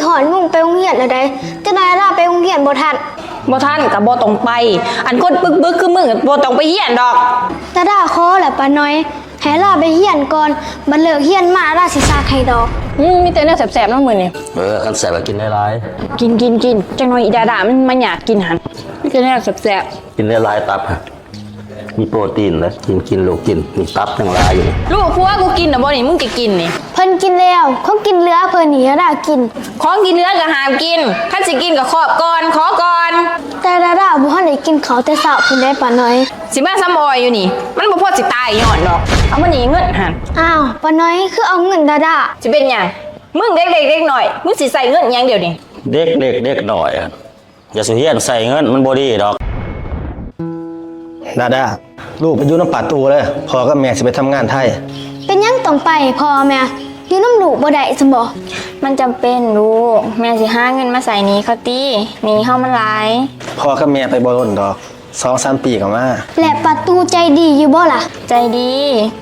ຮອດໂມງໄປໂຮງຮຽນແລ້ວໃດ໋ ຈັກໜ້ອຍລາໄປໂຮງຮຽນບໍ່ທັນ. ບໍ່ທັນກໍບໍ່ຕ້ອງໄປ. ອັນຄົນປຶກໆຄືມຶງບໍ່ຕ້ອງໄປຮຽນດອກ. ດາດາຂໍແຫຼະປ້ານ້ອຍ ໃຫ້ລາໄປຮຽນກ່ອນ ບັດເລີກຮຽນມາລາຊິຊັກໃຫ້ດອກ. ອືມ ມີແຕ່ແນວແຊບໆເນາະມື້ນີ້. ເອີ ຄັນແຊບກໍກິນຫຼາຍໆ. ກິນໆໆ ຈັກໜ້ອຍອີດາດາມັນມາຍາກກິນຫັ້ນ. ມີແຕ່ແນວແຊບໆ. ກິນຫຼາຍໆ ຕັບ ມີໂປຣຕີນເດ້. ກິນ ກິນ ລູກກິນ. ນີ້ຕັບຍັງຫຼາຍຢູ່ນີ້. ລູກຜົວກູກິນນະບໍ່ນີ້ ມຶງຈະກິນນີ້? ເພິ່ນກິນແລ້ວ. ຂອງກິນເຫຼືອເພິ່ນນີ້ດາດາກິນ. ຂອງກິນເຫຼືອກໍຫ້າມກິນ. ຄັນຊິກິນກໍຄອບກ່ອນ ຂໍກ່ອນ. ແຕ່ດາດາບໍ່ທັນໄດ້ກິນເຂົ້າແຕ່ເຊົ້າພຸ້ນເດ້ປ້ານ້ອຍ. ຊິມາຊຳອ້ອຍຢູ່ນີ້ ມັນບໍ່ພໍຊິຕາຍຍ້ອນດອກ. ເອົາມານີ້ເງິນຫັ້ນ. ອ້າວ ປ້ານ້ອຍຄືເອົາເງິນດາດາ? ຊິເປັນຫຍັງ? ມຶງເດັກເລັກເດັກນ້ອຍ ມຶງຊິໃຊ້ເງິນຫຍັງດຽວນີ້? ເດັກເລັກເດັກນ້ອຍ ຢ່າສູ່ຮຽນໃຊ້ເງິນ ມັນບໍ່ດີດອກ. ດາດາ ລູກໄປຢູ່ນຳປ້າຕູ້ເດີ ພໍ່ກັບແມ່ຊິໄປທຳງານໄທ. ເປັນຫຍັງຕ້ອງໄປ ພໍ່ແມ່ ຢູ່ນຳລູກບໍ່ໄດ້ຊັ້ນບໍ? ມັນຈຳເປັນລູກ ແມ່ຊິຫາເງິນມາໃຊ້ໜີ້ເຂົາຕິ ໜີ້ເຮົາມັນຫຼາຍ. ພໍ່ກັບແມ່ໄປບໍ່ດົນດອກ ສອງສາມປີກໍມາ. ແລະປ້າຕູ້ໃຈດີຢູ່ບໍ່ລະ? ໃຈດີ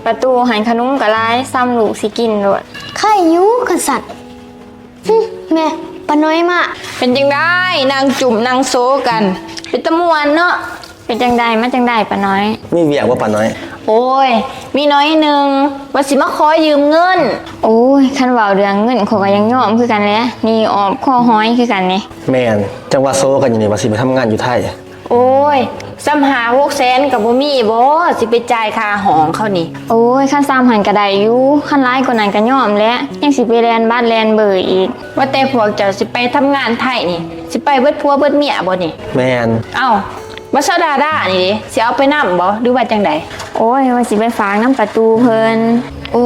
ປ້າຕູ້ໃຫ້ຂະໜົມກໍຫຼາຍ ຊ່ຳລູກຊິກິນໂລດ. ໄຄຢູ່ຄັນຊັ້ນ. ຫຶ ແມ່ ປ້ານ້ອຍມາ. ເປັນຈັ່ງໃດ ນັ່ງຈຸ້ມນັ່ງໂຊກັນ ເປັນຕາມ່ວນເນາະ. ເປັນຈັ່ງໃດ ມາຈັ່ງໃດປ້ານ້ອຍ? ມີວຽກບໍ່ປ້ານ້ອຍ? ໂອ້ຍ ມີໜ້ອຍໜຶ່ງ ວ່າຊິມາຂໍຢືມເງິນ. ໂອ້ຍ ຄັນເວົ້າເລື່ອງເງິນ ຂ້ອຍກໍຍັງຍອມຄືກັນແຫຼະ ໜີ້ອອບຄໍຫອຍຄືກັນນີ້. ແມ່ນ ຈັ່ງວ່າໂຊກັນຢູ່ນີ້ ວ່າຊິໄປທຳງານຢູ່ໄທ. ໂອ້ຍ ສ່ຳຫ້າຫົກແສນກໍບໍ່ມີບໍ ຊິໄປຈ່າຍຄ່າຫ້ອງເຂົານີ້? ໂອ້ຍ ຄັນສ່ຳຫັ້ນກໍໄດ້ຢູ່ ຄັນຫຼາຍກວ່ານັ້ນກໍຍອມແຫຼະ ຍັງຊິໄປແລ່ນບັດແລ່ນເບີອີກ. ວ່າແຕ່ພວກເຈົ້າຊິໄປທຳງານໄທນີ້ ຊິໄປເບິດຜົວເບິດເມຍບໍນີ້? ແມ່ນ. ເອົ້າ ບັດຊາວດາດານີ້ເດ ຊິເອົາໄປນຳບໍ ຫຼືວ່າຈັ່ງໃດ? ໂອ້ຍ ວ່າຊິໄປຝາກນຳປ້າຕູ້ເພິ່ນ. ໂອ້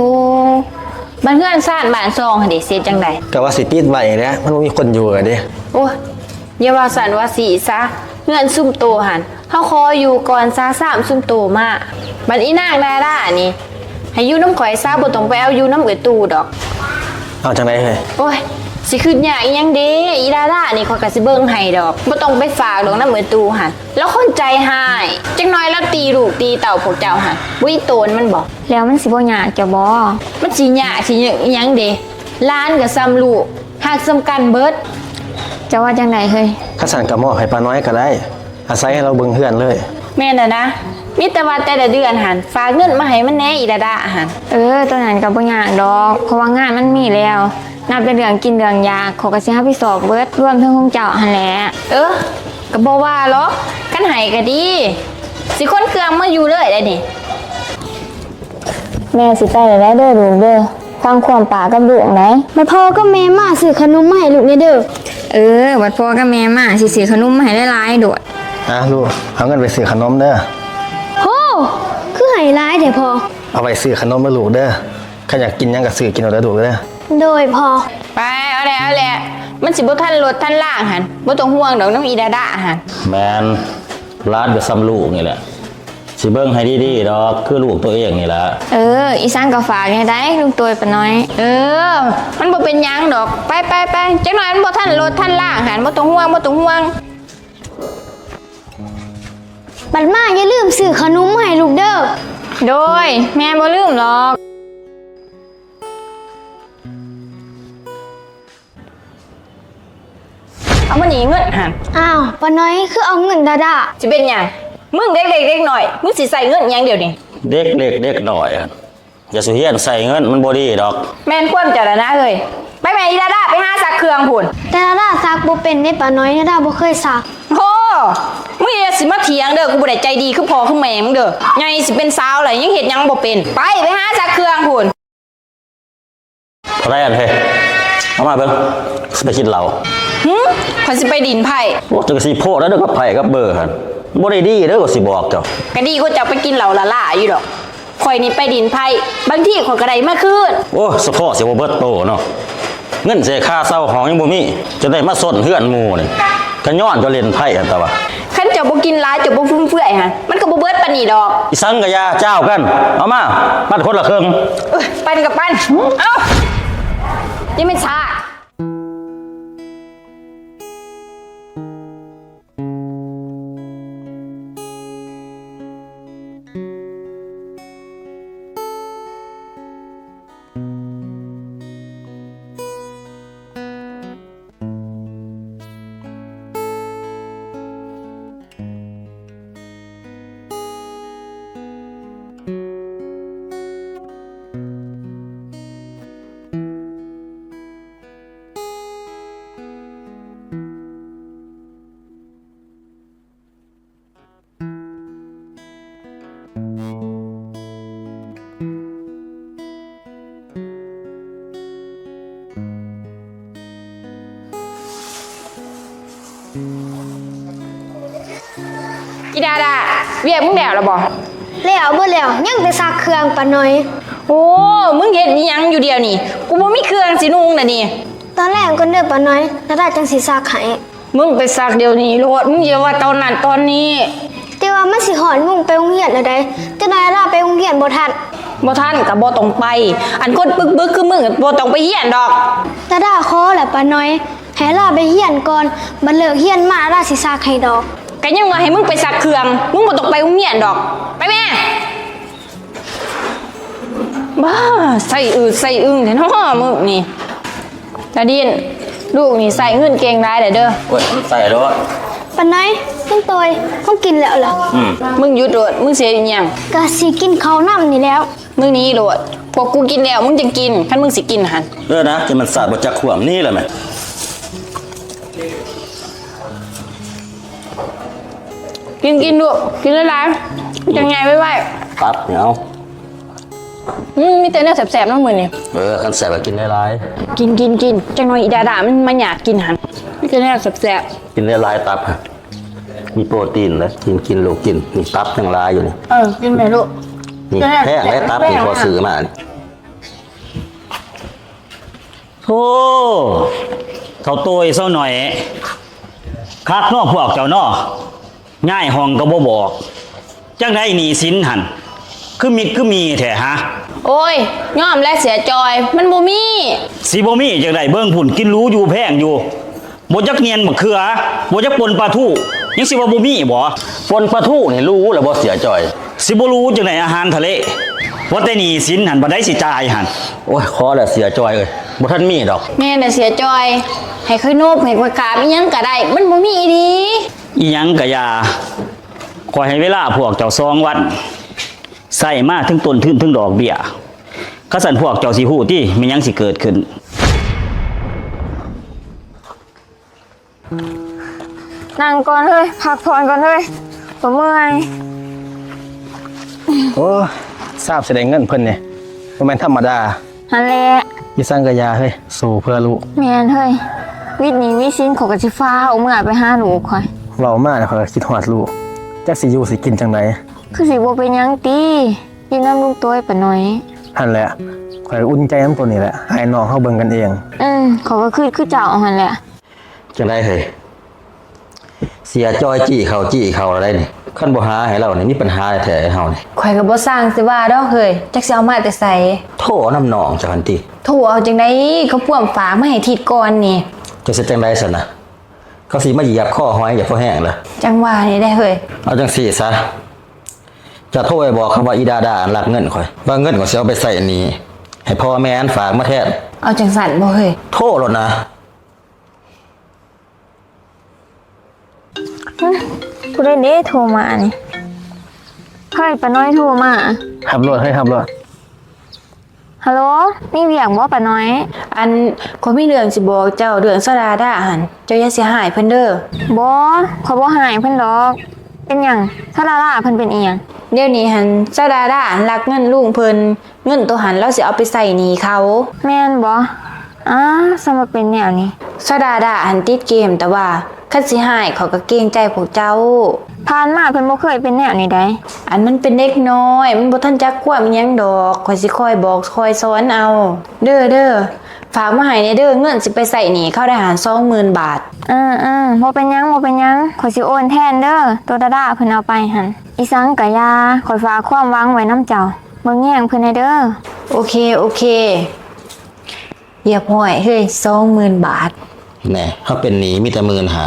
ບັດເຮືອນຊານບ້ານຊ່ອງຫັ້ນເດ ຊິເຮັດຈັ່ງໃດ? ກໍວ່າຊິປິດໄວ້ແຫຼະ ມັນບໍ່ມີຄົນຢູ່ແລ້ວເດ. ໂອ້ຍ ຢ່າວ່າຊັ້ນວ່າຊີ້ຊະ ເຮືອນຊຸມໂຕຫັ້ນ ເຮົາຂໍຢູ່ກ່ອນຊະ ຊາມຊຸມໂຕມາ. ບັດອີນາງດາດານີ້ ໃຫ້ຢູ່ນຳຂ້ອຍຊະ ບໍ່ຕ້ອງໄປເອົາຢູ່ນຳເອື້ອຍຕູ້ດອກ. ເອົາຈັ່ງໃດເຮີ້ຍ? ໂອ້ຍ ຊິຄຶດຍາກອີ່ຫຍັງເດ ອີດາດານີ້ ຂ້ອຍກໍຊິເບິ່ງໃຫ້ດອກ ບໍ່ຕ້ອງໄປຝາກດອກນຳເອື້ອຍຕູ້ຫັ້ນ. ລາວຄົນໃຈຮ້າຍ ຈັກໜ້ອຍລາວຕີລູກຕີເຕົ້າພວກເຈົ້າຫັ້ນ ບໍ່ອີ່ໂຕນມັນບໍ? ແລ້ວມັນຊິບໍ່ຍາກເຈົ້າບໍ? ມັນຊິຍາກຊິຫຍັງເດ ຫຼານກໍຊ່ຳລູກ ຮັກສ່ຳກັນເບິດ. ເຈົ້າວ່າຈັ່ງໃດເຮີ້ຍ? ຄັນຊັ້ນກໍມອບໃຫ້ປ້ານ້ອຍກໍໄດ້ ອາໄສໃຫ້ລາວເບິ່ງເຮືອນເລີຍ. ແມ່ນແລ້ວນະ ມີແຕ່ວ່າແຕ່ລະເດືອນຫັ້ນ ຝາກເງິນມາໃຫ້ມັນແດ່ ອີດາດາຫັ້ນ. ເອີ ໂຕນັ້ນກໍບໍ່ຍາກດອກ ເພາະວ່າງານມັນມີແລ້ວ. ນັບແຕ່ເລື່ອງກິນເລື່ອງຢາກ ຂ້ອຍກໍຊິຮັບຜິດຊອບເບິດ ລວມເຖິງຂອງເຈົ້າຫັ້ນແຫຼະ. ເອີ ກໍບໍ່ວ່າຫຼອກ ຄັນໃຫ້ກໍດີ ຊິຂົນເຄື່ອງມາຢູ່ເລີຍໄດ໋ນີ້. ແມ່ຊິໄປແລ້ວເດີລູກເດີ ຟັງຄວາມປ້າກັບລຸງໄດ໋. ແມ່ ພໍ່ກັບແມ່ມາຊື້ຂະໜົມມາໃຫ້ລູກແດ່ເດີ. ເອີ ບັດພໍ່ກັບແມ່ມາ ຊິຊື້ຂະໜົມມາໃຫ້ຫຼາຍໆໂລດ. ອ່າລູກ ເອົາເງິນໄປຊື້ຂະໜົມເດີ. ໂຫ ຄືໃຫ້ຫຼາຍແທ້ພໍ່? ເອົາໄວ້ຊື້ຂະໜົມເດີລູກເດີ ຄັນຢາກກິນຫຍັງກໍຊື້ກິນເອົາເດີລູກເດີ. ໂດຍພໍ່. ໄປ ເອົາແຫຼະ ເອົາແຫຼະ ມັນຊິບໍ່ທັນລົດທັນລາງຫັ້ນ ບໍ່ຕ້ອງຫ່ວງດອກ ນຳອີດາດາຫັ້ນ. ແມ່ນ ຫຼານກໍຊ່ຳລູກນີ້ແຫຼະ ຊິເບິ່ງໃຫ້ດີໆດອກ ຄືລູກໂຕເອງນີ້ລະ. ເອີ ອີສັງກໍຝາກແດ່ໄດ໋ ລຸງໂຕຍປ້ານ້ອຍ. ເອີ ມັນບໍ່ເປັນຫຍັງດອກ ໄປໆໆ ຈັກໜ້ອຍມັນບໍ່ທັນລົດທັນລາງຫັ້ນ ບໍ່ຕ້ອງຫ່ວງ ບໍ່ຕ້ອງຫ່ວງ. ບັດມາຢ່າລືມຊື້ຂະໜົມມາໃຫ້ລູກເດີ. ໂດຍ ແມ່ບໍ່ລືມດອກ. ເອົາມານີ້ເງິນຫັ້ນ. ອ້າວ ປ້ານ້ອຍຄືເອົາເງິນດາດາ? ຊິເປັນຫຍັງ? ມຶງເດັກເລັກເດັກນ້ອຍ ມຶງຊິໃຊ້ເງິນຫຍັງດຽວນີ້? ເດັກເລັກເດັກນ້ອຍຫັ້ນ ຢ່າສູ່ຮຽນໃຊ້ເງິນ ມັນບໍ່ດີດອກ. ແມ່ນຄວາມເຈົ້າລະນາເອີຍ. ໄປແມ່ ອີດາດາ ໄປຫາຊັກເຄື່ອງພຸ້ນ. ແຕ່ດາດາຊັກບໍ່ເປັນເດ້ປ້ານ້ອຍ ດາດາບໍ່ເຄີຍຊັກ. ໂອ້ ມຶງຢ່າຊິມາຖຽງເດີ ກູບໍ່ໄດ້ໃຈດີຄືພໍ່ຄືແມ່ມຶງເດີ. ໃຫຍ່ຊິເປັນສາວແລ້ວຍັງເຮັດຫຍັງບໍ່ເປັນ. ໄປ ໄປຫາຊັກເຄື່ອງພຸ້ນ. ເທົ່າໃດຫັ້ນເຮີ້ຍ? ເອົາມາເບິ່ງ ຊິໄປກິນເຫຼົ້າ. ຫື ຂ້ອຍຊິໄປຫຼິ້ນໄພ້. ໂອ້ ເຈົ້າກໍຊິໂພດແລ້ວເດີ ກັບໄພ້ກັບເບີຫັ້ນ ບໍ່ໄດ້ດີເດີ ຂ້ອຍຊິບອກເຈົ້າ. ກໍດີກວ່າເຈົ້າໄປກິນເຫຼົ້າລ້າໆຢູ່ດອກ. ຂ້ອຍນີ້ໄປຫຼິ້ນໄພ້ ບາງທີຂ້ອຍກໍໄດ້ມາຄືນ. ໂອ້ ສະເພາະຊິບໍ່ເບິດໂຕເນາະ ເງິນເສຍຄ່າເຊົ່າຫ້ອງຍັງບໍ່ມີ ຈະໄດ້ມາຊົນເຮືອນໝູ່ນີ້ ກໍຍ້ອນເຈົ້າຫຼິ້ນໄພ້ຫັ້ນຕະວະ. ຄັນເຈົ້າບໍ່ກິນຫຼາຍ ເຈົ້າບໍ່ຟຸມເຟືອຍຫັ້ນ ມັນກໍບໍ່ເບິດປານນີ້ດອກ. ອີສັງກໍຢ່າ ເຈົ້າກັນ ເອົາມາ ປັນຄົນລະເຄິ່ງ. ເອີຍ ປັນກໍປັນ. ເອົ້າ ຢ່າແມ່ນຊ້າ. ອີດາດາ ວຽກມຶງແລ້ວລະບໍ່? ແລ້ວເບິດແລ້ວ ຍັງແຕ່ຊັກເຄື່ອງປານ້ອຍ. ໂອ້ ມຶງເຮັດອີ່ຫຍັງຢູ່ດຽວນີ້? ກູບໍ່ມີເຄື່ອງຊິນຸ່ງລະນີ້. ຕອນແລງກ່ອນເດີປານ້ອຍ ດາດາຈັ່ງຊິຊັກໃຫ້. ມຶງໄປຊັກດຽວນີ້ໂລດ ມຶງຢ່າວ່າຕອນນັ້ນຕອນນີ້. ແຕ່ວ່າມັນຊິຮອດໂມງໄປໂຮງຮຽນແລ້ວໃດ໋ ຈັກໜ່ອຍດາດາໄປໂຮງຮຽນບໍ່ທັນ. ບໍ່ທັນກໍບໍ່ຕ້ອງໄປ ອັນຄົນປຶກໆຄືມຶງບໍ່ຕ້ອງໄປຮຽນດອກ. ດາດາຂໍແຫຼະປານ້ອຍ ໃຫ້ລາໄປຮຽນກ່ອນ ບັດເລີກຮຽນມາລາຊິຊັກໃຫ້ດອກ. ກໍຍັງວ່າໃຫ້ມຶງໄປຊັກເຄື່ອງ ມຶງບໍ່ຕ້ອງໄປໂຮງຮຽນດອກ ໄປແມ່. ບ້າ ໃສ່ອືດໃສ່ອຶ່ງແທ້ເນາະມື້ນີ້. ດາດິນ ລູກນີ້ໃຊ້ເງິນເກັ່ງຫຼາຍແຫຼະເດີ. ໂອ້ຍ ມັນໃຊ້ໂລດ. ປານ້ອຍ ເຫັນໂຕຍ ເຮົາກິນແລ້ວລະ. ອືມ ມຶງຢຸດໂລດ ມຶງຊິເຮັດອີ່ຫຍັງ? ກະຊິກິນເຂົ້ານຳນີ້ແລ້ວ. ມຶງໜີໂລດ ພວກກູກິນແລ້ວ ມຶງຈັ່ງກິນ ຄັນມຶງຊິກິນຫັ້ນ. ເອີນະ ຈັ່ງມັນສາດບໍ່ຈັກຄວາມ ໜີແລ້ວແມະ. ກິນ ກິນລູກ ກິນຫຼາຍໆ ມັນຈັ່ງໃຫຍ່ໄວໆ. ຕັບນີ້ເອົາ. ອືມ ມີແຕ່ແນວແຊບໆເນາະມື້ນີ້. ເອີ ຄັນແຊບກໍກິນຫຼາຍໆ. ກິນ ກິນ ກິນ ຈັກໜ່ອຍອີດາດາມັນມາຢາກກິນຫັ້ນ. ມີແຕ່ແນວແຊບໆ. ກິນຫຼາຍໆ ຕັບ ມີໂປຣຕີນເດ້. ກິນ ກິນລູກກິນ ນີ້ຕັບຍັງຫຼາຍຢູ່ນີ້. ເອີ ກິນແມ່ລູກ. ນີ້ແພງເດ້ ຕັບນີ້ ພໍຊື້ມານີ້. ໂທ້ ເຖົ້າໂຕ້ຍເຊົາໜ້ອຍ ຄັກເນາະພວກເຈົ້າເນາະ ຍ້າຍຫ້ອງກໍບໍ່ບອກ. ຈັ່ງໃດໜີ້ສິນຫັ້ນ ຄືມິດຄືມີແທ້ຫະ? ໂອ້ຍ ຍອມແຫຼະເສຍຈ່ອຍ ມັນບໍ່ມີ. ຊິບໍ່ມີຈັ່ງໃດ ເບິ່ງພຸ້ນ ກິນຫຼູຢູ່ແພງຢູ່. ບໍ່ຈັກໜຽນບັກເຂືອ ບໍ່ຈັກປົ່ນປາທູ ຍັງຊິວ່າບໍ່ມີບໍ? ປົ່ນປາທູນີ້ຫຼູແລ້ວບໍ່ເສຍຈ່ອຍ? ຊິບໍ່ຫຼູຈັ່ງໃດ ອາຫານທະເລ. ວ່າແຕ່ໜີ້ສິນຫັ້ນ ບັດໃດຊິຈ່າຍຫັ້ນ? ໂອ້ຍ ພໍແລ້ວເສຍຈ່ອຍເອີຍ ບໍ່ທັນມີດອກ. ແມ່ນແຫຼະເສຍຈ່ອຍ ໃຫ້ຂ້ອຍນົບ ໃຫ້ຂ້ອຍກາບ ອີ່ຫຍັງກໍໄດ້ ມັນບໍ່ມີອີ່ຫຼີ. ອີ່ຫຍັງກໍຢ່າ ຂ້ອຍໃຫ້ເວລາພວກເຈົ້າສອງວັນ ໃຊ້ມາເຖິງຕົ້ນທຶນເຖິງດອກເບ້ຍ. ຄັນຊັ້ນພວກເຈົ້າຊິຮູ້ຕິ ແມ່ນຫຍັງຊິເກີດຂຶ້ນ. ນັ່ງກ່ອນເຮີ້ຍ ພັກຜ່ອນກ່ອນເຮີ້ຍ ຂ້ອຍເມື່ອຍ. ໂອ້ ຊາບຊິໄດ້ເງິນເພິ່ນນີ້ ບໍ່ແມ່ນທຳມະດາ. ຫັ້ນແຫຼະ ອີ່ສັງກະຢ່າເຮີ້ຍ ສູ້ເພື່ອລູກ. ແມ່ນເຮີ້ຍ ວິດໜີ້ວິດສິນ ຂ້ອຍກໍຊິຟ້າວເມືອໄປຫາລູກຂ້ອຍ. ເວົ້າມາແລ້ວຂ້ອຍກໍຄິດຮອດລູກ ຈັກຊິຢູ່ຊິກິນຈັ່ງໃດ. ຄືຊິບໍ່ເປັນຫຍັງຕິ ຢູ່ນຳລຸງໂຕ້ຍປານ້ອຍ. ຫັ້ນແຫຼະ ຂ້ອຍກໍອຸ່ນໃຈນຳໂຕນີ້ແຫຼະ ອ້າຍນ້ອງເຮົາເບິ່ງກັນເອງ. ອືມ ຂ້ອຍກໍຄິດຄືເຈົ້າຫັ້ນແຫຼະ. ຈັ່ງໃດເຮີ້ຍ ເສຍຈ່ອຍຈີ້ເຂົ້າຈີ້ເຂົ້າແລ້ວໄດ໋ນີ້. ຄັນບໍ່ຫາໃຫ້ລາວນີ້ ມີປັນຫາແທ້ເຮົານີ້. ຂ້ອຍກໍບໍ່ຊ່າງຊິວ່າດອກເຮີ້ຍ ຈັກຊິເອົາມາແຕ່ໃສ. ໂທນຳນ້ອງເຈົ້າຫັ້ນຕິ. ໂທເອົາຈັ່ງໃດ ເຂົາພວມຝາກມາໃຫ້ທິດກ່ອນນີ້. ເຈົ້າຊິຈັ່ງໃດຊັ້ນນະ ເຂົາຊິມາຢຽບຄໍຫອຍເຈົ້າພໍແຮງລະ. ຈັ່ງວ່ານີ້ແຫຼະເຮີ້ຍ. ເອົາຈັ່ງຊີ້ຊະ ເຈົ້າໂທໄປບອກເຂົາວ່າອີດາດາອັນລັກເງິນຂ້ອຍ ວ່າເງິນຂ້ອຍຊິເອົາໄປໃຊ້ໜີ້ໃຫ້ພໍ່ແມ່ອັນຝາກມາແທນ. ເອົາຈັ່ງຊັ້ນບໍເຮີ້ຍ? ໂທໂລດນະ. ຫຶ ຜູ້ໃດເດໂທມານີ້? ເຮີ້ຍ ປ້ານ້ອຍໂທມາ. ຮັບໂລດເຮີ້ຍ ຮັບໂລດ. ຮັລໂຫຼ ມີວຽກບໍ່ປ້ານ້ອຍ? ອັນ ຂ້ອຍມີເລື່ອງຊິບອກເຈົ້າ ເລື່ອງສາວດາດາຫັ້ນ ເຈົ້າຢ່າຊິຮ້າຍເພິ່ນເດີ. ບໍ່ ຂ້ອຍບໍ່ຮ້າຍເພິ່ນດອກ. ເປັນຫຍັງ ສາວດາດາເພິ່ນເປັນອີ່ຫຍັງ? ດຽວນີ້ຫັ້ນ ສາວດາດາລັກເງິນລຸງເພິ່ນ ເງິນໂຕຫັ້ນລາວຊິເອົາໄປໃຊ້ໜີ້ເຂົາ. ແມ່ນບໍ່? ອ້າ ສ່ຳວ່າເປັນແນວນີ້. ສາວດາດາຫັ້ນຕິດເກມ ແຕ່ວ່າຄັນຊິຮ້າຍ ຂ້ອຍກໍເກງໃຈພວກເຈົ້າ. ຜ່ານມາເພິ່ນບໍ່ເຄີຍເປັນແນວນີ້ໃດ໋. ອັນມັນເປັນເດັກນ້ອຍ ມັນບໍ່ທັນຈັກຄວາມອີ່ຫຍັງດອກ ຂ້ອຍຊິຄອຍບອກຄອຍສອນເອົາ. ເດີ ເດີ ຝາກມາໃຫ້ແດ່ເດີ ເງິນຊິໄປໃຊ້ໜີ້ເຂົາໄດ້ຫັ້ນ ສອງໝື່ນບາດ. ເອີ ເອີ ບໍ່ເປັນຫຍັງ ບໍ່ເປັນຫຍັງ ຂ້ອຍຊິໂອນແທນເດີ ໂຕດາດາເພິ່ນເອົາໄປຫັ້ນ. ອີ່ສັງກະຢ່າ ຂ້ອຍຝາກຄວາມຫວັງໄວ້ນຳເຈົ້າ ເບິ່ງແຍງເພິ່ນແດ່ເດີ. ໂອເຄ ໂອເຄ. ຮຽບຮ້ອຍເຮີ້ຍ ສອງໝື່ນບາດ. ແນ່ ເຮົາເປັນໜີ້ມີແຕ່ໝື່ນຫ້າ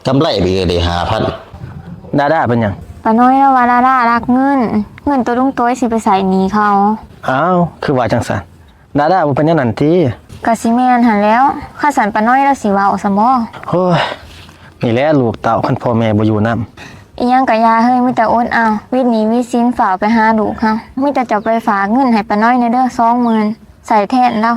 ກຳໄລໄປເອີຍເດຫ້າພັນ. ດາດາເປັນຫຍັງ? ປ້ານ້ອຍລາວວ່າດາດາລັກເງິນ ເງິນໂຕລຸງໂຕ້ຍຊິໄປໃຊ້ໜີ້ເຂົາ. ອ້າວ ຄືວ່າຈັ່ງຊັ້ນ? ດາດາບໍ່ເປັນແນວນັ້ນຕິ? ກະຊິແມ່ນຫັ້ນແລ້ວ ຄັນຊັ້ນປ້ານ້ອຍລາວຊິເວົ້າຊະບໍ່? ໂອ້ຍ ນີ້ແຫຼະລູກເຕົ້າ ຄັນພໍ່ແມ່ບໍ່ຢູ່ນຳ. ອີ່ຫຍັງກະຢ່າເຮີ້ຍ ມີແຕ່ອົດເອົາ ວິດໜີ້ວິດສິນ ຟ້າວໄປຫາລູກເຮົາ. ມີແຕ່ເຈົ້າໄປຝາກເງິນໃຫ້ປ້ານ້ອຍແດ່ເດີ ສອງໝື່ນ ໃຊ້ແທນລາວ.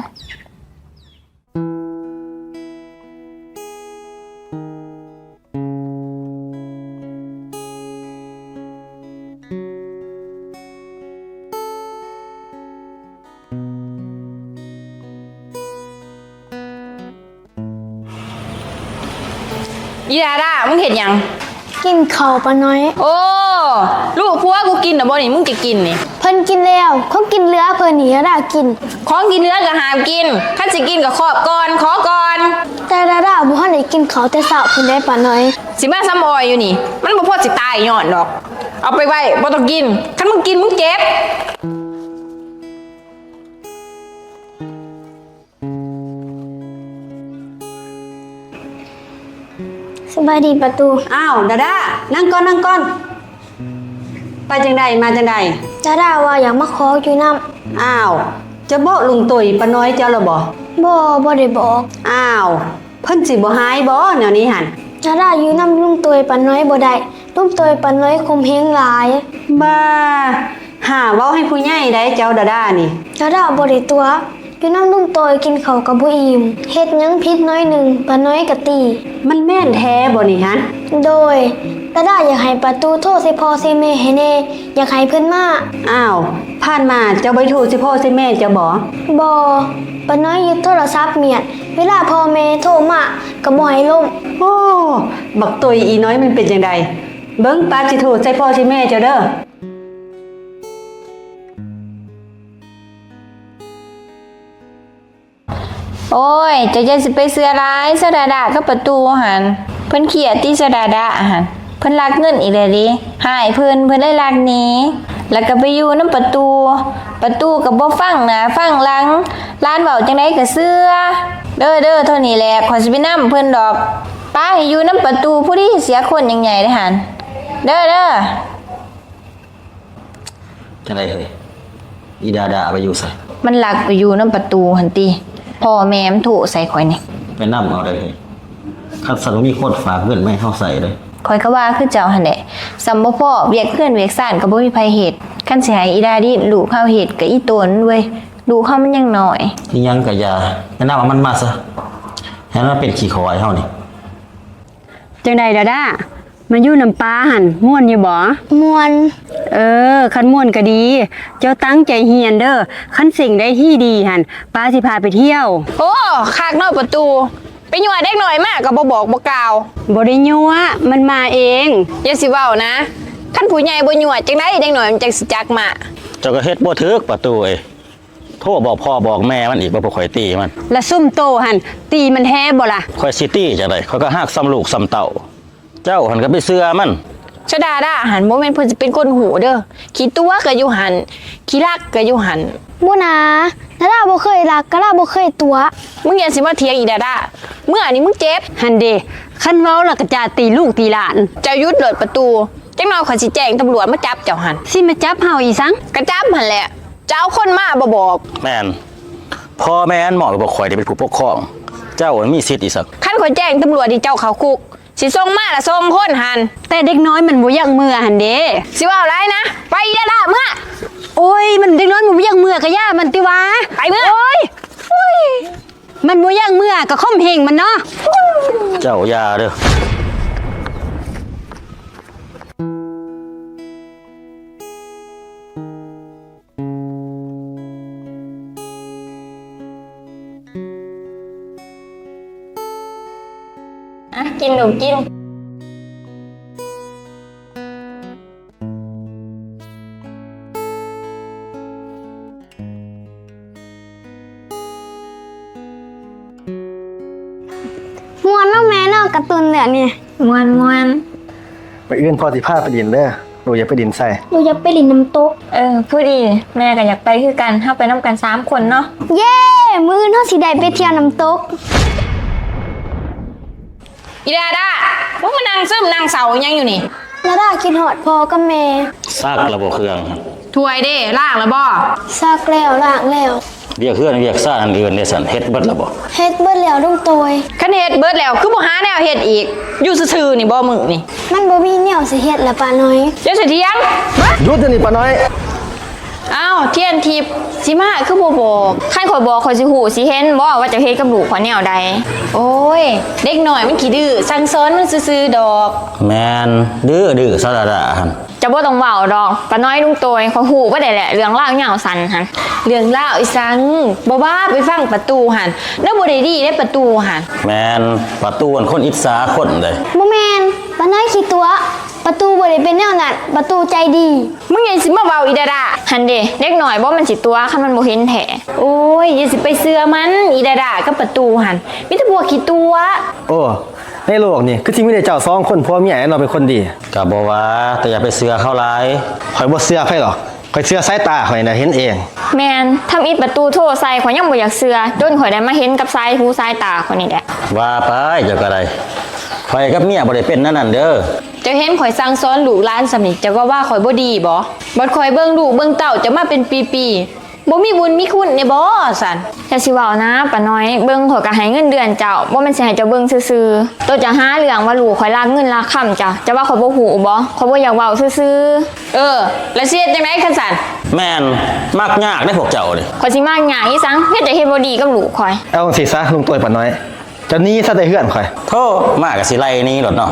ເ ອີດາດາ ມຶງເຮັດຫຍັງ? ກິນເຂົ້າ ປ້ານ້ອຍ. ໂອ້ ລູກຜົວກູກິນນະບໍ່ນີ້ ມຶງຈະກິນນີ້? ເພິ່ນກິນແລ້ວ ຂອງກິນເຫຼືອເພິ່ນນີ້ດາດາກິນ. ຂອງກິນເຫຼືອກໍຫ້າມກິນ, ຄັນຊິກິນກໍຄອບກ່ອນ ຂໍກ່ອນ. ແຕ່ດາດາບໍ່ທັນໄດ້ກິນເຂົ້າແຕ່ເຊົ້າພຸ້ນເດ້ປ້ານ້ອຍ. ຊິມາສຳອອຍຢູ່ນີ້ ມັນບໍ່ພໍຊິຕາຍຍ້ອນດອກ. ເອົາໄປໄວ້ ບໍ່ຕ້ອງກິນ, ຄັນມຶງກິນ ມຶງເຈັບ. ສະບາຍດີປ້າຕູ້. ອ້າວ ດາດາ ນັ່ງກ່ອນ ນັ່ງກ່ອນ. ໄປຈັ່ງໃດ ມາຈັ່ງໃດ? ດາດາວ່າຢາກມາຂໍຢູ່ນຳ. ອ້າວ ຈະບອກລຸງໂຕຍປ້ານ້ອຍເຈົ້າລະບໍ່? ບໍ່ ບໍ່ໄດ້ບອກ. ອ້າວ ເພິ່ນຊິບໍ່ຮ້າຍບໍ່ແນວນີ້ຫັ້ນ? ດາດາຢູ່ນຳລຸງໂຕຍປ້ານ້ອຍບໍ່ໄດ້. ລຸງໂຕຍປ້ານ້ອຍຂົ່ມເຫງຫຼາຍ. ບ້າ ຫາເວົ້າໃຫ້ຜູ້ໃຫຍ່ໄດ໋ເຈົ້າດາດານີ້. ດາດາບໍ່ໄດ້ຕົວະ. ຢູ່ນຳລຸງໂຕຍກິນເຂົ້າກໍບໍ່ອີ່ມ. ເຮັດຫຍັງຜິດໜ້ອຍໜຶ່ງ ປ້ານ້ອຍກໍຕີ. ມັນແມ່ນແທ້ບໍ່ນີ້ຫັ້ນ? ໂດຍ. ດາດາຢາກໃຫ້ປ້າຕູ້ໂທໃສ່ພໍ່ໃສ່ແມ່ໃຫ້ແດ່. ຢາກໃຫ້ເພິ່ນມາ. ອ້າວ ຜ່ານມາເຈົ້າບໍ່ໄດ້ໂທໃສ່ພໍ່ໃສ່ແມ່ເຈົ້າບໍ່? ບໍ່. ປ້ານ້ອຍຍຶດໂທລະສັບມຽດ. ເວລາພໍ່ແມ່ໂທມາກໍບໍ່ໃຫ້ລົມ. ໂອ້ ບັກໂຕຍອີນ້ອຍມັນເປັນຈັ່ງໃດ? ເບິ່ງ ປ້າຊິໂທໃສ່ພໍ່ໃສ່ແມ່ເຈົ້າເດີ້. ໂອ້ຍ ເຈົ້າຢ່າຊິໄປເຊື່ອຫຼາຍ ສາວດາດາກັບປ້າຕູ້ຫັ້ນ. ເພິ່ນຄຽດຕິ ສາວດາດາຫັ້ນ. ເພິ່ນລັກເງິນອີກແລ້ວເດ. ຮ້າຍເພິ່ນ ເພິ່ນເລີຍລັກໜີ ແລ້ວກໍໄປຢູ່ນຳປ້າຕູ້. ປ້າຕູ້ກໍບໍ່ຟັງໜ້າຟັງຫຼັງ ຫຼານເວົ້າຈັ່ງໃດກໍເຊື່ອ. ເດີ ເດີ ເທົ່ານີ້ແຫຼະ ຂ້ອຍຊິໄປນຳເພິ່ນດອກ. ໄປຢູ່ນຳປ້າຕູ້ ຜູ້ດີເສຍຄົນຍັງໃຫຍ່ເດ້ຫັ້ນ. ເດີ ເດີ. ຈັ່ງໃດເຮີ້ຍ? ອີດາດາໄປຢູ່ໃສ? ມັນລັກໄປຢູ່ນຳປ້າຕູ້ຫັ້ນຕິ. ພໍ່ແມ່ມັນໂທໃສ່ຂ້ອຍນີ້. ໄປນຳເອົາໄດ໋ເຮີ້ຍ. ຄັນຊັ້ນບໍ່ມີຄົນຝາກເງິນມາໃຫ້ເຮົາໃຊ້ເດ້. ຂ້ອຍກໍວ່າຄືເຈົ້າຫັ້ນແຫຼະ. ສ່ຳບໍ່ພໍ ວຽກເຮືອນວຽກຊານກໍບໍ່ມີໃຜເຮັດ. ຄັນຊິໃຫ້ອີດາດິນລູກເຮົາເຮັດກໍອີ່ຕົນເວີຍ. ລູກເຮົາມັນຍັງນ້ອຍ. ອີ່ຫຍັງກໍຢ່າ. ແນະນຳເອົາມັນມາຊະ. ໃຫ້ມັນເປັນຂີ້ຂ້ອຍເຮົານີ້. ຈັ່ງໃດດາດາ ມາຢູ່ນຳປ້າຫັ້ນ ມ່ວນຢູ່ບໍ່? ມ່ວນ. ເອີ ຄັນມ່ວນກໍດີ. ເຈົ້າຕັ້ງໃຈຮຽນເດີ້. ຄັນເສັງໄດ້ທີ່ດີຫັ້ນ ປ້າຊິພາໄປທ່ຽວ. ໂອ້ ຄັກເນາະປ້າຕູ້. ໄປຍົວະເດັກນ້ອຍມາກໍບໍ່ບອກບໍ່ກ່າວ. ບໍ່ໄດ້ຍົວະ ມັນມາເອງ. ຢ່າຊິເວົ້ານະ. ຄັນຜູ້ໃຫຍ່ບໍ່ຍົວະ ຈັ່ງໃດເດັກນ້ອຍມັນຈັ່ງຊິຈັກມາ? ເຈົ້າກໍເຮັດບໍ່ຖືກປ້າຕູ້ເອີຍ. ໂທບອກພໍ່ບອກແມ່ມັນອີກວ່າພວກຂ້ອຍຕີມັນ. ລະຊຸມໂຕຫັ້ນຕີມັນແທ້ບໍ່ລະ? ຂ້ອຍຊິຕີຈັ່ງໃດ? ຂ້ອຍກໍຮັກສ່ຳລູກສ່ຳເຕົ້າ. ເຈົ້າຫັ້ນກໍໄປເຊື່ອມັນ. ສາວດາດາຫັ້ນ ບໍ່ແມ່ນເພິ່ນຊິເປັນຄົນຮູ້ເດີ້. ຂີ້ຕົວະກໍຢູ່ຫັ້ນ ຂີ້ລັກກໍຢູ່ຫັ້ນ. ບໍ່ນາ ດາດາບໍ່ເຄີຍລັກ ກະດາບໍ່ເຄີຍຕົວະ. ມຶງຢ່າຊິມາຖຽງອີດາດາ. ເມື່ອນີ້ມຶງເຈັບ. ຫັ້ນເດ ຄັນເວົ້າລະກະຈະຕີລູກຕີຫຼານ. ເຈົ້າຢຸດໂລດປ້າຕູ້. ຈັກໜ້ອຍຂ້ອຍຊິແຈ້ງຕຳຫຼວດມາຈັບເຈົ້າຫັ້ນ. ຊິມາຈັບເຮົາອີ່ຫຍັງ? ກະຈັບຫັ້ນແຫຼະ. ຈະເອົາຄົນມາບໍ່ບອກ. ແມ່ນ. ພໍ່ແມ່ນມອບໃຫ້ພວກຂ້ອຍໄດ້ເປັນຜູ້ປົກຄອງ. ເຈົ້າມີສິດອີ່ຫຍັງ? ຄັນຂ້ອຍແຈ້ງຕຳຫຼວດນີ້ເຈົ້າເຂົ້າຄຸກ. ຊິສົ່ງມາລະສອງຄົນຫັ້ນ. ແຕ່ເດັກນ້ອຍມັນບໍ່ຢາກເມືອຫັ້ນເດ. ຊິເວົ້າຫຼາຍນະ. ໄປອີ່ດາດາເມືອ. ໂອ້ຍ ມັນເດັກນ້ອຍມັນບໍ່ຢາກເມືອກະຢ່າມັນຕິວະ. ໄປເມືອ. ໂອ້ຍ ໂອ້ຍ ມັນບໍ່ຢາກເມືອກະຂົ່ມເຫງມັນເນາະ. ເຈົ້າຢ່າເດີ້. ອ່ະ ກິນລູກກິນ. ມ່ວນເນາະແມ່ເນາະ ກາຕູນເລື່ອງນີ້. ມ່ວນໆ. ມື້ອື່ນພໍ່ຊິພາໄປຫຼິ້ນເດີ້. ລູກຢາກໄປຫຼິ້ນໃສ? ລູກຢາກໄປຫຼິ້ນນ້ຳຕົກ. ເອີ ພໍດີແມ່ກໍຢາກໄປຄືກັນ. ເຮົາໄປນຳກັນສາມຄົນເນາະ. ເຢ້! ມື້ອື່ນເຮົາຊິໄດ້ໄປທ່ຽວນ້ຳຕົກ. ອີດາດາ ມຶງມານັ່ງຊຶມນັ່ງເສົ້າອີ່ຫຍັງຢູ່ນີ້? ດາດາຄິດຮອດພໍ່ກັບແມ່. ຊັກລະບໍ່ເຄື່ອງ? ຖ້ວຍເດ ລ້າງລະບໍ່? ຊັກແລ້ວ ລ້າງແລ້ວ. ວຽກເຮືອນວຽກຊານອັນອື່ນເດຊັ້ນ ເຮັດເບິດລະບໍ່? ເຮັດເບິດແລ້ວລຸງໂຕຍ. ຄັນເຮັດເບິດແລ້ວ ຄືບໍ່ຫາແນວເຮັດອີກ? ຢູ່ຊື່ໆນີ້ບໍ່ມື້ນີ້? ມັນບໍ່ມີແນວຊິເຮັດລະປ້ານ້ອຍ. ຢ່າສະຖຽງ. ຢຸດດຽວນີ້ປ້ານ້ອຍ. ອ້າວ ທຽນທິບ ຊິມາຄືບໍ່ບອກ? ຄັນຂ້ອຍບອກ ຂ້ອຍຊິຮູ້ຊິເຫັນບໍ່ວ່າເຈົ້າເຮັດກັບລູກຂ້ອຍແນວໃດ? ໂອ້ຍ ເດັກນ້ອຍມັນຂີ້ດື້ ສັ່ງສອນມັນຊື່ໆດອກ. ແມ່ນ ດື້ໆ ສາລະດາຫັ້ນ. ເຈົ້າບໍ່ຕ້ອງເວົ້າດອກ ປ້ານ້ອຍ ລຸງໂຕຍ ຂ້ອຍຮູ້ເບິດແຫຼະ ເລື່ອງລາວຍາວສັ້ນຫັ້ນ. ເລື່ອງລາວອີ່ສັງ? ບໍ່ວ່າ ໄປຟັງປ້າຕູ້ຫັ້ນ ລາວບໍ່ໄດ້ດີເດ້ ປ້າຕູ້ຫັ້ນ. ແມ່ນ ປ້າຕູ້ຫັ້ນຄົນອິດສາຄົນເດ້. ບໍ່ແມ່ນ ປ້ານ້ອຍຂີ້ຕົວະ ປ້າຕູ້ບໍ່ໄດ້ເປັນແນວນັ້ນ ປ້າຕູ້ໃຈດີ. ມຶງຍັງຊິມາເວົ້າອີດາດາ. ຫັ້ນເດ ເດັກນ້ອຍບໍ່ ມັນຊິຕົວະ ຄັນມັນບໍ່ເຫັນແທ້. ໂອ້ຍ ຢ່າຊິໄປເຊື່ອມັນ ອີດາດາກັບປ້າຕູ້ຫັ້ນ ມີແຕ່ພວກຂີ້ຕົວະ. ໂອ້ ໃນໂລກນີ້ຄືຊິມີແຕ່ເຈົ້າສອງຄົນຜົວເມຍແຫຼະເນາະ ເປັນຄົນດີ. ກໍບໍ່ວ່າ ແຕ່ຢ່າໄປເຊື່ອເຂົາຫຼາຍ. ຂ້ອຍບໍ່ເຊື່ອໃຜດອກ ຂ້ອຍເຊື່ອສາຍຕາຂ້ອຍນະ ເຫັນເອງ. ແມ່ນ ທຳອິດປ້າຕູ້ໂທໃສ່ ຂ້ອຍຍັງບໍ່ຢາກເຊື່ອ ຈົນຂ້ອຍໄດ້ມາເຫັນກັບສາຍຫູສາຍຕາຂ້ອຍນີ້ແຫຼະ. ວ່າໄປ ເຈົ້າກໍໄດ້ ຂ້ອຍກັບເມຍບໍ່ໄດ້ເປັນແນວນັ້ນເດີ. ເຈົ້າເຫັນຂ້ອຍສັ່ງສອນລູກຫຼານສ່ຳນີ້ ເຈົ້າກໍວ່າຂ້ອຍບໍ່ດີບໍ? ບັດຂ້ອຍເບິ່ງລູກເບິ່ງເຕົ້າເຈົ້າມາເປັນປີໆ ບໍ່ມີບຸນມີຄຸນແດ່ບໍຊັ້ນ? ຢ່າຊິເວົ້ານາ ປ້ານ້ອຍ ເບິ່ງ ຂ້ອຍກໍໃຫ້ເງິນເດືອນເຈົ້າ ບໍ່ແມ່ນຊິໃຫ້ເຈົ້າເບິ່ງຊື່ໆ. ໂຕເຈົ້າຫາເລື່ອງວ່າລູກຂ້ອຍລັກເງິນລັກຄຳເຈົ້າ ເຈົ້າວ່າຂ້ອຍບໍ່ຮູ້ບໍ? ຂ້ອຍບໍ່ຢາກເວົ້າຊື່ໆ. ເອີ ແລ້ວຊິເຮັດຈັ່ງໃດຄັນຊັ້ນ? ແມ່ນ ມັກຍາກເດ້ພວກເຈົ້ານີ້. ຂ້ອຍຊິມັກຍາກອີ່ສັງ? ເຮັດ ເຈົ້າເຮັດບໍ່ດີກັບລູກຂ້ອຍ. ເອົາຈັ່ງຊີ້ຊະ ລຸງໂຕຍ ປ້ານ້ອຍ ເຈົ້າໜີຊະແຕ່ເຮືອນຂ້ອຍ. ໂທ້ ມາກໍຊິໄລ່ໜີໂລດເນາະ.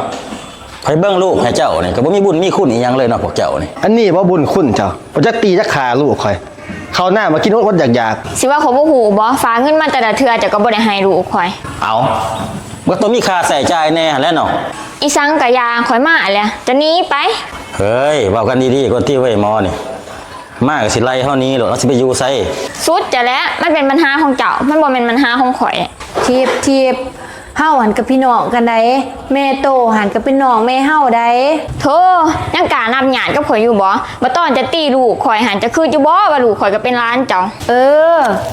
ຂ້ອຍເບິ່ງລູກໃຫ້ເຈົ້ານີ້ ກໍບໍ່ມີບຸນມີຄຸນອີ່ຫຍັງເລີຍເນາະ ພວກເຈົ້ານີ້. ອັນນີ້ບໍບຸນຄຸນເຈົ້າ? ບໍ່ຈັກຕີຈັກຂ້າລູກຂ້ອຍ ເຂົ້ານາມາກິນອົດໆຢາກໆ. ຊິວ່າຂ້ອຍບໍ່ຮູ້ບໍ? ຝາກເງິນມາແຕ່ລະເທື່ອ ເຈົ້າກໍບໍ່ໄດ້ໃຫ້ລູກຂ້ອຍ. ເອົ້າ ມັນກໍຕ້ອງມີຄ່າໃຊ້ຈ່າຍແດ່ຫັ້ນແຫຼະເນາະ. ອີ່ສັງກໍຢ່າ ຂ້ອຍມາແຫຼະ ຈະໜີໄປ. ເຮີ້ຍ ເວົ້າກັນດີໆກ່ອນຕິເວີຍ ໝໍນີ້ ມາກໍຊິໄລ່ເຮົາໜີໂລດ ເຮົາຊິໄປຢູ່ໃສ? ສຸດເຈົ້າແຫຼະ ມັນເປັນບັນຫາຂອງເຈົ້າ ມັນບໍ່ແມ່ນບັນຫາຂອງຂ້ອຍ. ທິບ ທິບ ເຮົາຫັ້ນກໍພີ່ນ້ອງກັນໃດ໋ ແມ່ໂຕຫັ້ນກໍເປັນນ້ອງແມ່ເຮົາໃດ໋. ໂທ້ ຍັງກ້ານັບຍາດກັບຂ້ອຍຢູ່ບໍ? ບັດຕອນຈະຕີລູກຂ້ອຍຫັ້ນ ເຈົ້າຄິດຢູ່ບໍວ່າລູກຂ້ອຍກໍເປັນຫຼານເຈົ້າ? ເອີ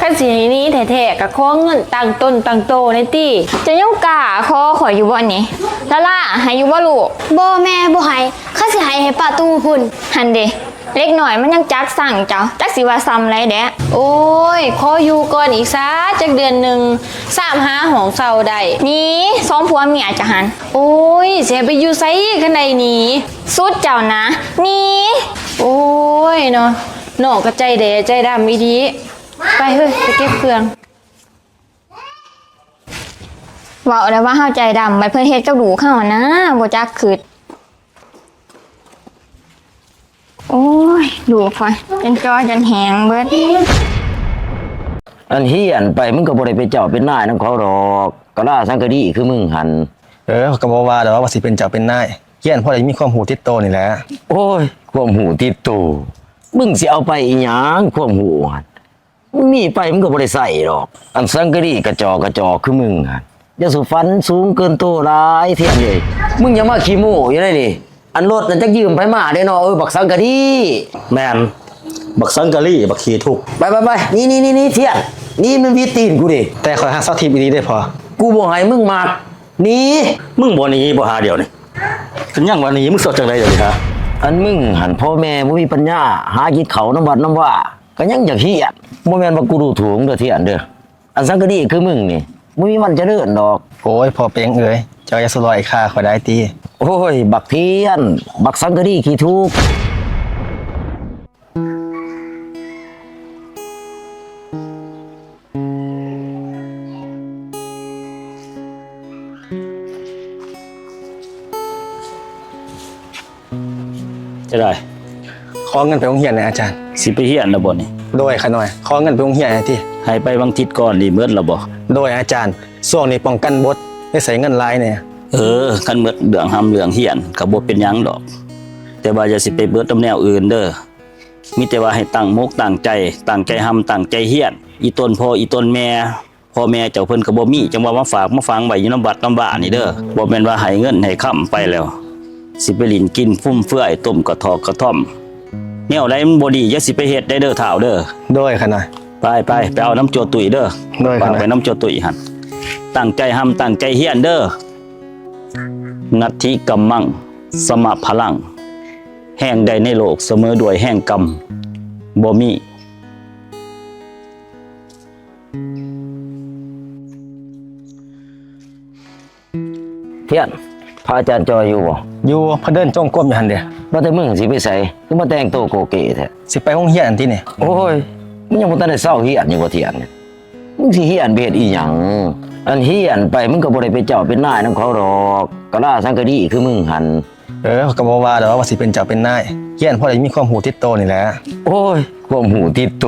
ຄັນຊິໃຫ້ໜີແທ້ໆ ກໍຂໍເງິນຕັ້ງຕົນຕັ້ງໂຕແດ່ຕິ. ເຈົ້າຍັງກ້າຂໍຂ້ອຍຢູ່ບໍນີ້? ລາລາ ໃຫ້ຢູ່ບໍລູກ? ບໍ່ແມ່ ບໍ່ໃຫ້ ຄັນຊິໃຫ້ ໃຫ້ປ້າຕູ້ພຸ້ນ. ຫັ້ນເດ ເດັກນ້ອຍມັນຍັງຈັກຊັງເຈົ້າ ຈັກຊິວ່າຊ່ຳໃດແດ່. ໂອ້ຍ ຂໍຢູ່ກ່ອນອີກຊະຈັກເດືອນໜຶ່ງ ຊາມຫາຫ້ອງເຊົ່າໄດ້. ໜີ ສອງຜົວເມຍເຈົ້າຫັ້ນ. ໂອ້ຍ ຊິໃຫ້ໄປຢູ່ໃສຄັນໄດ້ໜີ? ສຸດເຈົ້ານະ ໜີ. ໂອ້ຍເນາະ ນ້ອງກໍໃຈແດ່ໃຈດຳອີ່ຫຼີ. ໄປເຮີ້ຍ ໄປເກັບເຄື່ອງ. ເວົ້າແລ້ວວ່າເຮົາໃຈດຳ ບັດເພິ່ນເຮັດກັບລູກເຮົານະ ບໍ່ຈັກຄິດ. ໂອ້ຍ ລູກຂ້ອຍຈົນຈໍຈົນແຫ້ງເບິດ. ອັນຮຽນໄປ ມຶງກໍບໍ່ໄດ້ເປັນເຈົ້າເປັນນາຍນຳເຂົາດອກ ກະລາສັງກະດີຄືມຶງຫັ້ນ. ເອີ ຂ້ອຍກໍບໍ່ວ່າດອກວ່າຊິເປັນເຈົ້າເປັນນາຍ ຮຽນພໍໄດ້ມີຄວາມຮູ້ຕິດໂຕນີ້ແຫຼະ. ໂອ້ຍ ຄວາມຮູ້ຕິດໂຕ ມຶງຊິເອົາໄປອີ່ຫຍັງ ຄວາມຮູ້ຫັ້ນ? ມີໄປມັນກໍບໍ່ໄດ້ໃຊ້ດອກ. ອັນສັງກະດີກະຈອກກະຈອກຄືມຶງຫັ້ນ ຢ່າສູ່ຝັນສູງເກີນໂຕຫຼາຍ ທຽນເອີຍ. ມຶງຢ່າມາຂີ້ໂມ້ຢູ່ໃດນີ້. ອັນລົດນັ້ນຈັກຢືມໃຜມາເດ້ເນາະ ເອີ ບັກສັງກະດີ. ແມ່ນ ບັກສັງກະດີ ບັກຂີ້ທຸກ. ໄປໆໆ ໜີໆໆ ທຽນ ໜີ ມັນຫວີດຕີນກູເດ້. ແຕ່ຂ້ອຍຮັກສາວທິບອີ່ຫຼີເດ້ພໍ່. ກູບໍ່ໃຫ້ມຶງມັກ ໜີ. ມຶງບໍ່ໜີບໍ່ຫາດຽວນີ້? ຄັນຍັງວ່າໜີ ມຶງຊິເອົາຈັ່ງໃດດຽວນີ້ຫາ? ອັນມຶງຫັ້ນ ພໍ່ແມ່ບໍ່ມີປັນຍາຫາກິນເຂົ້ານຳວັດນຳວາ ກໍຍັງຢາກຮຽນ. ບໍ່ແມ່ນວ່າກູດູຖູກເດີທຽນເດີ. ອັນສັງກະດີຄືມຶງນີ້ ບໍ່ມີວັນຈະເລີນດອກ. ໂອ້ຍ ພໍ່ເປັງເອີຍ ເຈົ້າຢ່າສະຫຼອຍຂ້າຂ້ອຍໄດ້ຕິ. ໂອ້ຍ ບັກທຽນ ບັກສັງກະດີຂີ້ທຸກ. ຈະໄດ້ ຂໍເງິນໄປໂຮງຮຽນແດ່ອາຈານ. ຊິໄປຮຽນແລ້ວບໍ່ນີ້? ໂດຍ ຂ້ານ້ອຍ ຂໍເງິນໄປໂຮງຮຽນແດ່ຕິ. ໃຫ້ໄປຫວ່າງທິດກ່ອນນີ້ ໝົດແລ້ວບໍ່? ໂດຍອາຈານ ຊ່ວງນີ້ປ້ອງກັນບົດ ໄດ້ໃຊ້ເງິນຫຼາຍແດ່. ເອີ ຄັນໝົດເລື່ອງຮ່ຳເລື່ອງຮຽນກໍບໍ່ເປັນຫຍັງດອກ ແຕ່ວ່າຢ່າຊິໄປເບິດນຳແນວອື່ນເດີ. ມີແຕ່ວ່າໃຫ້ຕັ້ງມົກຕັ້ງໃຈ ຕັ້ງໃຈຮ່ຳຕັ້ງໃຈຮຽນ. ອີ່ຕົນພໍ່ອີ່ຕົນແມ່ ພໍ່ແມ່ເຈົ້າເພິ່ນກໍບໍ່ມີ ຈັ່ງວ່າມາຝາກມາຝັງໄວ້ຢູ່ນຳວັດນຳວານີ້ເດີ. ບໍ່ແມ່ນວ່າໃຫ້ເງິນໃຫ້ຄຳໄປແລ້ວ ຊິໄປຫຼິ້ນກິນຟຸມເຟືອຍ ຕົ້ມກະຖອກກະທ່ອມ ແນວໃດມັນບໍ່ດີ ຢ່າຊິໄປເຮັດໄດ້ເດີທ້າວເດີ. ໂດຍ ຂ້ານ້ອຍ. ໄປໆ ໄປເອົານຳຈົວຕຸ້ຍເດີ. ໂດຍ ຝາກໄວ້ນຳຈົວຕຸ້ຍຫັ້ນ. ຕັ້ງໃຈຮ່ຳຕັ້ງໃຈຮຽນເດີ. ນັດຖິກຳມັງ ສະມະພະລັງ ແຮງໃດໃນໂລກສະເໝີດ້ວຍແຮງກຳ ບໍ່ມີ. ທຽນ ພະອາຈານຈ່ອຍຢູ່ບໍ່? ຢູ່ ເພິ່ນເດີນຈົງກົມຢູ່ຫັ້ນເດ. ວ່າແຕ່ມຶງຊິໄປໃສ? ຄືມາແຕ່ງໂຕໂກເກແທ້? ຊິໄປໂຮງຮຽນຫັ້ນຕິນີ້. ໂອ້ຍ ມຶງຍັງບໍ່ທັນໄດ້ເຊົາຮຽນຢູ່ບໍ່ທຽນ? ມຶງຊິຮຽນໄປເຮັດອີ່ຫຍັງ? ອັນຮຽນໄປມຶງກໍບໍ່ໄດ້ເປັນເຈົ້າເປັນນາຍນຳເຂົາດອກ, ກະລາສັງກະດີຄືມຶງຫັ້ນ. ເອີ ຂ້ອຍກໍບໍ່ວ່າດອກວ່າຊິເປັນເຈົ້າເປັນນາຍ, ຮຽນພໍໄດ້ມີຄວາມຮູ້ຕິດໂຕນີ້ແຫຼະ. ໂອ້ຍ ຄວາມຮູ້ຕິດໂຕ?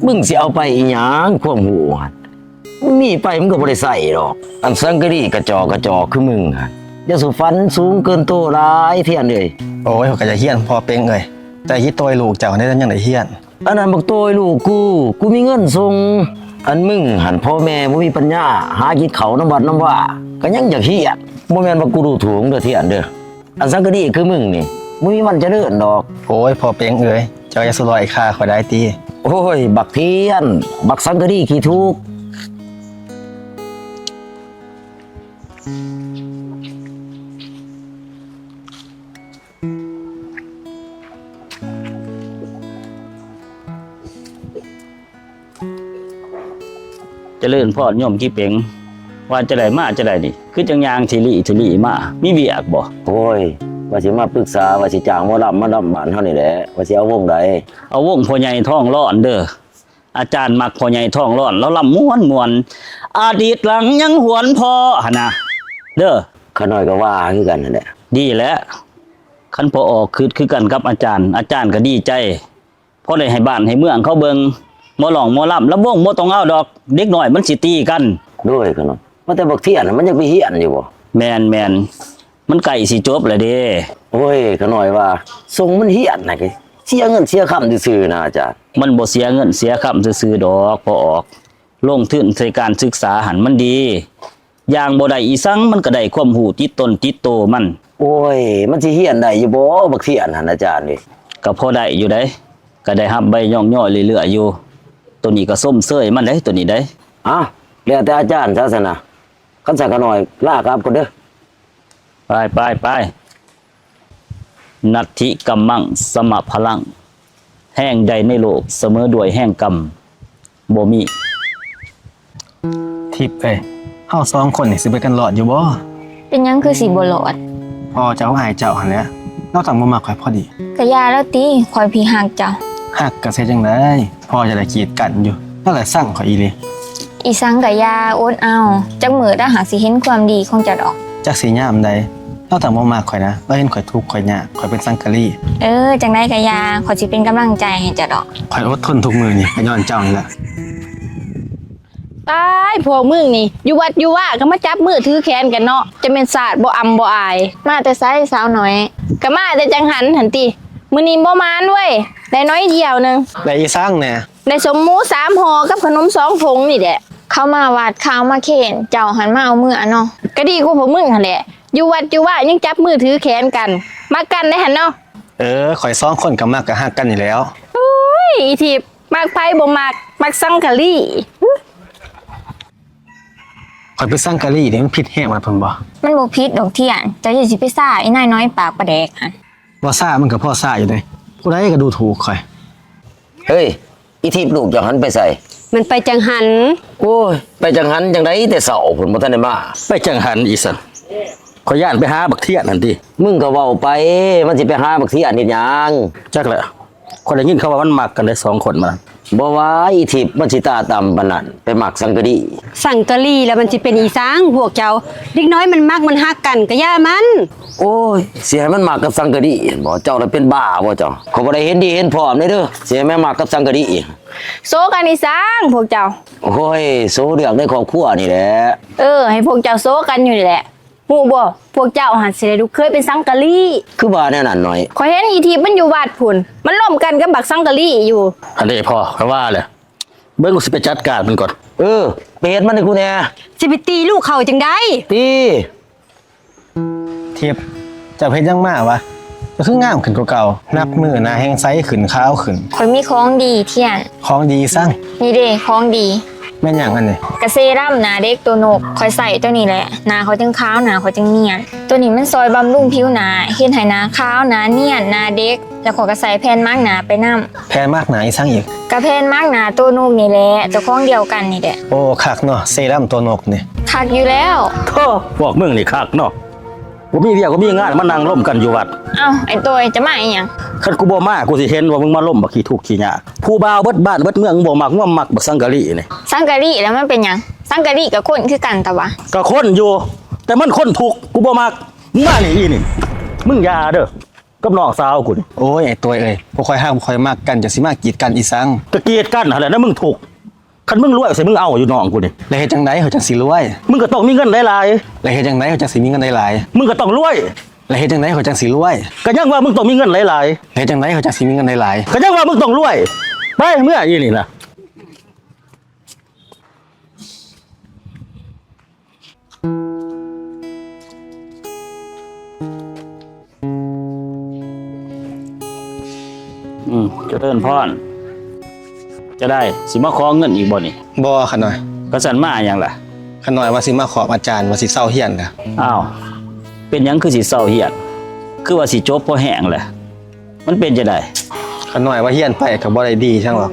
ມຶງຊິເອົາໄປອີ່ຫຍັງຄວາມຮູ້ຫັ້ນ? ມີໄປມັນກໍບໍ່ໄດ້ໃຊ້ດອກ. ອັນສັງກະດີກະຈອກກະຈອກຄືມຶງຫັ້ນ, ຢ່າສູ່ຝັນສູງເກີນໂຕຫຼາຍທຽນເອີຍ. ໂອ້ຍ ຂ້ອຍກໍຢາກຮຽນພໍ່ເປັງເອີຍ, ແຕ່ອີໂຕຍລູກເຈົ້າຫັ້ນເດ ຍັງໄດ້ຮຽນ. ອັນນັ້ນບັກໂຕຍລູກກູ, ກູມີເງິນສົ່ງ. ອັນມຶງຫັ້ນພໍ່ແມ່ບໍ່ມີປັນຍາຫາກິນເຂົ້ານຳວັດນຳວາ, ກໍຍັງຢາກຮຽນ. ບໍ່ແມ່ນວ່າກູດູຖູກເດີທຽນເດີ. ອັນສັງກະດີຄືມຶງນີ້ ບໍ່ມີວັນຈະເລີນດອກ. ໂອ້ຍ ພໍ່ເປັງເອີຍ, ເຈົ້າຢ່າສະຫຼອຍຂ້າຂ້ອຍໄດ້ຕິ. ໂອ້ຍ ບັກທຽນ, ບັກສັງກະດີຂີ້ທຸກ. ຈະເລີນພອນໂຍມຂີ້ເປັງ, ວ່າຈະໄດ້ມາຈະໄດ້ນີ້ ຄືຈັ່ງຍ່າງທີລີທີລີມາ, ມີວຽກບໍ່? ໂອ້ຍ ວ່າຊິມາປຶກສາວ່າຊິຈ້າງໝໍລຳມາລຳບ້ານເຮົານີ້ແຫຼະ, ວ່າຊິເອົາວົງໃດ? ເອົາວົງພໍ່ໃຫຍ່ທອງລ້ອນເດີ, ອາຈານມັກພໍ່ໃຫຍ່ທອງລ້ອນ, ລາວລຳມ່ວນໆ, ອາດີດຫຼັງຍັງຫວນພໍ້ຫັ້ນນະເດີ. ຂ້ານ້ອຍກໍວ່າຄືກັນຫັ້ນແຫຼະ. ດີແຫຼະ, ຄັນພໍ່ອອກຄຶດຄືກັນກັບອາຈານ, ອາຈານກໍດີໃຈ. ພໍໄດ້ໃຫ້ບ້ານໃຫ້ເມືອງເຂົາເບິ່ງ, ໝໍຮ້ອງໝໍລຳລຳວົງບໍ່ຕ້ອງເອົາດອກ, ເດັກນ້ອຍມັນຊິຕີກັນ. ໂດຍ ຂ້ານ້ອຍ, ວ່າແຕ່ບັກທຽນມັນຍັງໄປຮຽນຢູ່ບໍ່? ແມ່ນໆ, ມັນໃກ້ຊິຈົບແລ້ວເດ້. ໂອ້ຍ ຂ້ານ້ອຍວ່າສົ່ງມັນຮຽນນະ, ເສຍເງິນເສຍຄຳຊື່ໆນະອາຈານ. ມັນບໍ່ເສຍເງິນເສຍຄຳຊື່ໆດອກ ພໍ່ອອກ, ລົງທຶນໃສ່ການສຶກສາຫັ້ນມັນດີ. ຢ່າງບໍ່ໄດ້ອີ່ສັງ, ມັນກໍໄດ້ຄວາມຮູ້ຕິດຕົນຕິດໂຕມັນ. ໂອ້ຍ ມັນຊິຮຽນໄດ້ຢູ່ບໍ່ ບັກທຽນຫັ້ນອາຈານເອີຍ? ກໍພໍໄດ້ຢູ່ໃດ໋, ກໍໄດ້ຮັບໃບຍ້ອງຍໍເລື້ອຍໆຢູ່. ໂຕນີ້ກໍຊົມເຊີຍມັນເດ້ ໂຕນີ້ເດ້. ເອົ້າ ແລ້ວແຕ່ອາຈານຊະຊັ້ນນະ, ຄັນຊັ້ນຂ້ານ້ອຍລາກັບກ່ອນເດີ. ໄປໆໆ. ນັດຖິກຳມັງສະມະພະລັງ, ແຮງໃດໃນໂລກສະເໝີດ້ວຍແຮງກຳ? ບໍ່ມີ. ທິບເອີຍ, ເຮົາສອງຄົນນີ້ຊິໄປກັນລອດຢູ່ບໍ່? ເປັນຫຍັງຄືຊິບໍ່ລອດ? ພໍ່ເຈົ້າອ້າຍເຈົ້າຫັ້ນແຫຼະ, ລາວຕ້ອງບໍ່ມັກຂ້ອຍພໍດີ. ກະຢ່າລາວຕິ, ຂ້ອຍພີຮັກເຈົ້າ. ຮັກກະຊິເຮັດຈັ່ງໃດ? ພໍ່ຈະໄດ້ກີດກັ້ນຢູ່, ລາວລະຊັງຂ້ອຍອີ່ຫຼີ. ອີ່ສັງກະຢ່າ, ອົດເອົາ, ຈັກມື້ລາວຫາກຊິເຫັນຄວາມດີຂອງເຈົ້າດອກ. ຈັກຊິຍາມໃດ, ລາວຕ້ອງບໍ່ມັກຂ້ອຍນະ, ລາວເຫັນຂ້ອຍທຸກຂ້ອຍຍາກ, ຂ້ອຍເປັນສັງກະລີ. ເອີ ຈັ່ງໃດກະຢ່າ, ຂ້ອຍຊິເປັນກຳລັງໃຈໃຫ້ເຈົ້າດອກ. ຂ້ອຍອົດທົນທຸກມື້ນີ້ກະຍ້ອນເຈົ້ານີ້ລະ. ຕາຍ ພວກມຶງນີ້ ຢູ່ວັດຢູ່ວາກໍມາຈັບມືຖືແຂນກັນເນາະ, ຈະແມ່ນຊາດບໍ່ອຳບໍ່ອາຍ. ມາແຕ່ໃສສາວນ້ອຍ? ກໍມາແຕ່ຈັງຫັນຫັ້ນຕິ, ມື້ນີ້ບໍ່ໝານເວີຍ, ໄດ້ໜ້ອຍດຽວໜຶ່ງ. ໄດ້ອີ່ສັງແດ່? ໄດ້ສົມໝູສາມຫໍ່ກັບຂະໜົມສອງຖົງນີ້ແຫຼະ. ເຂົາມາວັດ ຂ່າວມາເຄນ, ເຈົ້າຫັ້ນມາເອົາເມືອເນາະ. ກໍດີກວ່າພວກມຶງຫັ້ນແຫຼະ, ຢູ່ວັດຢູ່ວາຍັງຈັບມືຖືແຂນກັນ, ມັກກັນໄດ໋ຫັ້ນເນາະ. ເອີ ຂ້ອຍສອງຄົນກໍມັກກໍຮັກກັນນີ້ແຫຼ້ວ. ໂອ້ຍ ອີ່ທິບ, ມັກໃຜບໍ່ມັກ, ມັກສັງກະລີ. ຂ້ອຍເປັນສັງກະລີນີ້ ມັນຜິດແຮງໄປພຸ້ນບໍ່? ມັນບໍ່ຜິດດອກທຽນ, ເຈົ້າຢ່າຊິໄປຊ່າອີ່ນາຍນ້ອຍປາກປາແດກຫັ້ນ. ບໍ່ຊ່າມັນກໍພໍຊ່າຢູ່ເດ້, ຜູ້ໃດກໍດູຖູກຂ້ອຍ. ເຮີ້ຍ ອີ່ທິບລູກເຈົ້າຫັ້ນໄປໃສ? ມັນໄປຈັງຫັນ. ໂອ້ຍ ໄປຈັງຫັນຈັ່ງໃດ, ແຕ່ເຊົ້າພຸ້ນບໍ່ທັນໄດ້ມາ. ໄປຈັງຫັນອີ່ສັງ? ຂ້ອຍຢ້ານໄປຫາບັກທຽນຫັ້ນຕິ. ມຶງກໍເວົ້າໄປ, ມັນຊິໄປຫາບັກທຽນເຮັດຫຍັງ? ຈັກແຫຼະ. ຂ້ອຍໄດ້ຍິນເຂົາວ່າມັນມັກກັນເດ້ສອງຄົນມັນ. ບໍ່ວ່າອີ່ທິບມັນຊິຕາຕ່ຳປານນັ້ນ, ໄປມັກສັງກະລີ. ສັງກະລີແລ້ວມັນຊິເປັນອີ່ສັງພວກເຈົ້າ? ເດັກນ້ອຍມັນມັກມັນຮັກກັນກໍຢ່າມັນ. ໂອ້ຍ ຊິໃຫ້ມັນມັກກັບສັງກະລີຫັ້ນບໍ? ເຈົ້າລະເປັນບ້າບໍເຈົ້າ? ຂ້ອຍບໍ່ໄດ້ເຫັນດີເຫັນພ້ອມເດ້, ຊິໃຫ້ແມ່ມັກກັບສັງກະລີ. ໂຊກັນອີ່ສັງພວກເຈົ້າ? ໂອ້ຍ ໂຊເລື່ອງໃນຄອບຄົວນີ້ແຫຼະ. ເອີ ໃຫ້ພວກເຈົ້າໂຊກັນຢູ່ນີ້ແຫຼະ. ຮູ້ບໍ່ ພວກເຈົ້າຫັ້ນຊິໄດ້ລູກເຂີຍເປັນສັງກະລີ. ຄືວ່າແນວນັ້ນນ້ອຍ? ຂ້ອຍເຫັນອີ່ທິບມັນຢູ່ວັດພຸ້ນ, ມັນລົມກັນກັບບັກສັງກະລີຢູ່. ອັນເດພໍ່, ຂ້ອຍວ່າແຫຼະ, ເບິ່ງ ກູຊິໄປຈັດການມັນກ່ອນ. ເອີ ໄປເຮັດມັນໃຫ້ກູແດ່. ຊິໄປຕີລູກເຂົາຈັ່ງໃດ? ຕີ. ທິບ, ເຈົ້າເຮັດຫຍັງມາວະ? ເຈົ້າຄືງາມຂຶ້ນກວ່າເກົ່າ, ນັບມື້ໜ້າແຮ່ງໃສຂຶ້ນ, ຂາວຂຶ້ນ. ຂ້ອຍມີຂອງດີທຽນ. ຂອງດີອີ່ສັງ? ນີ້ເດ້ ຂອງດີ. ແມ່ນຫຍັງອັນນີ້? ກະເຊຣຳໜ້າເດັກໂຕນົກ, ຂ້ອຍໃຊ້ໂຕນີ້ແຫຼະ, ໜ້າຂ້ອຍຈຶ່ງຂາວ, ໜ້າຂ້ອຍຈຶ່ງນຽນ. ໂຕນີ້ມັນຊ່ອຍບຳລຸງຜິວໜ້າ, ເຮັດໃຫ້ໜ້າຂາວ, ໜ້ານຽນ, ໜ້າເດັກ, ແລ້ວຂ້ອຍກໍໃສ່ແຜ່ນໝາກໜ້າໄປນຳ. ແຜ່ນໝາກໜ້າອີ່ສັງອີກ? ກະແຜ່ນໝາກໜ້າໂຕນົກນີ້ແຫຼະ, ເຈົ້າຂອງດຽວກັນນີ້ແຫຼະ. ໂອ້ ຄັກເນາະ, ເຊຣຳໂຕນົກນີ້. ຄັກຢູ່ແລ້ວ. ໂທ້ ພວກມຶງນີ້ຄັກເນາະ. ໂ ບໍ່ມີວຽກບໍ່ມີງານ ມານັ່ງລົມກັນຢູ່ວັດ. ເອົ້າ ໄອ້ໂຕຍ ຈະມາອີ່ຫຍັງ? ຄັນກູບໍ່ມາ ກູຊິເຫັນວ່າມຶງມາລົມບັກຂີ້ທຸກຂີ້ຍາກ. ຜູ້ບ່າວເບິດບ້ານເບິດເມືອງບໍ່ມັກ ງວມມັກບັກສັງກະລີນີ້. ສັງກະລີແລ້ວມັນເປັນຫຍັງ? ສັງກະລີກໍຄົນຄືກັນຕະວະ. ກໍຄົນຢູ່ ແຕ່ມັນຄົນທຸກ ກູບໍ່ມັກ. ມານີ້ອີ່ນີ້ ມຶງຢ່າເດີ້ ກັບນ້ອງສາວກູນີ້. ໂອ້ຍ ໄອ້ໂຕຍເອີຍ ພວກຂ້ອຍຮັກພວກຂ້ອຍມັກກັນ ເຈົ້າຊິມາກີດກັນອີ່ສັງ? ກໍກີດກັນຫັ້ນແຫຼະ ນະມຶງທຸກ. ຄັນມຶງລວຍ ຊິມຶງເອົາຢູ່ນ້ອງກູນີ້. ແລ້ວເຮັດຈັ່ງໃດຂ້ອຍຈັ່ງຊິລວຍ? ມຶງກໍຕ້ອງມີເງິນຫຼາຍໆ. ແລ້ວເຮັດຈັ່ງໃດຂ້ອຍຈັ່ງຊິມີເງິນຫຼາຍໆ? ມຶງກໍຕ້ອງລວຍ. ແລ້ວເຮັດຈັ່ງໃດຂ້ອຍຈັ່ງຊິລວຍ? ກໍຍັງວ່າມຶງຕ້ອງມີເງິນຫຼາຍໆ. ແລ້ວເຮັດຈັ່ງໃດຂ້ອຍຈັ່ງຊິມີເງິນຫຼາຍໆ? ກໍຍັງວ່າມຶງຕ້ອງລວຍ. ໄປ ເມືອອີ່ນີ້ນະ. ອືມ ຈະເລີນພອນ. ຈະໄດ້ ຊິມາຂໍເງິນອີກບໍ່ນີ້? ບໍ່ ຂະນ້ອຍ. ກະຊັ້ນມາຫຍັງລະ? ຂະນ້ອຍວ່າຊິມາຂອບອາຈານ ວ່າຊິເຊົາຮຽນລະ. ອ້າວ ເປັນຫຍັງຄືຊິເຊົາຮຽນ? ຄືວ່າຊິຈົບພໍແຮງລະ. ມັນເປັນຈັ່ງໃດ? ຂະນ້ອຍວ່າຮຽນໄປກໍບໍ່ໄດ້ດີຫຍັງດອກ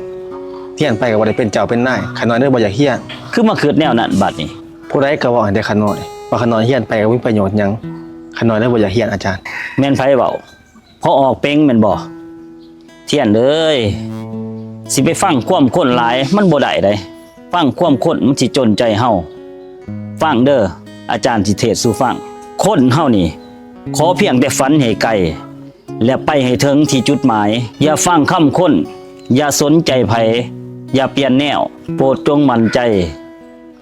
ຮຽນໄປກໍບໍ່ໄດ້ເປັນເຈົ້າເປັນນາຍ ຂະນ້ອຍເລີຍບໍ່ຢາກຮຽນ. ຄືມາຄິດແນວນັ້ນບາດນີ້? ຜູ້ໃດກໍເວົ້າໃຫ້ແຕ່ຂະນ້ອຍ ວ່າຂະນ້ອຍຮຽນໄປກໍບໍ່ມີປະໂຫຍດຫຍັງ ຂະນ້ອຍເລີຍບໍ່ຢາກຮຽນອາຈານ. ແມ່ນໃຜເວົ້າ? ພໍ່ອອກເປັງແມ່ນບໍ່? ທຽນເອີຍ ຊິໄປຟັງຄວາມຄົນຫຼາຍມັນບໍ່ໄດ້ໃດ. ຟັງຄວາມຄົນມັນຊິຈົນໃຈເຮົາ. ຟັງເດີ້ ອາຈານຊິເທດສູ່ຟັງ. ຄົນເຮົານີ້ ຂໍພຽງແຕ່ຝັນໃຫ້ໄກ ແລະ ໄປໃຫ້ເຖິງທີ່ຈຸດໝາຍ. ຢ່າຟັງຄຳຄົນ, ຢ່າສົນໃຈໃຜ, ຢ່າປ່ຽນແນວ. ໂປດຈົ່ງໝັ້ນໃຈ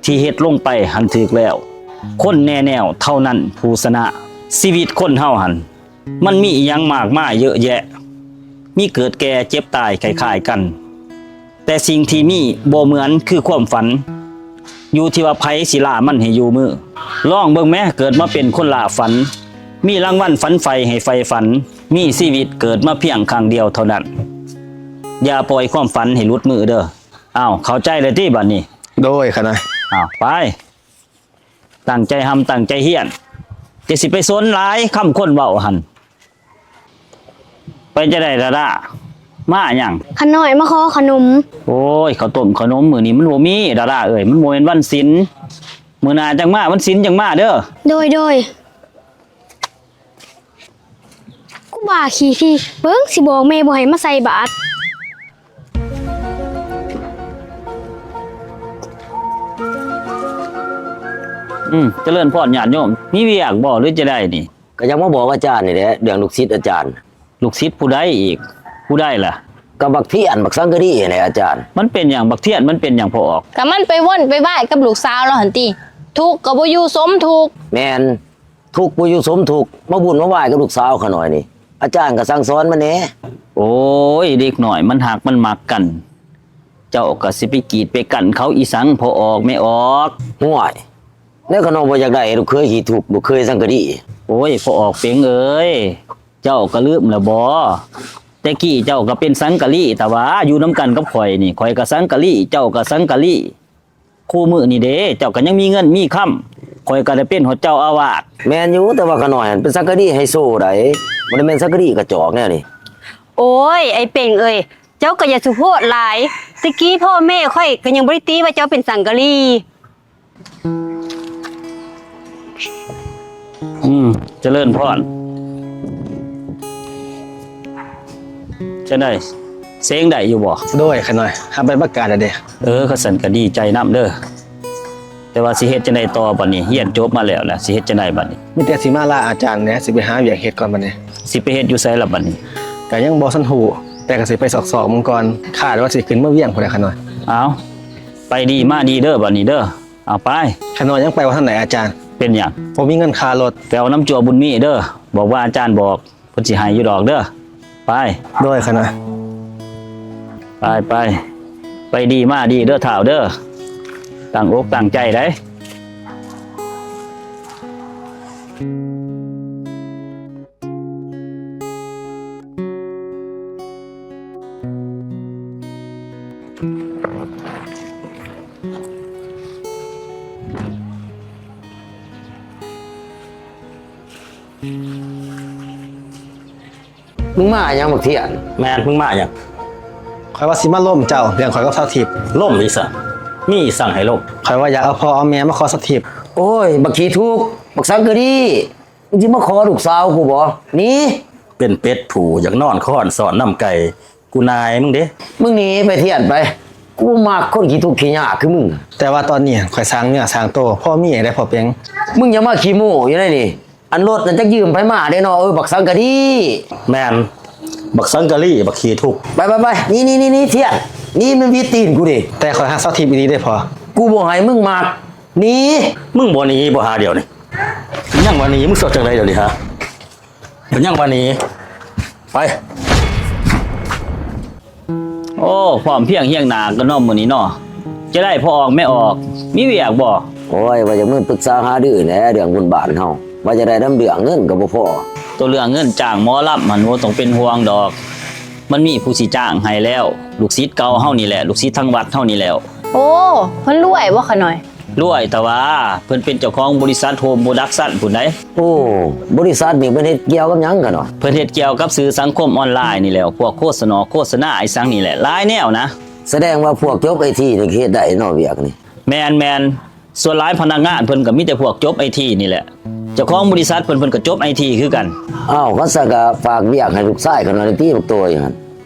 ທີ່ເຮັດລົງໄປຫັ້ນຖືກແລ້ວ. ຄົນແນ່ແນວເທົ່ານັ້ນຜູ້ຊະນະ. ຊີວິດຄົນເຮົາຫັ້ນ ມັນມີອີ່ຫຍັງມາກມາຍເຍອະແຍະ, ມີເກີດແກ່ເຈັບຕາຍຄ້າຍໆກັນ. ແຕ່ສິ່ງທີ່ມີບໍ່ເໝືອນຄືຄວາມຝັນ, ຢູ່ທີ່ວ່າໃຜຊິລ່າມັນໃຫ້ຢູ່ມື. ລອງເບິ່ງແມ, ເກີດມາເປັນຄົນລ່າຝັນ, ມີລາງວັນຝັນໃຝ່ໃຫ້ໃຝ່ຝັນ, ມີຊີວິດເກີດມາພຽງຄັ້ງດຽວເທົ່ານັ້ນ. ຢ່າປ່ອຍຄວາມຝັນໃຫ້ຫຼຸດມືເດີ້. ອ້າວ, ເຂົ້າໃຈແລ້ວຕິບັດນີ້? ໂດຍ, ຂະນ້ອຍ. ອ້າວ, ໄປ. ຕັ້ງໃຈຮ່ຳຕັ້ງໃຈຮຽນ, ຈະຊິໄປສົນຫຼາຍຄຳຄົນເວົ້າຫັ້ນ. ເປັນຈັ່ງໃດລະດາ? ມາຫຍັງ? ຂະນ້ອຍມາຂໍຂະໜົມ. ໂອ້ຍ, ເຂົ້າຕົ້ມຂະໜົມມື້ນີ້ມັນບໍ່ມີດາດາເອີຍ, ມັນບໍ່ແມ່ນວັນສິນ. ມື້ໜ້າຈັ່ງມາ, ວັນສິນຈັ່ງມາເດີ້. ໂດຍ, ໂດຍ. ຄູບາຂີ້ຖີ່, ເບິ່ງຊິບອກແມ່ບໍ່ໃຫ້ມາໃສ່ບາດ. ອືມ, ຈະເລີນພອນຍາດໂຍມ, ມີວຽກບໍ່ ຫຼື ຈັ່ງໃດນີ້? ກໍຢາກມາບອກອາຈານນີ້ແຫຼະ ເລື່ອງລູກສິດອາຈານ. ລູກສິດຜູ້ໃດອີກ? ຜູ້ໃດລະ? ກໍບັກທຽນ, ບັກສັງກະດີຫັ້ນແຫຼະອາຈານ. ມັນເປັນຫຍັງ? ບັກທຽນມັນເປັນຫຍັງ? ພໍ່ອອກ, ກໍມັນໄປວົນໄປວາຍກັບລູກສາວລາວຫັ້ນຕິ. ທຸກກໍບໍ່ຢູ່ສົມທຸກ. ແມ່ນ. ທຸກບໍ່ຢູ່ສົມທຸກ, ມາວຸ່ນມາວາຍກັບລູກສາວຂ້ານ້ອຍນີ້. ອາຈານກໍສັ່ງສອນມັນແດ່. ໂອ້ຍ, ເດັກນ້ອຍມັນຮັກມັນມັກກັນ, ເຈົ້າກໍຊິໄປກີດໄປກັ້ນເຂົາອີ່ສັງ ພໍ່ອອກແມ່ອອກ. ຫ້ວຍ, ແນວຂ້ານ້ອຍບໍ່ຢາກໄດ້ລູກເຂີຍຂີ້ທຸກ, ລູກເຂີຍສັງກະດີ. ໂອ້ຍ, ພໍ່ອອກເປັງເອີຍ, ເຈົ້າກໍລືມແລ້ວບໍ? ແຕ່ກີ້ເຈົ້າກໍເປັນສັງກະລີ, ແຕ່ວ່າຢູ່ນຳກັນກັບຂ້ອຍນີ້, ຂ້ອຍກໍສັງກະລີ, ເຈົ້າກໍສັງກະລີ. ຄູ່ມື້ນີ້ເດ້ ເຈົ້າກໍຍັງມີເງິນມີຄຳ, ຂ້ອຍກໍໄດ້ເປັນຮອດເຈົ້າອາວາດ. ແມ່ນຢູ່, ແຕ່ວ່າຂ້ານ້ອຍຫັ້ນເປັນສັງກະລີໄຮໂຊໃດ໋, ບໍ່ໄດ້ແມ່ນສັງກະລີກະຈອກແນວນີ້. ໂອ້ຍ, ໄອ້ເປັງເອີຍ, ເຈົ້າກໍຢ່າສຸໂພດຫຼາຍ. ແຕ່ກີ້ພໍ່ແມ່ຂ້ອຍກໍຍັງບໍ່ໄດ້ຕິວ່າເຈົ້າເປັນສັງກະລີ. ອືມ, ຈະເລີນພອນ. ຈັ່ງໃດ? ເສັງໄດ້ຢູ່ບໍ່? ໂດຍ, ຂ້ານ້ອຍຮັບໃບປະກາດແລ້ວເດ້. ເອີ, ຄັນຊັ້ນກໍດີໃຈນຳເດີ້. ແຕ່ວ່າຊິເຮັດຈັ່ງໃດຕໍ່ບັດນີ້? ຮຽນຈົບມາແລ້ວລະ, ຊິເຮັດຈັ່ງໃດບັດນີ້? ມີແຕ່ຊິມາລາອາຈານແຫຼະ, ຊິໄປຫາວຽກເຮັດກ່ອນບັດນີ້. ຊິໄປເຮັດຢູ່ໃສລະບັດນີ້? ກໍຍັງບໍ່ທັນຮູ້, ແຕ່ກໍຊິໄປຊອກໆເບິ່ງກ່ອນ. ຄາດວ່າຊິຂຶ້ນເມືອງວຽງພຸ້ນແຫຼະ, ຂ້ານ້ອຍ. ເອົາ, ໄປດີມາດີເດີ້ບັດນີ້ເດີ້. ເອົາໄປ. ຂ້ານ້ອຍຍັງໄປບໍ່ທັນໄດ້ອາຈານ. ເປັນຫຍັງ? ບໍ່ມີເງິນຄ່າລົດ. ໄປເອົານຳຈົວບຸນມີເດີ້, ບອກວ່າອາຈານບອກ, ເພິ່ນຊິໃຫ້ຢູ່ດອກເດີ້. ໄປ. ໂດຍ, ຂ້ານ້ອຍ. ໄປ, ໄປ. ໄປດີມາດີເດີ້ທ້າວເດີ້. ຕັ້ງອົກຕັ້ງໃຈໃດ. ມຶງມາຫຍັງບັກທຽນ? ແມ່ນ, ມຶງມາຫຍັງ? ຂ້ອຍວ່າຊິມາລົມເຈົ້າ ເລື່ອງຂ້ອຍກັບສາວທິບ. ລົມອີ່ສັງ? ມີອີ່ສັງໃຫ້ລົມ? ຂ້ອຍວ່າຢາກເອົາພໍ່ເອົາແມ່ມາຂໍສາວທິບ. ໂອ້ຍ, ບັກຂີ້ທຸກ, ບັກສັງກະດີ. ມຶງຊິມາຂໍລູກສາວກູບໍ? ໜີ! ເປັນເປັດຜູ້ຢາກນອນຄອນຊ້ອນນຳໄກ່ ກູນາຍມຶງເດ້. ມຶງໜີໄປທຽນໄປ, ກູບໍ່ມັກຄົນຂີ້ທຸກຂີ້ຍາກຄືມຶງ. ແຕ່ວ່າຕອນນີ້ຂ້ອຍສ້າງເນື້ອສ້າງໂຕພໍມີໄດ້ພໍ່ເປັງ. ມຶງຢ່າມາຂີ້ໂມ້ຢູ່ໃນນີ້. ອັນລົດນັ້ນຈັກຢືມໃຜມາເດ້ເນາະ ເອີ ບັກສັງກະດີ. ແມ່ນ ບັກສັງກະດີ ບັກຂີ້ທຸກ. ໄປໆໆ ໜີໆໆ ທຽນ ໜີ ມັນຫວີດຕີນກູເດ້. ແຕ່ຂ້ອຍຮັກສາວທິບອີ່ຫຼີເດ້ພໍ່. ກູບໍ່ໃຫ້ມຶງມັກ ໜີ. ມຶງບໍ່ໜີບໍ່ຫາດຽວນີ້. ຍັງວ່າໜີ ມຶງຊິເອົາຈັ່ງໃດດຽວນີ້ຫາ? ມັນຍັງວ່າໜີ. ໄປ. ໂອ້ ພ້ອມພຽງຮຽງໜ້າກັນເນາະມື້ນີ້ເນາະ. ຈະໄດ້ພໍ່ອອກແມ່ອອກ ມີວຽກບໍ່? ໂອ້ຍ ວ່າຈະມາປຶກສາຫາລືແຫຼະ ເລື່ອງບຸນບ້ານເຮົາ. ວ່າຈະໄດ້ນຳເລື່ອງເງິນກໍບໍ່ພໍ. ໂຕເລື່ອງເງິນຈ້າງໝໍລຳຫັ້ນບໍ່ຕ້ອງເປັນຫ່ວງດອກ. ມັນມີຜູ້ຊິຈ້າງໃຫ້ແລ້ວ. ລູກສິດເກົ່າເຮົານີ້ແຫຼະ ລູກສິດທາງວັດເຮົານີ້ແລ້ວ. ໂອ້ ເພິ່ນລວຍບໍ່ຂະນ້ອຍ? ລວຍ ແຕ່ວ່າເພິ່ນເປັນເຈົ້າຂອງບໍລິສັດໂຮມໂປຣດັກຊັນພຸ້ນໃດ໋. ໂອ້ ບໍລິສັດນີ້ເພິ່ນເຮັດກ່ຽວກັບຫຍັງຂະນ້ອຍ? ເພິ່ນເຮັດກ່ຽວກັບສື່ສັງຄົມອອນລາຍນີ້ແຫຼະ ພວກໂຄສະນາ ໂຄສະນາອີ່ສັງນີ້ແຫຼະ ຫຼາຍແນວນະ. ສະແດງວ່າພວກຈົບໄອທີນີ້ເຮັດໄດ້ເນາະວຽກນີ້. ແມ່ນໆ ສ່ວນຫຼາຍພະນັກງານເພິ່ນກໍມີແຕ່ພວກຈົບໄອທີນີ້ແຫຼະ. ເຈົ້າຂອງບໍລິສັດເພິ່ນ ເພິ່ນກໍຈົບໄອທີຄືກັນ. ອ້າວ ຄັນຊັ້ນກໍຝາກວຽກໃຫ້ລູກຊາຍຂ້ານ້ອຍແດ່ຕິ ບັກໂຕຍຫັ້ນ.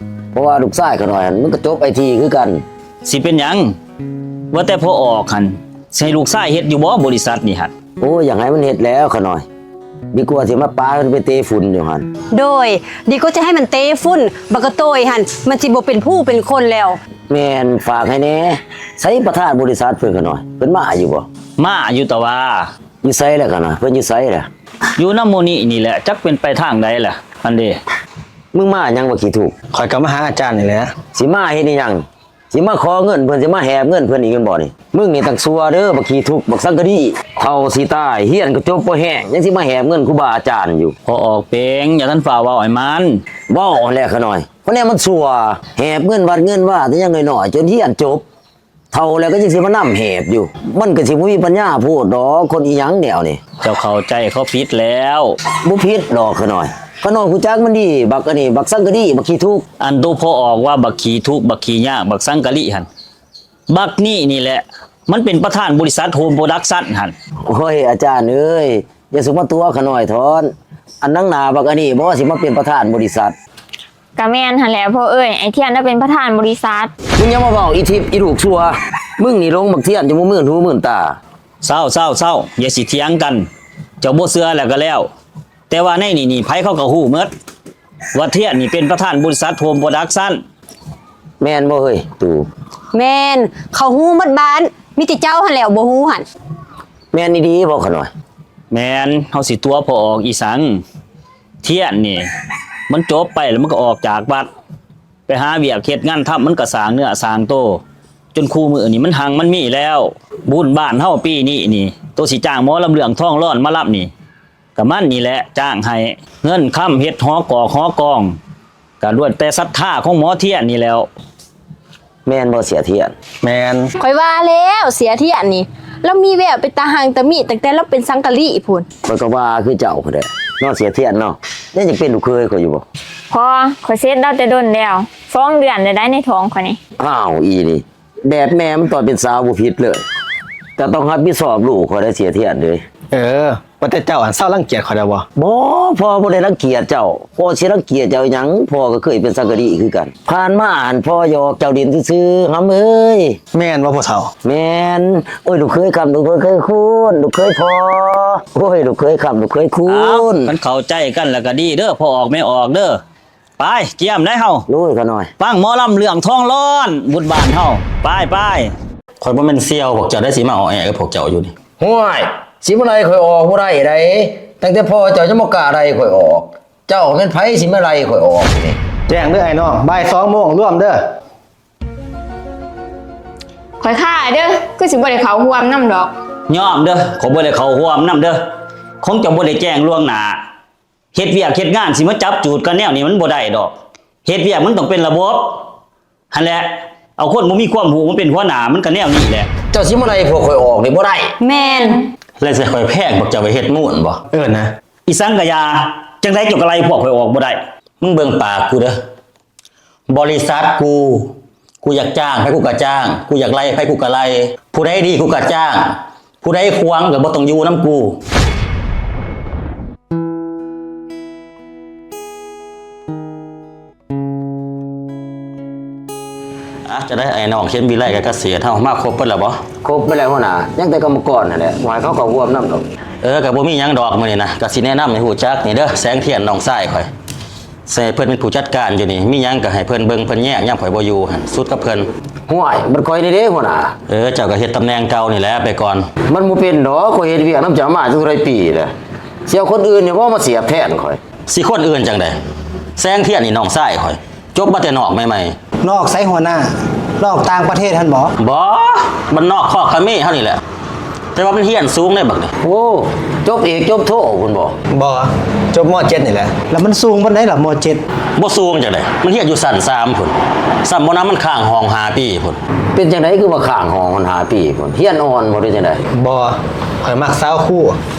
ເພາະວ່າລູກຊາຍຂ້ານ້ອຍຫັ້ນ ມັນກໍຈົບໄອທີຄືກັນ. ຊິເປັນຫຍັງ? ວ່າແຕ່ພໍ່ອອກຫັ້ນ ຊິໃຫ້ລູກຊາຍເຮັດຢູ່ບໍ່ບໍລິສັດນີ້ຫັ້ນ? ໂອ້ຍ ຢາກໃຫ້ມັນເຮັດແຫຼະຂ້ານ້ອຍ. ດີກວ່າຊິມາປະໃຫ້ມັນໄປເຕະຝຸ່ນຢູ່ຫັ້ນ. ໂດຍ ດີກວ່າຈະໃຫ້ມັນເຕະຝຸ່ນ. ບັກກະໂຕຍຫັ້ນ ມັນຊິບໍ່ເປັນຜູ້ເປັນຄົນແລ້ວ. ແມ່ນ ຝາກໃຫ້ແດ່. ໃສປະທານບໍລິສັດເພິ່ນຂ້ານ້ອຍ? ເພິ່ນມາຢູ່ບໍ່? ມາຢູ່ ແຕ່ວ່າ ຢູ່ໃສລະຂ້ານ້ອຍ? ເພິ່ນຢູ່ໃສລະ? ຢູ່ນຳໝູ່ນີ້ນີ້ແຫຼະ ຈັກເປັນໄປທາງໃດລະ ຫັ້ນເດ. ມຶງມາຫຍັງບັກຂີ້ທຸກ? ຂ້ອຍກໍມາຫາອາຈານນີ້ແຫຼະ. ຊິມາເຮັດອີ່ຫຍັງ? ຊິມາຂໍເງິນເພິ່ນ ຊິມາແຫບເງິນເພິ່ນອີກແມ່ນບໍ່ນີ້? ມຶງນີ້ຕ້ອງຊົ່ວເດີ ບັກຂີ້ທຸກ ບັກສັງກະດີ. ເຖົ້າຊິຕາຍ ຮຽນກໍຈົບບໍ່ແຮງ ຍັງຊິມາແຫບເງິນຄູບາອາຈານຢູ່. ພໍ່ອອກເປັງ ຢ່າທັນຟ້າວເວົ້າໃຫ້ມັນ. ເວົ້າຫັ້ນແຫຼະຂ້ານ້ອຍ. ຄົນແນວມັນຊົ່ວ ແຫບເງິນວັດເງິນວາແຕ່ຍັງນ້ອຍໆ ຈົນຮຽນຈົບ. ເຖົ້າແລ້ວກໍຍັງຊິມານຳແຫບຢູ່. ມັນກໍຊິບໍ່ມີປັນຍາໂພດດອກ ຄົນອີ່ຫຍັງແນວນີ້. ເຈົ້າເຂົ້າໃຈເຂົາຜິດແລ້ວ. ບໍ່ຜິດດອກຂ້ານ້ອຍ. ຂ້ານ້ອຍຮູ້ຈັກມັນດີ ບັກອັນນີ້ ບັກສັງກະດີ ບັກຂີ້ທຸກ. ອັນໂຕພໍ່ອອກວ່າບັກຂີ້ທຸກ ບັກຂີ້ຍາກ ບັກສັງກະລີຫັ້ນ ບັກນີ້ນີ້ແຫຼະ ມັນເປັນປະທານບໍລິສັດໂຮມໂປຣດັກຊັນຫັ້ນ. ໂອ້ຍ ອາຈານເອີຍ ຢ່າສຸມາຕົວະຂ້ານ້ອຍທ້ອນ. ອັນນາງໜ້າບັກອັນນີ້ບໍ່ ຊິມາເປັນປະທານບໍລິສັດ. ກະແມ່ນຫັ້ນແຫຼະພໍ່ເອີຍ ໄອ້ທຽນລະເປັນປະທານບໍລິສັດ. ມຶງຢ່າມາເວົ້າອີ່ທິບ ອີ່ລູກຊົ່ວ. ມຶງນີ້ຫຼົງບັກທຽນຈົນບໍ່ມື່ນຫູມື່ນຕາ. ເຊົາໆໆ ຢ່າຊິຖຽງກັນ. ເຈົ້າບໍ່ເຊື່ອແລ້ວກະແລ້ວ. ແຕ່ວ່າໃນນີ້ນີ້ ໃຜເຂົາກໍຮູ້ໝົດ ວ່າທຽນນີ້ເປັນປະທານບໍລິສັດໂຮມໂປຣດັກຊັນ. ແມ່ນບໍ່ເຮີ້ຍຕູ? ແມ່ນ ເຂົາຮູ້ໝົດບ້ານ. ມີແຕ່ເຈົ້າຫັ້ນແຫຼ້ວບໍ່ຮູ້ຫັ້ນ. ແມ່ນອີ່ຫຼີບໍ່ຂ້ານ້ອຍ? ແມ່ນ. ເຮົາຊິຕົວະພໍ່ອອກອີ່ສັງ? ທຽນນີ້ ມັນຈົບໄປແລ້ວມັນກໍອອກຈາກວັດ ໄປຫາວຽກເຮັດງານທຳ ມັນກໍສ້າງເນື້ອສ້າງໂຕ ຈົນຄູ່ມື້ນີ້ມັນຮັ່ງມັນມີແລ້ວ. ບຸນບ້ານເຮົາປີນີ້ນີ້ ໂຕຊິຈ້າງໝໍລຳເລື່ອງທອງລອນມາລຳນີ້ ກະມັນນີ້ແຫຼະຈ້າງໃຫ້. ເງິນຄຳເຮັດຫໍກອກຫໍກອງ ກະລ້ວນແຕ່ສັດທາຂອງໝໍທຽນນີ້ແລ້ວ. ແມ່ນບໍ່ເສຍທຽນ? ແມ່ນ. ຂ້ອຍວ່າແລ້ວ ເສຍທຽນນີ້ ລາວມີແວວເປັນຕາຮັ່ງຕາມີ ຕັ້ງແຕ່ລາວເປັນສັງກະລີພຸ້ນ. ຂ້ອຍກໍວ່າຄືເຈົ້າພຸ້ນແຫຼະເນາະ ເສຍທຽນເນາະ. ຍັງຢາກເປັນລູກເຂີຍຂ້ອຍຢູ່ບໍ່? ພໍ ຂ້ອຍເສັດລາວແຕ່ດົນແລ້ວ ສອງເດືອນແລ້ວໃດ໋ ໃນທ້ອງຂ້ອຍນີ້. ອ້າວ ອີ່ນີ້ ແບບແມ່ມັນຕອນເປັນສາວບໍ່ຜິດເລີຍ ກະຕ້ອງຮັບຜິດຊອບລູກຂ້ອຍໄດ້ເສຍທຽນເອີຍ. ເອີ ວ່າແຕ່ເຈົ້າຫັ້ນເຊົາລັງກຽດຂ້ອຍແລ້ວບໍ່? ບໍ່ ພໍ່ບໍ່ໄດ້ລັງກຽດເຈົ້າ. ພໍ່ຊິລັງກຽດເຈົ້າຫຍັງ? ພໍ່ກໍເຄີຍເປັນສັງກະລີຄືກັນ. ຜ່ານມາຫັ້ນພໍ່ຫຍອກເຈົ້າຫຼິ້ນຊື່ໆ ຫຳເອີຍ. ແມ່ນບໍ່ພໍ່ເຖົ້າ? ແມ່ນ. ໂອ້ຍ ລູກເຂີຍຄຳ ລູກເຂີຍຄູນ ລູກເຂີຍພໍ່. ໂອ້ຍ ລູກເຂີຍຄຳ ລູກເຂີຍຄູນ. ຄັນເຂົ້າໃຈກັນແລ້ວກໍດີເດີ ພໍ່ອອກແມ່ອອກເດີ. ໄປ ກຽມໄດ໋ເຮົາ. ໂດຍ ຂ້ານ້ອຍ. ຟັງໝໍລຳເລື່ອງທອງລອນບຸນບ້ານເຮົາ. ໄປໆ. ຂ້ອຍບໍ່ແມ່ນສ່ຽວພວກເຈົ້າໄດ໋ ຊິມາເອາະແອະກັບພວກເຈົ້າຢູ່ນີ້. ຫ້ວຍ ຊິມາໄລ່ຂ້ອຍອອກບໍ່ໄດ້ໃດ໋. ຕັ້ງແຕ່ພໍ່ເຈົ້າຍັງບໍ່ກ້າໄລ່ຂ້ອຍອອກ. ເຈົ້າແມ່ນໃຜຊິມາໄລ່ຂ້ອຍອອກນີ້? ແຈ້ງເດີອ້າຍນ້ອງ ບ່າຍສອງໂມງລວມເດີ. ຂ້ອຍຄາເດີ ຄືຊິບໍ່ໄດ້ເຂົ້າຮ່ວມນຳດອກ. ຍອມເດີ ຂ້ອຍບໍ່ໄດ້ເຂົ້າຮ່ວມນຳເດີ. ຄົງຈະບໍ່ໄດ້ແຈ້ງລ່ວງໜ້າ. ເຮັດວຽກເຮັດງານຊິມາຈັບຈູດກັນແນວນີ້ມັນບໍ່ໄດ້ດອກ. ເຮັດວຽກມັນຕ້ອງເປັນລະບົບຫັ້ນແຫຼະ. ເອົາຄົນບໍ່ມີຄວາມຮູ້ມາເປັນຫົວໜ້າ ມັນກໍແນວນີ້ແຫຼະ. ເຈົ້າຊິມາໄລ່ພວກຂ້ອຍອອກນີ້ບໍ່ໄດ້. ແມ່ນ. ແລ້ວຊິໃຫ້ຂ້ອຍແພງພວກເຈົ້າໄປເຮັດມູນບໍ່? ເອີນະ. ອີ່ສັງກະຢ່າ ຈັ່ງໃດເຈົ້າກໍໄລ່ພວກຂ້ອຍອອກບໍ່ໄດ້. ມຶງເບິ່ງປາກກູເດີ. ບໍລິສັດກູ ກູຢາກຈ້າງໃຜກູກະຈ້າງ ກູຢາກໄລ່ໃຜກູກະໄລ່ ຜູ້ໃດດີກູກະຈ້າງ ຜູ້ໃດຂວາງກໍບໍ່ຕ້ອງຢູ່ນຳກູ. ຈະໄດ້ ອ້າຍນ້ອງເຂັມວິໄລກັບກະເສດເຮົາມາຄົບເບິດແລ້ວບໍ່? ຄົບໄປແລ້ວຫົວໜ້າ ຍັງແຕ່ກຳມະກອນຫັ້ນແຫຼະ ບໍ່ໃຫ້ເຂົາເຂົ້າຮ່ວມນຳດອກ. ເອີ ກໍບໍ່ມີຫຍັງດອກ ມື້ນີ້ນະ ກໍຊິແນະນຳໃຫ້ຮູ້ຈັກນີ້ເດີ ແສງທຽນນ້ອງຊາຍຂ້ອຍ ໃຫ້ເພິ່ນເປັນຜູ້ຈັດການຢູ່ນີ້ ມີຫຍັງກໍໃຫ້ເພິ່ນເບິ່ງເພິ່ນແຍງ ຍາມຂ້ອຍບໍ່ຢູ່ຫັ້ນ ສຸດກັບເພິ່ນ. ຫ້ວຍ ບັດຂ້ອຍນີ້ເດ້ຫົວໜ້າ? ເອີ ເຈົ້າກໍເຮັດຕຳແໜ່ງເກົ່ານີ້ແຫຼະໄປກ່ອນ. ມັນບໍ່ເປັນດອກ ຂ້ອຍເຮັດວຽກນຳເຈົ້າມາຈັກເທົ່າໃດປີແລ້ວ ຊິເອົາຄົນອື່ນນີ້ບໍ່ມາສຽບແທນຂ້ອຍ? ຊິຄົນອື່ນຈັ່ງໃດ? ແສງທຽນນີ້ນ້ອງຊາຍຂ້ອຍ ຈົບມາແຕ່ນອກໃໝ່ໆ. ນອກໃສຫົວໜ້າ? ນອກຕ່າງປະເທດຫັ້ນບໍ? ບໍ່ ບ້ານນອກຄອກຂະເມເຮົານີ້ແຫຼະ ແຕ່ວ່າມັນຮຽນສູງເດ້ບັກນີ້. ໂອ້ ຈົບເອກຈົບໂທພຸ້ນບໍ? ບໍ່ ຈົບ ມ.ເຈັດ ນີ້ແຫຼະ. ແລ້ວມັນສູງປານໃດລະ ມ.ເຈັດ? ບໍ່ສູງຈັ່ງໃດ ມັນຮຽນຢູ່ຊັ້ນສາມພຸ້ນ ຊ້ຳບໍ່ນຳມັນຄ້າງຫ້ອງຫ້າປີພຸ້ນ. ເປັນຈັ່ງໃດຄືວ່າຄ້າງຫ້ອງມັນຫ້າປີພຸ້ນ? ຮຽນອ່ອນບໍ່ ຫຼືຈັ່ງໃດ? ບໍ່ ຂ້ອຍມັກສາວຄູ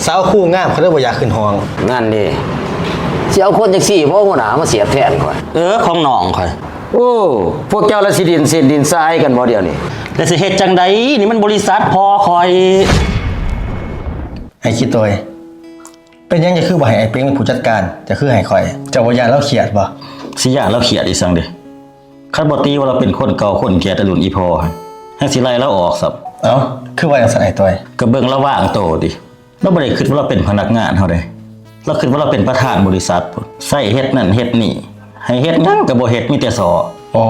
ສາວຄູງາມ ຂ້ອຍເລີຍບໍ່ຢາກຂຶ້ນຫ້ອງ. ນັ້ນເດ້ ຊິເອົາຄົນຈັ່ງຊີ້ບໍ່ຫົວໜ້າມາສຽບແທນຂ້ອຍ? ເອີ ຂອງນ້ອງຂ້ອຍ. ໂອ້ ພວກເຈົ້າລະຊິຫຼິ້ນເສັ້ນຫຼິ້ນສາຍກັນບໍ່ດຽວນີ້? ແລ້ວຊິເຮັດຈັ່ງໃດ ນີ້ມັນບໍລິສັດພໍ່ຂ້ອຍ. ໄອ້ຂີ້ໂຕຍ ເປັນຫຍັງເຈົ້າຄືບໍ່ໃຫ້ອ້າຍເປັງເປັນຜູ້ຈັດການ ເຈົ້າຄືໃຫ້ຂ້ອຍ? ເຈົ້າບໍ່ຢ້ານລາວຄຽດບໍ? ຊິຢ້ານລາວຄຽດອີ່ສັງເດ ຄັນບໍ່ຕິວ່າລາວເປັນຄົນເກົ່າຄົນແກ່ແຕ່ລຸ້ນອີ່ພໍ່ຫັ້ນ ຍັງຊິໄລ່ລາວອອກຊ້ຳ. ເອົ້າ ຄືວ່າຈັ່ງຊັ້ນອ້າຍໂຕຍ? ກໍເບິ່ງລາວວາງໂຕຕິ ລາວບໍ່ໄດ້ຄິດວ່າລາວເປັນພະນັກງານເຮົາເດ້ ລາວຄິດວ່າລາວເປັນປະທານບໍລິສັດພຸ້ນ ໃຊ້ເຮັດນັ້ນເຮັດນີ້ ໃຫ້ເຮັດຫຍັງກໍບໍ່ເຮັດ ມີແຕ່ສໍ້. ໂອ້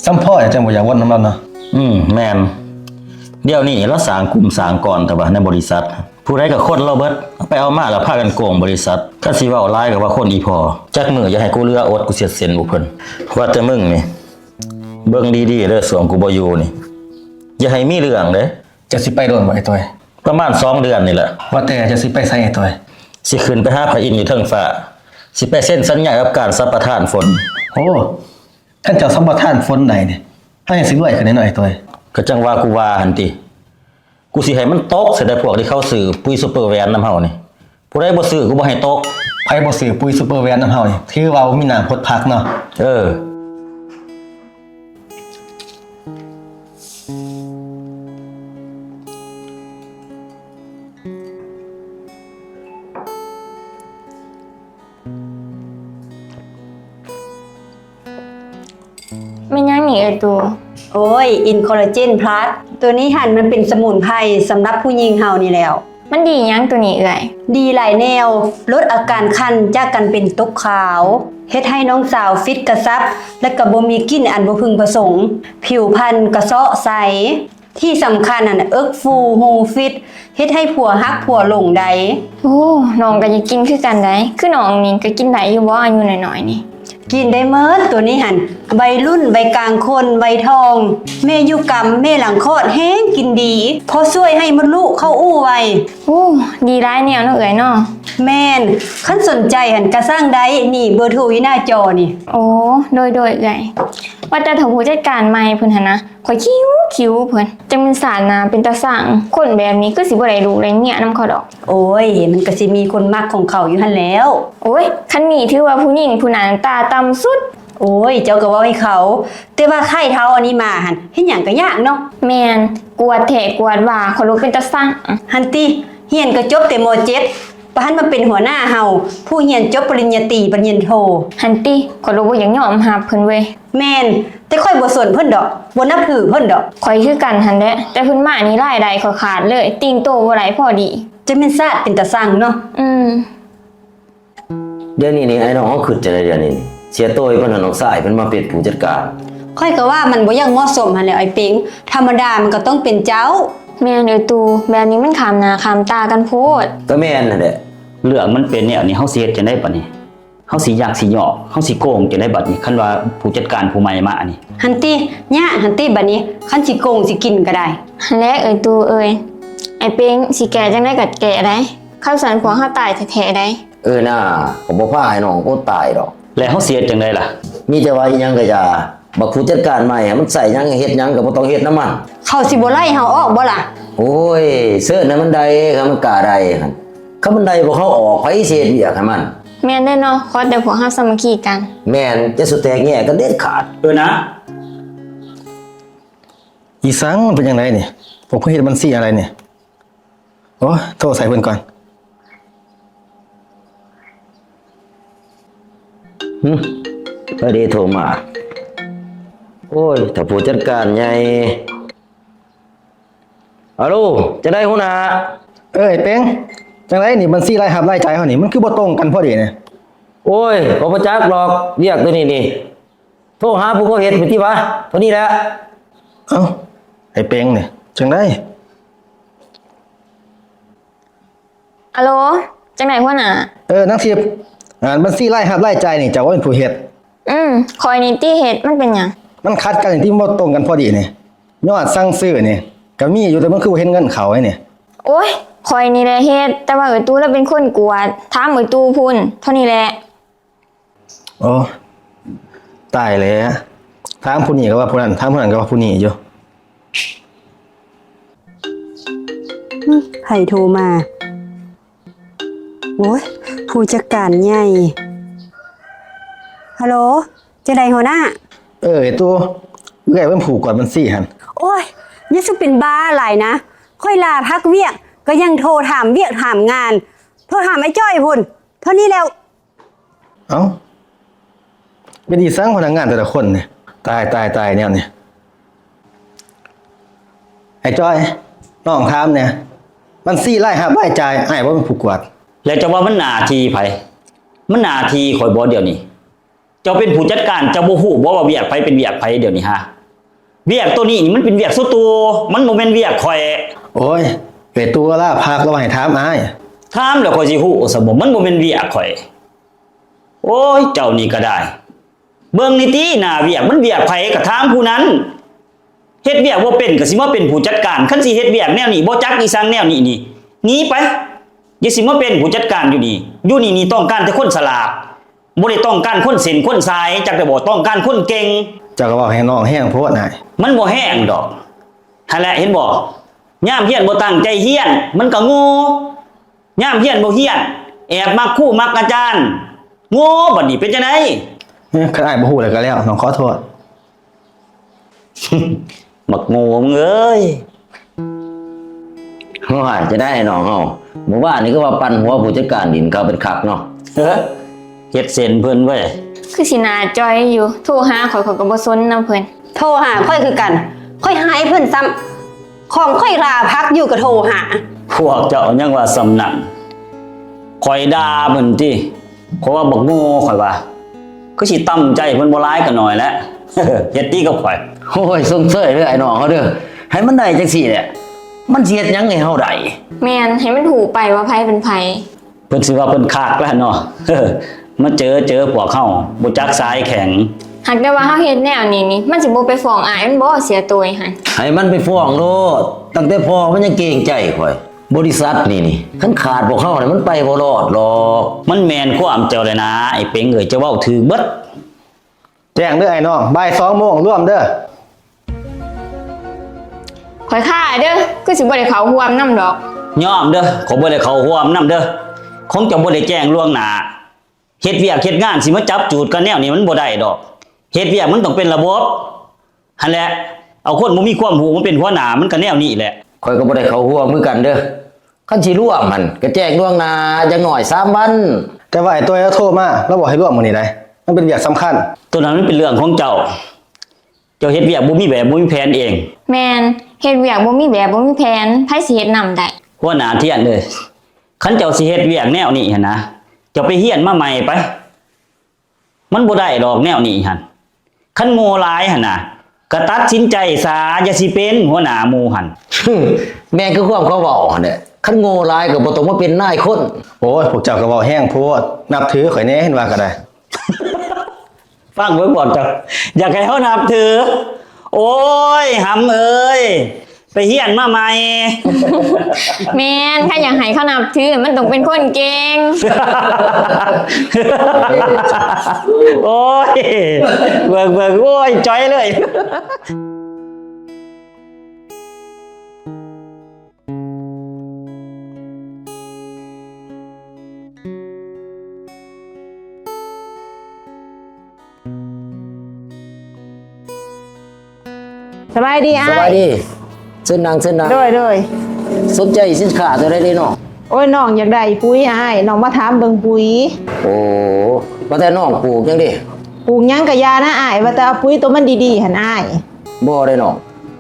ສ່ຳພໍ່ຈັ່ງບໍ່ຢາກວົນນຳລາວເນາະ. ອືມ ແມ່ນ ດຽວນີ້ລາວສ້າງກຸ່ມສ້າງກ້ອນແຕ່ວ່າໃນບໍລິສັດ ຜູ້ໃດກໍຄົນລາວເບິດ ເອົາໄປເອົາມາລະພາກັນໂກງບໍລິສັດ. ຄັນຊິເວົ້າຫຼາຍກໍວ່າຄົນອີ່ພໍ່. ຈັກມື້ຢ່າໃຫ້ກູເຫຼືອອົດ ກູສຽດເສັ້ນພວກເພິ່ນ. ວ່າແຕ່ມຶງນີ້ ເບິ່ງດີໆເດີ ຊ່ວງກູບໍ່ຢູ່ນີ້ ຢ່າໃຫ້ມີເລື່ອງເດ້. ເຈົ້າຊິໄປດົນບໍ່ອ້າຍໂຕຍ? ປະມານສອງເດືອນນີ້ແຫຼະ. ວ່າແຕ່ເຈົ້າຊິໄປໃສອ້າຍໂຕຍ? ຊິຂຶ້ນໄປຫາພະອິນຢູ່ເທິງຟ້າ ຊິໄປເຊັນສັນຍາກັບການສຳປະທານຝົນ. ໂອ້ ຄັນເຈົ້າສຳປະທານຝົນໄດ້ນີ້ ເຮົາຍັງຊິລວຍຂຶ້ນແນ່ເນາະອ້າຍໂຕຍ. ກໍຈັ່ງວ່າກູວ່າຫັ້ນຕິ ກູຊິໃຫ້ມັນຕົກໃສ່ແຕ່ພວກທີ່ເຂົາຊື້ປຸຍຊຸບເປີແວນນຳເຮົານີ້ ຜູ້ໃດບໍ່ຊື້ ກູບໍ່ໃຫ້ຕົກ. ໃຜບໍ່ຊື້ປຸຍຊຸບເປີແວນນຳເຮົານີ້ ຖືວ່າບໍ່ມີນ້ຳພົດຜັກເນາະ. ເອີ. ແມ່ນຫຍັງນີ້ເອື້ອຍຕູ? ໂອ້ຍ ອິນຄໍລາເຈນພລັດ ໂຕນີ້ຫັ້ນມັນເປັນສະໝຸນໄພສຳລັບຜູ້ຍິງເຮົານີ້ແລ້ວ. ມັນດີຫຍັງໂຕນີ້ເອື້ອຍ? ດີຫຼາຍແນວ, ລົດອາການຄັນຈາກການເປັນຕົກຂາວ, ເຮັດໃຫ້ນ້ອງສາວຟິດກະຊັບ ແລະ ກະບໍ່ມີກິ່ນອັນບໍ່ເພິ່ງປະສົງ, ຜິວພັນກະເຊາະໃສ. ທີ່ສຳຄັນຫັ້ນ ເອິກຟູ ຮູຟິດ ເຮັດໃຫ້ຜົວຮັກຜົວຫຼົງໄດ໋. ໂອ້ ນ້ອງກໍຢາກກິນຄືກັນໄດ໋. ຄືນ້ອງນີ້ກໍກິນໄດ້ຢູ່ບໍ່ ອາຍຸນ້ອຍໆນີ້? ກິນໄດ້ໝົດ ໂຕນີ້ຫັ້ນ ໄວລຸ້ນ ໄວກາງຄົນ ໄວທອງ ແມ່ຢູ່ກຳ ແມ່ຫຼັງຄອດແຮງກິນດີ ພໍຊ່ວຍໃຫ້ມົດລູກເຂົ້າອູ່ໄວ. ໂອ້ ດີຫຼາຍແນວເນາະເອື້ອຍເນາະ. ແມ່ນ ຄັນສົນໃຈຫັ້ນກະສັ່ງໄດ້ ນີ້ເບີໂທຢູ່ໜ້າຈໍນີ້. ໂອ້ ໂດຍໆ ເອື້ອຍ. ວ່າແຕ່ເຖົ້າຜູ້ຈັດການໃໝ່ເພິ່ນຫັ້ນນະ ຂ້ອຍຄິວຄິວເພິ່ນ ຈັ່ງແມ່ນຊາດໜ້າເປັນຕາຊັງ. ຄົນແບບນີ້ຄືຊິບໍ່ໄດ້ລູກໄດ້ເມຍນຳເຂົາດອກ. ໂອ້ຍ ມັນກໍຊິມີຄົນມັກຂອງເຂົາຢູ່ຫັ້ນແລ້ວ. ໂອ້ຍ ຄັນມີຖືວ່າຜູ້ຍິງຜູ້ນັ້ນຕາຕ່ຳສຸດ. ໂອ້ຍ ເຈົ້າກໍເວົ້າໃຫ້ເຂົາ. ແຕ່ວ່າໄຂ້ເທົາອັນນີ້ມາຫັ້ນ ເຮັດຫຍັງກໍຍາກເນາະ. ແມ່ນ ກວດແທ້ກວດວ່າ ຂ້ອຍໂລດເປັນຕາຊັງ. ຫັ້ນຕິ ຮຽນກໍຈົບແຕ່ ມ.ເຈັດ ປະຫັນມາເປັນຫົວໜ້າເຮົາ ຜູ້ຮຽນຈົບປະລິນຍາຕີ ປະລິນຍາໂທ. ຫັ້ນຕິ ຂ້ອຍໂລດບໍ່ຢາກຍອມຮັບເພິ່ນເວີຍ. ແມ່ນ ແຕ່ຂ້ອຍບໍ່ສົນເພິ່ນດອກ ບໍ່ນັບຖືເພິ່ນດອກ. ຂ້ອຍຄືກັນຫັ້ນແຫຼະ ແຕ່ເພິ່ນມານີ້ລາຍໄດ້ຂ້ອຍຂາດເລີຍ ຕີງໂຕບໍ່ໄດ້ພໍດີ. ຈະແມ່ນຊາດເປັນຕາຊັງເນາະ. ອືມ. ດຽວນີ້ນີ້ ອ້າຍນ້ອງເຮົາຄິດຈັ່ງໃດດຽວນີ້ນີ້? ເສຍໂຕ້ຍເພິ່ນຫັ້ນ ນ້ອງຊາຍເພິ່ນມາເປັນຜູ້ຈັດການ. ຂ້ອຍກໍວ່າມັນບໍ່ຢາກເໝາະສົມຫັ້ນແຫຼະ ອ້າຍເປັງ. ທຳມະດາມັນກໍຕ້ອງເປັນເຈົ້າ. ແມ່ນເອີຕູ ແບບນີ້ມັນຂ້າມໜ້າຂ້າມຕາກັນໂພດ. ກໍແມ່ນຫັ້ນແຫຼະ. ເລື່ອງມັນເປັນແນວນີ້ ເຮົາຊິເຮັດຈັ່ງໃດບັດນີ້? ເຮົາຊິຍັກຊິຍອກ ເຮົາຊິໂກງຈັ່ງໃດບັດນີ້ ຄັນວ່າຜູ້ຈັດການຜູ້ໃໝ່ມານີ້? ຫັ້ນຕິ ຍາກຫັ້ນຕິບັດນີ້ ຄັນຊິໂກງຊິກິນກໍໄດ້. ຫັ້ນແຫຼະເອີຕູເອີຍ ອ້າຍເປັງຊິແກ້ຈັ່ງໃດກໍແກ້ໄດ໋ ຄັນຊັ້ນພວກເຮົາຕາຍແທ້ໆໄດ໋. ເອີນາ ກໍບໍ່ພາໃຫ້ນ້ອງອົດຕາຍດອກ. ແລ້ວເຮົາຊິເຮັດຈັ່ງໃດລະ? ມີແຕ່ວ່າອີ່ຫຍັງກໍຢ່າ ບັກຜູ້ຈັດການໃໝ່ຫັ້ນ ມັນໃສ່ຫຍັງເຮັດຫຍັງກໍບໍ່ຕ້ອງເຮັດນຳມັນ. ເຂົາຊິບໍ່ໄລ່ເຮົາອອກບໍ່ລະ? ໂອ້ຍ ເຊີນໃຫ້ມັນໄດ້ ຄັນມັນກ້າໄດ້ຫັ້ນ. ຄັນມັນໄດ້ພວກເຮົາອອກ ໃຜຊິເຮັດວຽກໃຫ້ມັນ? ແມ່ນແດ່ເນາະ ຂໍແຕ່ພວກເຮົາສາມັກຄີກັນ. ແມ່ນ ຢ່າສູ່ແຕກແຍກກັນເດັດຂາດ. ເອີນາ. ອີສັງ ມັນເປັນຈັ່ງໃດນີ້? ພວກເພິ່ນເຮັດບັນຊີອະໄລນີ້? ໂອ້ຍ ໂທໃສ່ເພິ່ນກ່ອນ. ຫຶ ເອີເດໂທມາ. ໂອ້ຍ ຖ້າຜູ້ຈັດການໃຫຍ່. ອາໂລ ຈັ່ງໃດຫົວໜ້າ? ເອີ ເປັງ ຈັ່ງໃດນີ້ ບັນຊີລາຍຮັບລາຍຈ່າຍເຮົານີ້ ມັນຄືບໍ່ຕົງກັນພໍດີນີ້? ໂອ້ຍ ກໍບໍ່ຈັກດອກ ວຽກໂຕນີ້ນີ້ ໂທຫາຜູ້ເຂົາເຮັດພຸ້ນຕິວະ ເທົ່ານີ້ແຫຼະ. ເອົ້າ ໄອ້ເປັງນີ້ ຈັ່ງໃດ? ອາໂລ ຈັ່ງໃດຫົວໜ້າ? ເອີ ນາງທິບ ອັນບັນຊີລາຍຮັບລາຍຈ່າຍນີ້ ເຈົ້າບໍ່ແມ່ນຜູ້ເຮັດ? ອືມ ຂ້ອຍນີ້ຕິເຮັດ. ມັນເປັນຫຍັງ? ມັນຂັດກັນນີ້ຕິ ບໍ່ຕົງກັນພໍດີນີ້. ຍອດສັ່ງຊື້ນີ້ກໍມີຢູ່ ແຕ່ມັນຄືບໍ່ເຫັນເງິນເຂົ້ານີ້. ໂອ້ຍ ຂ້ອຍນີ້ແຫຼະເຮັດ ແຕ່ວ່າເອື້ອຍຕູ້ລາວເປັນຄົນກວດ ຖາມເອື້ອຍຕູ້ພຸ້ນ ເທົ່ານີ້ແຫຼະ. ໂອ້ ຕາຍແລ້ວ ຖາມຜູ້ນີ້ກໍວ່າຜູ້ນັ້ນ ຖາມຜູ້ນັ້ນກໍວ່າຜູ້ນີ້ຢູ່. ຫຶ ໃຜໂທມາ? ໂອ້ຍ ຜູ້ຈັດການໃຫຍ່. ຮັລໂຫຼ ຈັ່ງໃດຫົວໜ້າ? ເອີ ເອື້ອຍຕູ້ ເອື້ອຍເປັນຜູ້ກວດບັນຊີຫັ້ນ. ໂອ້ຍ ຢ່າສູ່ເປັນບ້າຫຼາຍນະ ຂ້ອຍລາພັກວຽກ ກໍຍັງໂທຖາມວຽກຖາມງານ ໂທຖາມອ້າຍຈ້ອຍພຸ້ນ ເທົ່ານີ້ແລ້ວ. ເອົ້າ ເປັນອີ່ສັງພະນັກງານແຕ່ລະຄົນນີ້ ຕາຍ ຕາຍ ຕາຍ ແນວນີ້. ໄອ້ຈ້ອຍ ນ້ອງຖາມແດ່ ບັນຊີລາຍຮັບລາຍຈ່າຍ ອ້າຍບໍ່ແມ່ນຜູ້ກວດ. ແລ້ວເຈົ້າວ່າມັນໜ້າທີ່ໃຜ? ມັນໜ້າທີ່ຂ້ອຍບໍ່ດຽວນີ້? ເຈົ້າເປັນຜູ້ຈັດການ ເຈົ້າບໍ່ຮູ້ບໍ່ວ່າວຽກໃຜເປັນວຽກໃຜດຽວນີ້ຫາ? ວຽກໂຕນີ້ນີ້ມັນເປັນວຽກສ່ວນຕົວ ມັນບໍ່ແມ່ນວຽກຂ້ອຍ. ໂອ້ຍ ເອື້ອຍຕູ້ລາພັກ ລາວໃຫ້ຖາມອ້າຍ. ຖາມແລ້ວຂ້ອຍຊິຮູ້ຊະບໍ່ ມັນບໍ່ແມ່ນວຽກຂ້ອຍ. ໂອ້ຍ ເຈົ້ານີ້ກໍໄດ້ ເບິ່ງນີ້ຕິ ໜ້າວຽກມັນວຽກໃຜກໍຖາມຜູ້ນັ້ນ. ເຮັດວຽກບໍ່ເປັນກໍຊິມາເປັນຜູ້ຈັດການ ຄັນຊິເຮັດວຽກແນວນີ້ ບໍ່ຈັກອີ່ສັງແນວນີ້ນີ້ ໜີໄປ. ຢ່າຊິມາເປັນຜູ້ຈັດການຢູ່ນີ້ ຢູ່ນີ້ນີ້ຕ້ອງການແຕ່ຄົນສະຫຼາດ ບໍ່ໄດ້ຕ້ອງການຄົນເສັ້ນຄົນສາຍ ຈັກໄດ້ບໍ່ ຕ້ອງການຄົນເກັ່ງ. ເຈົ້າກໍເວົ້າໃຫ້ນ້ອງແຮງໂພດນາຍ. ມັນບໍ່ແຮງດອກ ຫັ້ນແຫຼະ ເຫັນບໍ່? ຍາມຮຽນບໍ່ຕັ້ງໃຈຮຽນ ມັນກໍໂງ່ ຍາມຮຽນບໍ່ຮຽນ ແອບມັກຄູມັກອາຈານ ໂງ່ ບັດນີ້ເປັນຈັ່ງໃດ? ເອີ ຄັນອ້າຍບໍ່ຮູ້ແລ້ວກໍແລ້ວ ນ້ອງຂໍໂທດ. ບັກໂງ່ມຶງເອີຍ. ໂອ້ຍ ຈະໄດ້ນ້ອງເຮົາ ມື້ວານນີ້ຄືວ່າປັ່ນຫົວຜູ້ຈັດການດິນເຂົາເປັນຄັກເນາະ. ເອີ ເຮັດເຊັ່ນເພິ່ນເວີຍ ຄືຊິໜ້າຈ່ອຍຢູ່ ໂທຫາຂ້ອຍ ຂ້ອຍກໍບໍ່ສົນນຳເພິ່ນ. ໂທຫາຂ້ອຍຄືກັນ ຂ້ອຍຫາຍເພິ່ນຊ້ຳ ຂອງຂ້ອຍລາພັກຢູ່ກໍໂທຫາ. ພວກເຈົ້າຍັງວ່າສ່ຳນັ້ນ ຂ້ອຍດ່າເພິ່ນຕິ ຂ້ອຍວ່າບັກໂງ່ ຂ້ອຍວ່າ ຄືຊິຕຳໃຈເພິ່ນບໍ່ຫຼາຍກໍໜ້ອຍແຫຼະ ເຮັດຕິກັບຂ້ອຍ. ໂອ້ຍ ຊົມເຊີຍເດີອ້າຍນ້ອງເຮົາເດີ ໃຫ້ມັນໄດ້ຈັ່ງຊີ້ແຫຼະ ມັນຊິເຮັດຫຍັງໃຫ້ເຮົາໄດ້? ແມ່ນ ໃຫ້ມັນຮູ້ໄປວ່າໃຜເປັນໃຜ. ເພິ່ນຊິວ່າເພິ່ນຄັກແລ້ວເນາະ ມາເຈີ ເຈີພວກເຮົາບໍ່ຈັກສາຍແຂງ. ຫາກແຕ່ວ່າເຮົາເຮັດແນວນີ້ນີ້ ມັນຊິບໍ່ໄປຟ້ອງອ້າຍມັນບໍ່ ເສຍໂຕຍຫັ້ນ? ໃຫ້ມັນໄປຟ້ອງໂລດ ຕັ້ງແຕ່ພໍ່ມັນຍັງເກງໃຈຂ້ອຍ. ບໍລິສັດນີ້ນີ້ ຄັນຂາດພວກເຮົານີ້ ມັນໄປບໍ່ລອດດອກ. ມັນແມ່ນຄວາມເຈົ້າແຫຼະນາ ໄອ້ເປັງເອີຍ ເຈົ້າເວົ້າຖືກເບິດ. ແຈ້ງເດີອ້າຍນ້ອງ ບ່າຍສອງໂມງລວມເດີ. ຂ້ອຍຄາເດີ ຄືຊິບໍ່ໄດ້ເຂົ້າຮ່ວມນຳດອກ. ຍອມເດີ ຂ້ອຍບໍ່ໄດ້ເຂົ້າຮ່ວມນຳເດີ ຄົງຈະບໍ່ໄດ້ແຈ້ງລ່ວງໜ້າ. ເຮັດວຽກເຮັດງານຊິມາຈັບຈູດກັນແນວນີ້ມັນບໍ່ໄດ້ດອກ. ເຮັດວຽກມັນຕ້ອງເປັນລະບົບຫັ້ນແຫຼະ. ເອົາຄົນບໍ່ມີຄວາມຮູ້ມາເປັນຫົວໜ້າ ມັນກໍແນວນີ້ແຫຼະ. ຂ້ອຍກໍບໍ່ໄດ້ເຂົ້າຮ່ວມຄືກັນເດີ. ຄັນຊິລວມຫັ້ນ ກໍແຈ້ງລ່ວງໜ້າຢ່າງໜ້ອຍສາມວັນ. ແຕ່ວ່າໄອ້ຕົວລາວໂທມາ ລາວບອກໃຫ້ລວມມື້ນີ້ໃດ໋ ມັນເປັນວຽກສຳຄັນ. ໂຕນັ້ນມັນເປັນເລື່ອງຂອງເຈົ້າ. ເຈົ້າເຮັດວຽກບໍ່ມີແບບບໍ່ມີແຜນເອງ. ແມ່ນ ເຮັດວຽກບໍ່ມີແບບບໍ່ມີແຜນ ໃຜຊິເຮັດນຳໄດ້? ຫົວໜ້າທຽນເອີຍ ຄັນເຈົ້າຊິເຮັດວຽກແນວນີ້ຫັ້ນນະ ເຈົ້າໄປຮຽນມາໃໝ່ໄປ. ມັນບໍ່ໄດ້ດອກແນວນີ້ຫັ້ນ. ຄັນໂງ່ຫຼາຍຫັ້ນນະ ກະຕັດສິນໃຈສາ ຢ່າຊິເປັນຫົວໜ້າໝູ່ຫັ້ນ. ແມ່ນຄືຄວາມເຂົາເວົ້າຫັ້ນແຫຼະ ຄັນໂງ່ຫຼາຍກໍບໍ່ຕ້ອງມາເປັນນາຍຄົນ. ໂອ້ຍ ພວກເຈົ້າກໍເວົ້າແຮງໂພດ ນັບຖືຂ້ອຍແດ່ ເຫັນວ່າກໍໄດ້. ຟັງເບິ່ງພວກເຈົ້າ ຢາກໃຫ້ເຮົານັບຖື. ໂອ້ຍ ຫຳເອີຍ ໄປຮຽນມາໃໝ່. ແມ່ນ ຄັນຢາກໃຫ້ເຂົານັບຖື ມັນຕ້ອງເປັນຄົນເກັ່ງ. ໂອ້ຍ ເບິ່ງໆ ໂອ້ຍ ຈ່ອຍເລີຍ. ສະບາຍດີອ້າຍ. ສະບາຍດີ. ເຊີນນັ່ງ ເຊີນນັ່ງ. ໂດຍ ໂດຍ. ສົນໃຈສິນຄ້າຕົວໃດເດນ້ອງ? ໂອ້ຍ ນ້ອງຢາກໄດ້ປຸ໋ຍອ້າຍ ນ້ອງມາຖາມເບິ່ງປຸ໋ຍ. ໂອ້ ວ່າແຕ່ນ້ອງປູກຫຍັງເດ? ປູກຫຍັງກະຢ່ານະອ້າຍ ວ່າແຕ່ເອົາປຸ໋ຍໂຕມັນດີໆຫັ້ນອ້າຍ. ບໍ່ເດ້ນ້ອງ,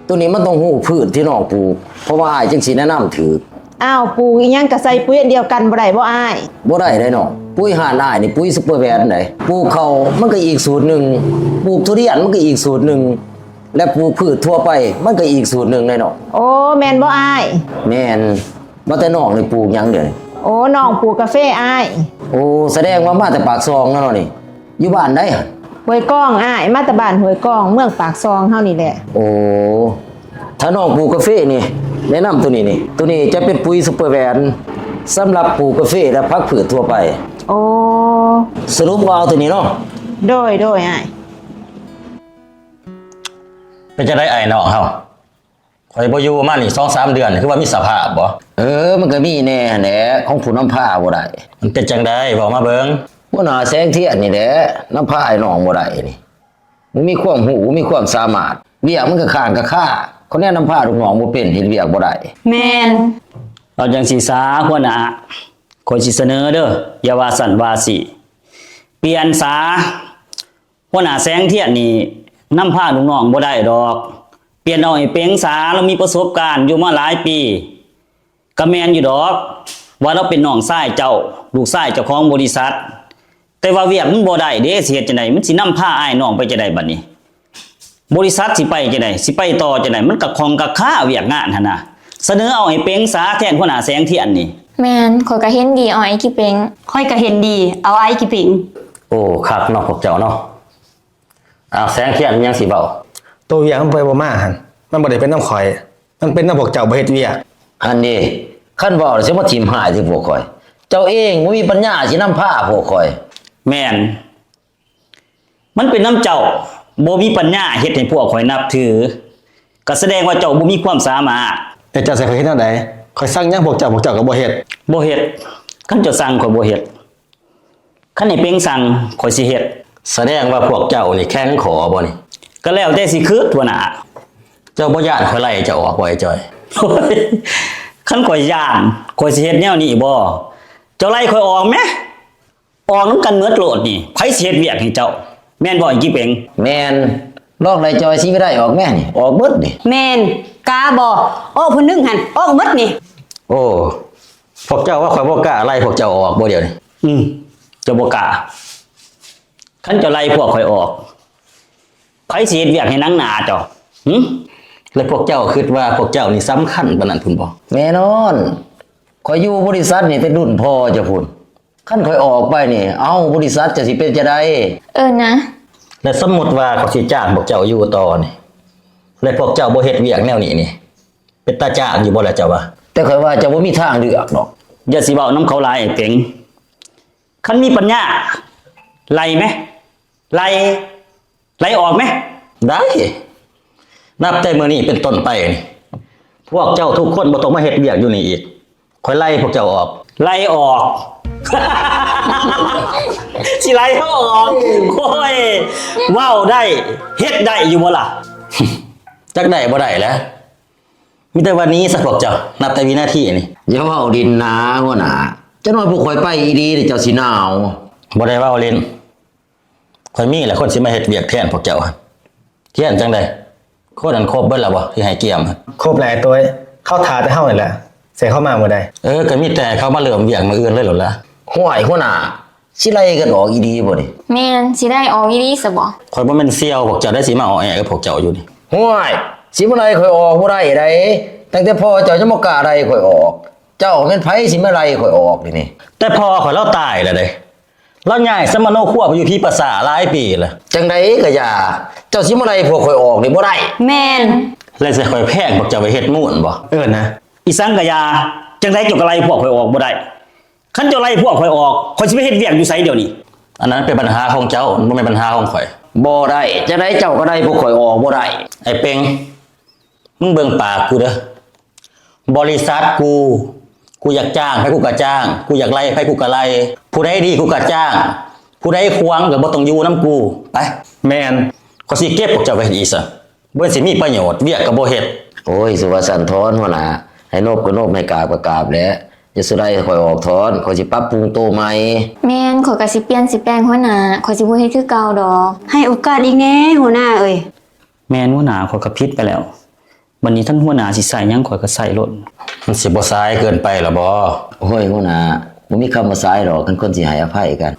ໂຕນີ້ມັນຕ້ອງຮູ້ພືດທີ່ນ້ອງປູກ ເພາະວ່າອ້າຍຈຶ່ງຊິແນະນຳຖືກ. ອ້າວ ປູກອີ່ຫຍັງກະໃສ່ປຸ໋ຍອັນດຽວກັນບໍ່ໄດ້ບໍ່ອ້າຍ? ບໍ່ໄດ້ເດ້ນ້ອງ, ປຸ໋ຍຮ້ານອ້າຍນີ້ປຸ໋ຍຊຸບເປີແວນໃດ໋. ປູກເຂົ້າມັນກະອີກສູດໜຶ່ງ, ປູກທຸລຽນມັນກະອີກສູດໜຶ່ງ ແລະປູກພືດທົ່ວໄປມັນກະອີກສູດໜຶ່ງເດ້ນ້ອງ. ໂອ້ ແມ່ນບໍ່ອ້າຍ? ແມ່ນ. ວ່າແຕ່ນ້ອງນີ້ປູກຫຍັງດຽວນີ້? ໂອ້ ນ້ອງປູກກາເຟອ້າຍ. ໂອ້ ສະແດງວ່າມາແຕ່ປາກຊ່ອງແລ້ວເນາະນີ້. ຢູ່ບ້ານໃດຫັ້ນ? ຫ້ວຍກອງອ້າຍ, ມາແຕ່ບ້ານຫ້ວຍກອງ ເມືອງປາກຊ່ອງເຮົານີ້ແຫຼະ. ໂອ້ ຖ້ານ້ອງປູກກາເຟນີ້ ແນະນຳໂຕນີ້ນີ້, ໂຕນີ້ຈະເປັນປຸ໋ຍຊຸບເປີແວນ ສຳລັບປູກກາເຟ ແລະ ຜັກພືດທົ່ວໄປ. ໂອ້ ສະຫຼຸບວ່າເອົາໂຕນີ້ເນາະ? ໂດຍ ໂດຍອ້າຍ. ເປັນຈັ່ງໃດອ້າຍນ້ອງເຮົາ? ຂ້ອຍບໍ່ຢູ່ມານີ້ສອງສາມເດືອນ ຄືວ່າມີສະພາບບໍ່? ເອີ ມັນກະມີແດ່ຫັ້ນແຫຼະ ຂອງຜູ້ນຳພາບໍ່ໄດ້. ມັນເປັນຈັ່ງໃດ ເວົ້າມາເບິ່ງ. ຫົວໜ້າແສງທຽນນີ້ແຫຼະ ນຳພາອ້າຍນ້ອງບໍ່ໄດ້ນີ້. ບໍ່ມີຄວາມຮູ້ ບໍ່ມີຄວາມສາມາດ, ວຽກມັນກະຄ້າງກະຄາ. ເຂົາແນະນຳພາລູກນ້ອງບໍ່ເປັນ ເຮັດວຽກບໍ່ໄດ້. ແມ່ນ. ເອົາຈັ່ງຊີ້ສາຫົວໜ້າ, ຂ້ອຍຊິສະເໜີເດີ, ຢ່າວ່າຊັ້ນວ່າຊີ້, ປ່ຽນສາ. ຫົວໜ້າແສງທຽນນີ້ນຳພາລູກນ້ອງບໍ່ໄດ້ດອກ. ປ່ຽນເອົາໄອ້ເປັງສາ, ລາວມີປະສົບການຢູ່ມາຫຼາຍປີ. ກະແມ່ນຢູ່ດອກ ວ່າລາວເປັນນ້ອງຊາຍເຈົ້າ, ລູກຊາຍເຈົ້າຂອງບໍລິສັດ, ແຕ່ວ່າວຽກມັນບໍ່ໄດ້ເດ້, ຊິເຮັດຈັ່ງໃດ? ມັນຊິນຳພາອ້າຍນ້ອງໄປຈັ່ງໃດບັດນີ້? ບໍລິສັດຊິໄປຈັ່ງໃດ? ຊິໄປຕໍ່ຈັ່ງໃດ? ມັນກະຂ້ອງກະຄາວຽກງານຫັ້ນນະ. ສະເໜີເອົາໄອ້ເປັງສາແທນຫົວໜ້າແສງທຽນນີ້. ແມ່ນ, ຂ້ອຍກະເຫັນດີເອົາໄອ້ກິເປັງ. ຂ້ອຍກະເຫັນດີເອົາໄອ້ກິເປັງ. ໂອ້ ຄັກເນາະພວກເຈົ້າເນາະ. ອ້າວ ແສງທຽນ ມີຫຍັງຊິເວົ້າ? ໂຕວຽກມັນໄປບໍ່ມາຫັ້ນ ມັນບໍ່ໄດ້ເປັນນຳຂ້ອຍ, ມັນເປັນນຳພວກເຈົ້າບໍ່ເຮັດວຽກ. ຫັ້ນເດ, ຄັນເວົ້າແລ້ວຊິມາຖິ້ມຮ້າຍໃສ່ພວກຂ້ອຍ. ເຈົ້າເອງບໍ່ມີປັນຍາຊິນຳພາພວກຂ້ອຍ. ແມ່ນ, ມັນເປັນນຳເຈົ້າບໍ່ມີປັນຍາເຮັດໃຫ້ພວກຂ້ອຍນັບຖື, ກະສະແດງວ່າເຈົ້າບໍ່ມີຄວາມສາມາດ. ແລ້ວເຈົ້າຊິໃຫ້ຂ້ອຍເຮັດແນວໃດ? ຂ້ອຍສັ່ງຫຍັງພວກເຈົ້າ ພວກເຈົ້າກະບໍ່ເຮັດ. ບໍ່ເຮັດ, ຄັນເຈົ້າສັ່ງຂ້ອຍບໍ່ເຮັດ. ຄັນໄອ້ເປັງສັ່ງ ຂ້ອຍຊິເຮັດ. ສະແດງວ່າພວກເຈົ້ານີ້ແຂງຄໍບໍ່ນີ້? ກະແລ້ວແຕ່ຊິຄຶດ ຫົວໜ້າ. ເຈົ້າບໍ່ຢ້ານຂ້ອຍໄລ່ເຈົ້າອອກບໍ່ ໄອ້ຈ່ອຍ? ໂອ້ຍ ຄັນຂ້ອຍຢ້ານ ຂ້ອຍຊິເຮັດແນວນີ້ບໍ່? ເຈົ້າໄລ່ຂ້ອຍອອກແມະ, ອອກນຳກັນໝົດໂລດນີ້, ໃຜຊິເຮັດວຽກໃຫ້ເຈົ້າ? ແມ່ນບໍ່ ໄອ້ກິເປັງ? ແມ່ນ. ລອງໄລ່ຈ່ອຍສີວິໄລອອກແມະນີ້, ອອກເບິດນີ້. ແມ່ນ. ກ້າບໍ່? ອອກຜູ້ໜຶ່ງຫັ້ນ, ອອກໝົດນີ້. ໂອ້ ພວກເຈົ້າວ່າຂ້ອຍບໍ່ກ້າໄລ່ພວກເຈົ້າອອກບໍ່ດຽວນີ້? ອືມ ເຈົ້າບໍ່ກ້າ. ຄັນເຈົ້າໄລ່ພວກຂ້ອຍອອກ, ໃຜຊິເຮັດວຽກໃຫ້ໜັງໜ້າເຈົ້າ? ຫຶ? ແລະພວກເຈົ້າຄິດວ່າພວກເຈົ້ານີ້ສຳຄັນປານນັ້ນພຸ້ນບໍ່? ແນ່ນອນ, ຂ້ອຍຢູ່ບໍລິສັດນີ້ແຕ່ລຸ້ນພໍ່ເຈົ້າພຸ້ນ. ຄັນຂ້ອຍອອກໄປນີ້, ເອົ້າ, ບໍລິສັດຈະຊິເປັນຈັ່ງໃດ? ເອີນະ. ແລະສົມມຸດວ່າຂ້ອຍຊິຈ້າງພວກເຈົ້າຢູ່ຕໍ່ນີ້, ແລະພວກເຈົ້າບໍ່ເຮັດວຽກແນວນີ້ນີ້, ເປັນຕາຈ້າງຢູ່ບໍ່ລະເຈົ້າວ່າ? ແຕ່ຂ້ອຍວ່າເຈົ້າບໍ່ມີທາງເລືອກດອກ. ຢ່າຊິເວົ້ານຳເຂົາຫຼາຍ ໄອ້ເປັງ. ຄັນມີປັນຍາ, ໄລ່ແມະ, ໄລ່, ໄລ່ອອກແມະ. ໄດ້. ນັບແຕ່ມື້ນີ້ເປັນຕົ້ນໄປນີ້, ພວກເຈົ້າທຸກຄົນບໍ່ຕ້ອງມາເຮັດວຽກຢູ່ນີ້ອີກ. ຂ້ອຍໄລ່ພວກເຈົ້າອອກ. ໄລ່ອອກ? ຊິໄລ່ເຮົາອອກ? ໂອ້ຍ ເວົ້າໄດ້ ເຮັດໄດ້ຢູ່ບໍ່ລະ? ຈັກໄດ້ບໍ່ໄດ້ແຫຼະ. ມີແຕ່ວ່າໜີຊະພວກເຈົ້າ, ນັບແຕ່ວິນາທີນີ້. ຢ່າເວົ້າຫຼິ້ນນາຫົວໜ້າ, ຈັກໜ້ອຍພວກຂ້ອຍໄປອີ່ຫຼີ ແລ້ວເຈົ້າຊິໜາວ. ບໍ່ໄດ້ເວົ້າຫຼິ້ນ, ຂ້ອຍມີແຫຼະຄົນຊິມາເຮັດວຽກແທນພວກເຈົ້າ. ຂຽນຈັ່ງໃດ? ຄົນນັ້ນຄົບເບິດແລ້ວບໍ່ ທີ່ໃຫ້ກຽມ? ຄົບແລ້ວໂຕຍ, ເຂົາຖ້າແຕ່ເຮົານີ້ແຫຼະ, ຊິໃຫ້ເຂົາມາມື້ໃດ? ເອີ ກໍມີແຕ່ເຂົາມາເລີ່ມວຽກມື້ອື່ນເລີຍໂລດລະ. ຫ້ວຍ ຫົວໜ້າ, ຊິໄລ່ກັນອອກອີ່ຫຼີບໍ່ນີ້? ແມ່ນ, ຊິໄລ່ອອກອີ່ຫຼີຊະບໍ່? ຂ້ອຍບໍ່ແມ່ນສ່ຽວພວກເຈົ້າໄດ໋ ຊິມາອໍແອກັບພວກເຈົ້າຢູ່ນີ້. ຫ້ວຍ ຊິມາໄລ່ຂ້ອຍອອກບໍ່ໄດ້ໃດ໋, ຕັ້ງແຕ່ພໍ່ເຈົ້າຍັງບໍ່ກ້າໄລ່ຂ້ອຍອອກ, ເຈົ້າແມ່ນໃຜຊິມາໄລ່ຂ້ອຍອອກນີ້? ແຕ່ພໍ່ຂ້ອຍລາວຕາຍແລ້ວເດ້, ລາວຍ້າຍສຳມະໂນຄົວໄປຢູ່ຜີປ່າຊ້າຫຼາຍປີແລ້ວ. ຈັ່ງໃດກໍຢ່າ, ເຈົ້າຊິມາໄລ່ພວກຂ້ອຍອອກນີ້ບໍ່ໄດ້. ແມ່ນ. ແລ້ວຊິໃຫ້ຂ້ອຍແພງພວກເຈົ້າໄປເຮັດມູນບໍ່? ເອີນະ. ອີ່ສັງກໍຢ່າ, ຈັ່ງໃດເຈົ້າກໍໄລ່ພວກຂ້ອຍອອກບໍ່ໄດ້. ຄັນເຈົ້າໄລ່ພວກຂ້ອຍອອກ, ຂ້ອຍຊິໄປເຮັດວຽກຢູ່ໃສດຽວນີ້? ອັນນັ້ນເປັນບັນຫາຂອງເຈົ້າ, ມັນບໍ່ແມ່ນບັນຫາຂອງຂ້ອຍ. ບໍ່ໄດ້, ຈັ່ງໃດເຈົ້າກໍໄລ່ພວກຂ້ອຍອອກບໍ່ໄດ້. ໄອ້ເປັງ, ມຶງເບິ່ງປາກກູເດີ. ບໍລິສັດກູ, ກູຢາກຈ້າງໃຜກູກະຈ້າງ, ກູຢາກໄລ່ໃຜກູກະໄລ່, ຜູ້ໃດດີກູກະຈ້າງ, ຜູ້ໃດຂວາງກໍບໍ່ຕ້ອງຢູ່ນຳກູ, ໄປ. ແມ່ນ. ຂ້ອຍຊິເກັບພວກເຈົ້າໄວ້ເຮັດອີ່ສັງ, ບໍ່ເຫັນຊິມີປະໂຫຍດ, ວຽກກໍບໍ່ເຮັດ. ໂອ້ຍ ສຸວ່າຊັ້ນຖອນ ຫົວໜ້າ, ໃຫ້ນົບກໍນົບ, ໃຫ້ກາບກໍກາບແຫຼະ. ຢ່າສຸໄລຂ້ອຍອອກຖອນ, ຂ້ອຍຊິປັບປຸງໂຕໃໝ່. ແມ່ນ, ຂ້ອຍກໍຊິປ່ຽນຊິແປງຫົວໜ້າ, ຂ້ອຍຊິບໍ່ເຮັດຄືເກົ່າດອກ. ໃຫ້ໂອກາດອີກແດ່ຫົວໜ້າເອີຍ. ແມ່ນຫົວໜ້າ, ຂ້ອຍກໍຜິດໄປແລ້ວ. ບັດນີ້ຄັນຫົວໜ້າຊິໃຊ້ຫຍັງ ຂ້ອຍກໍໃຊ້ໂລດ. ມັນຊິບໍ່ສາຍເກີນໄປລະບໍ? ໂອ້ຍ ຫົວໜ້າ, ບໍ່ມີຄຳວ່າສາຍດອກ ຄັນຄົນຊິໃຫ້ອະໄພກັນ.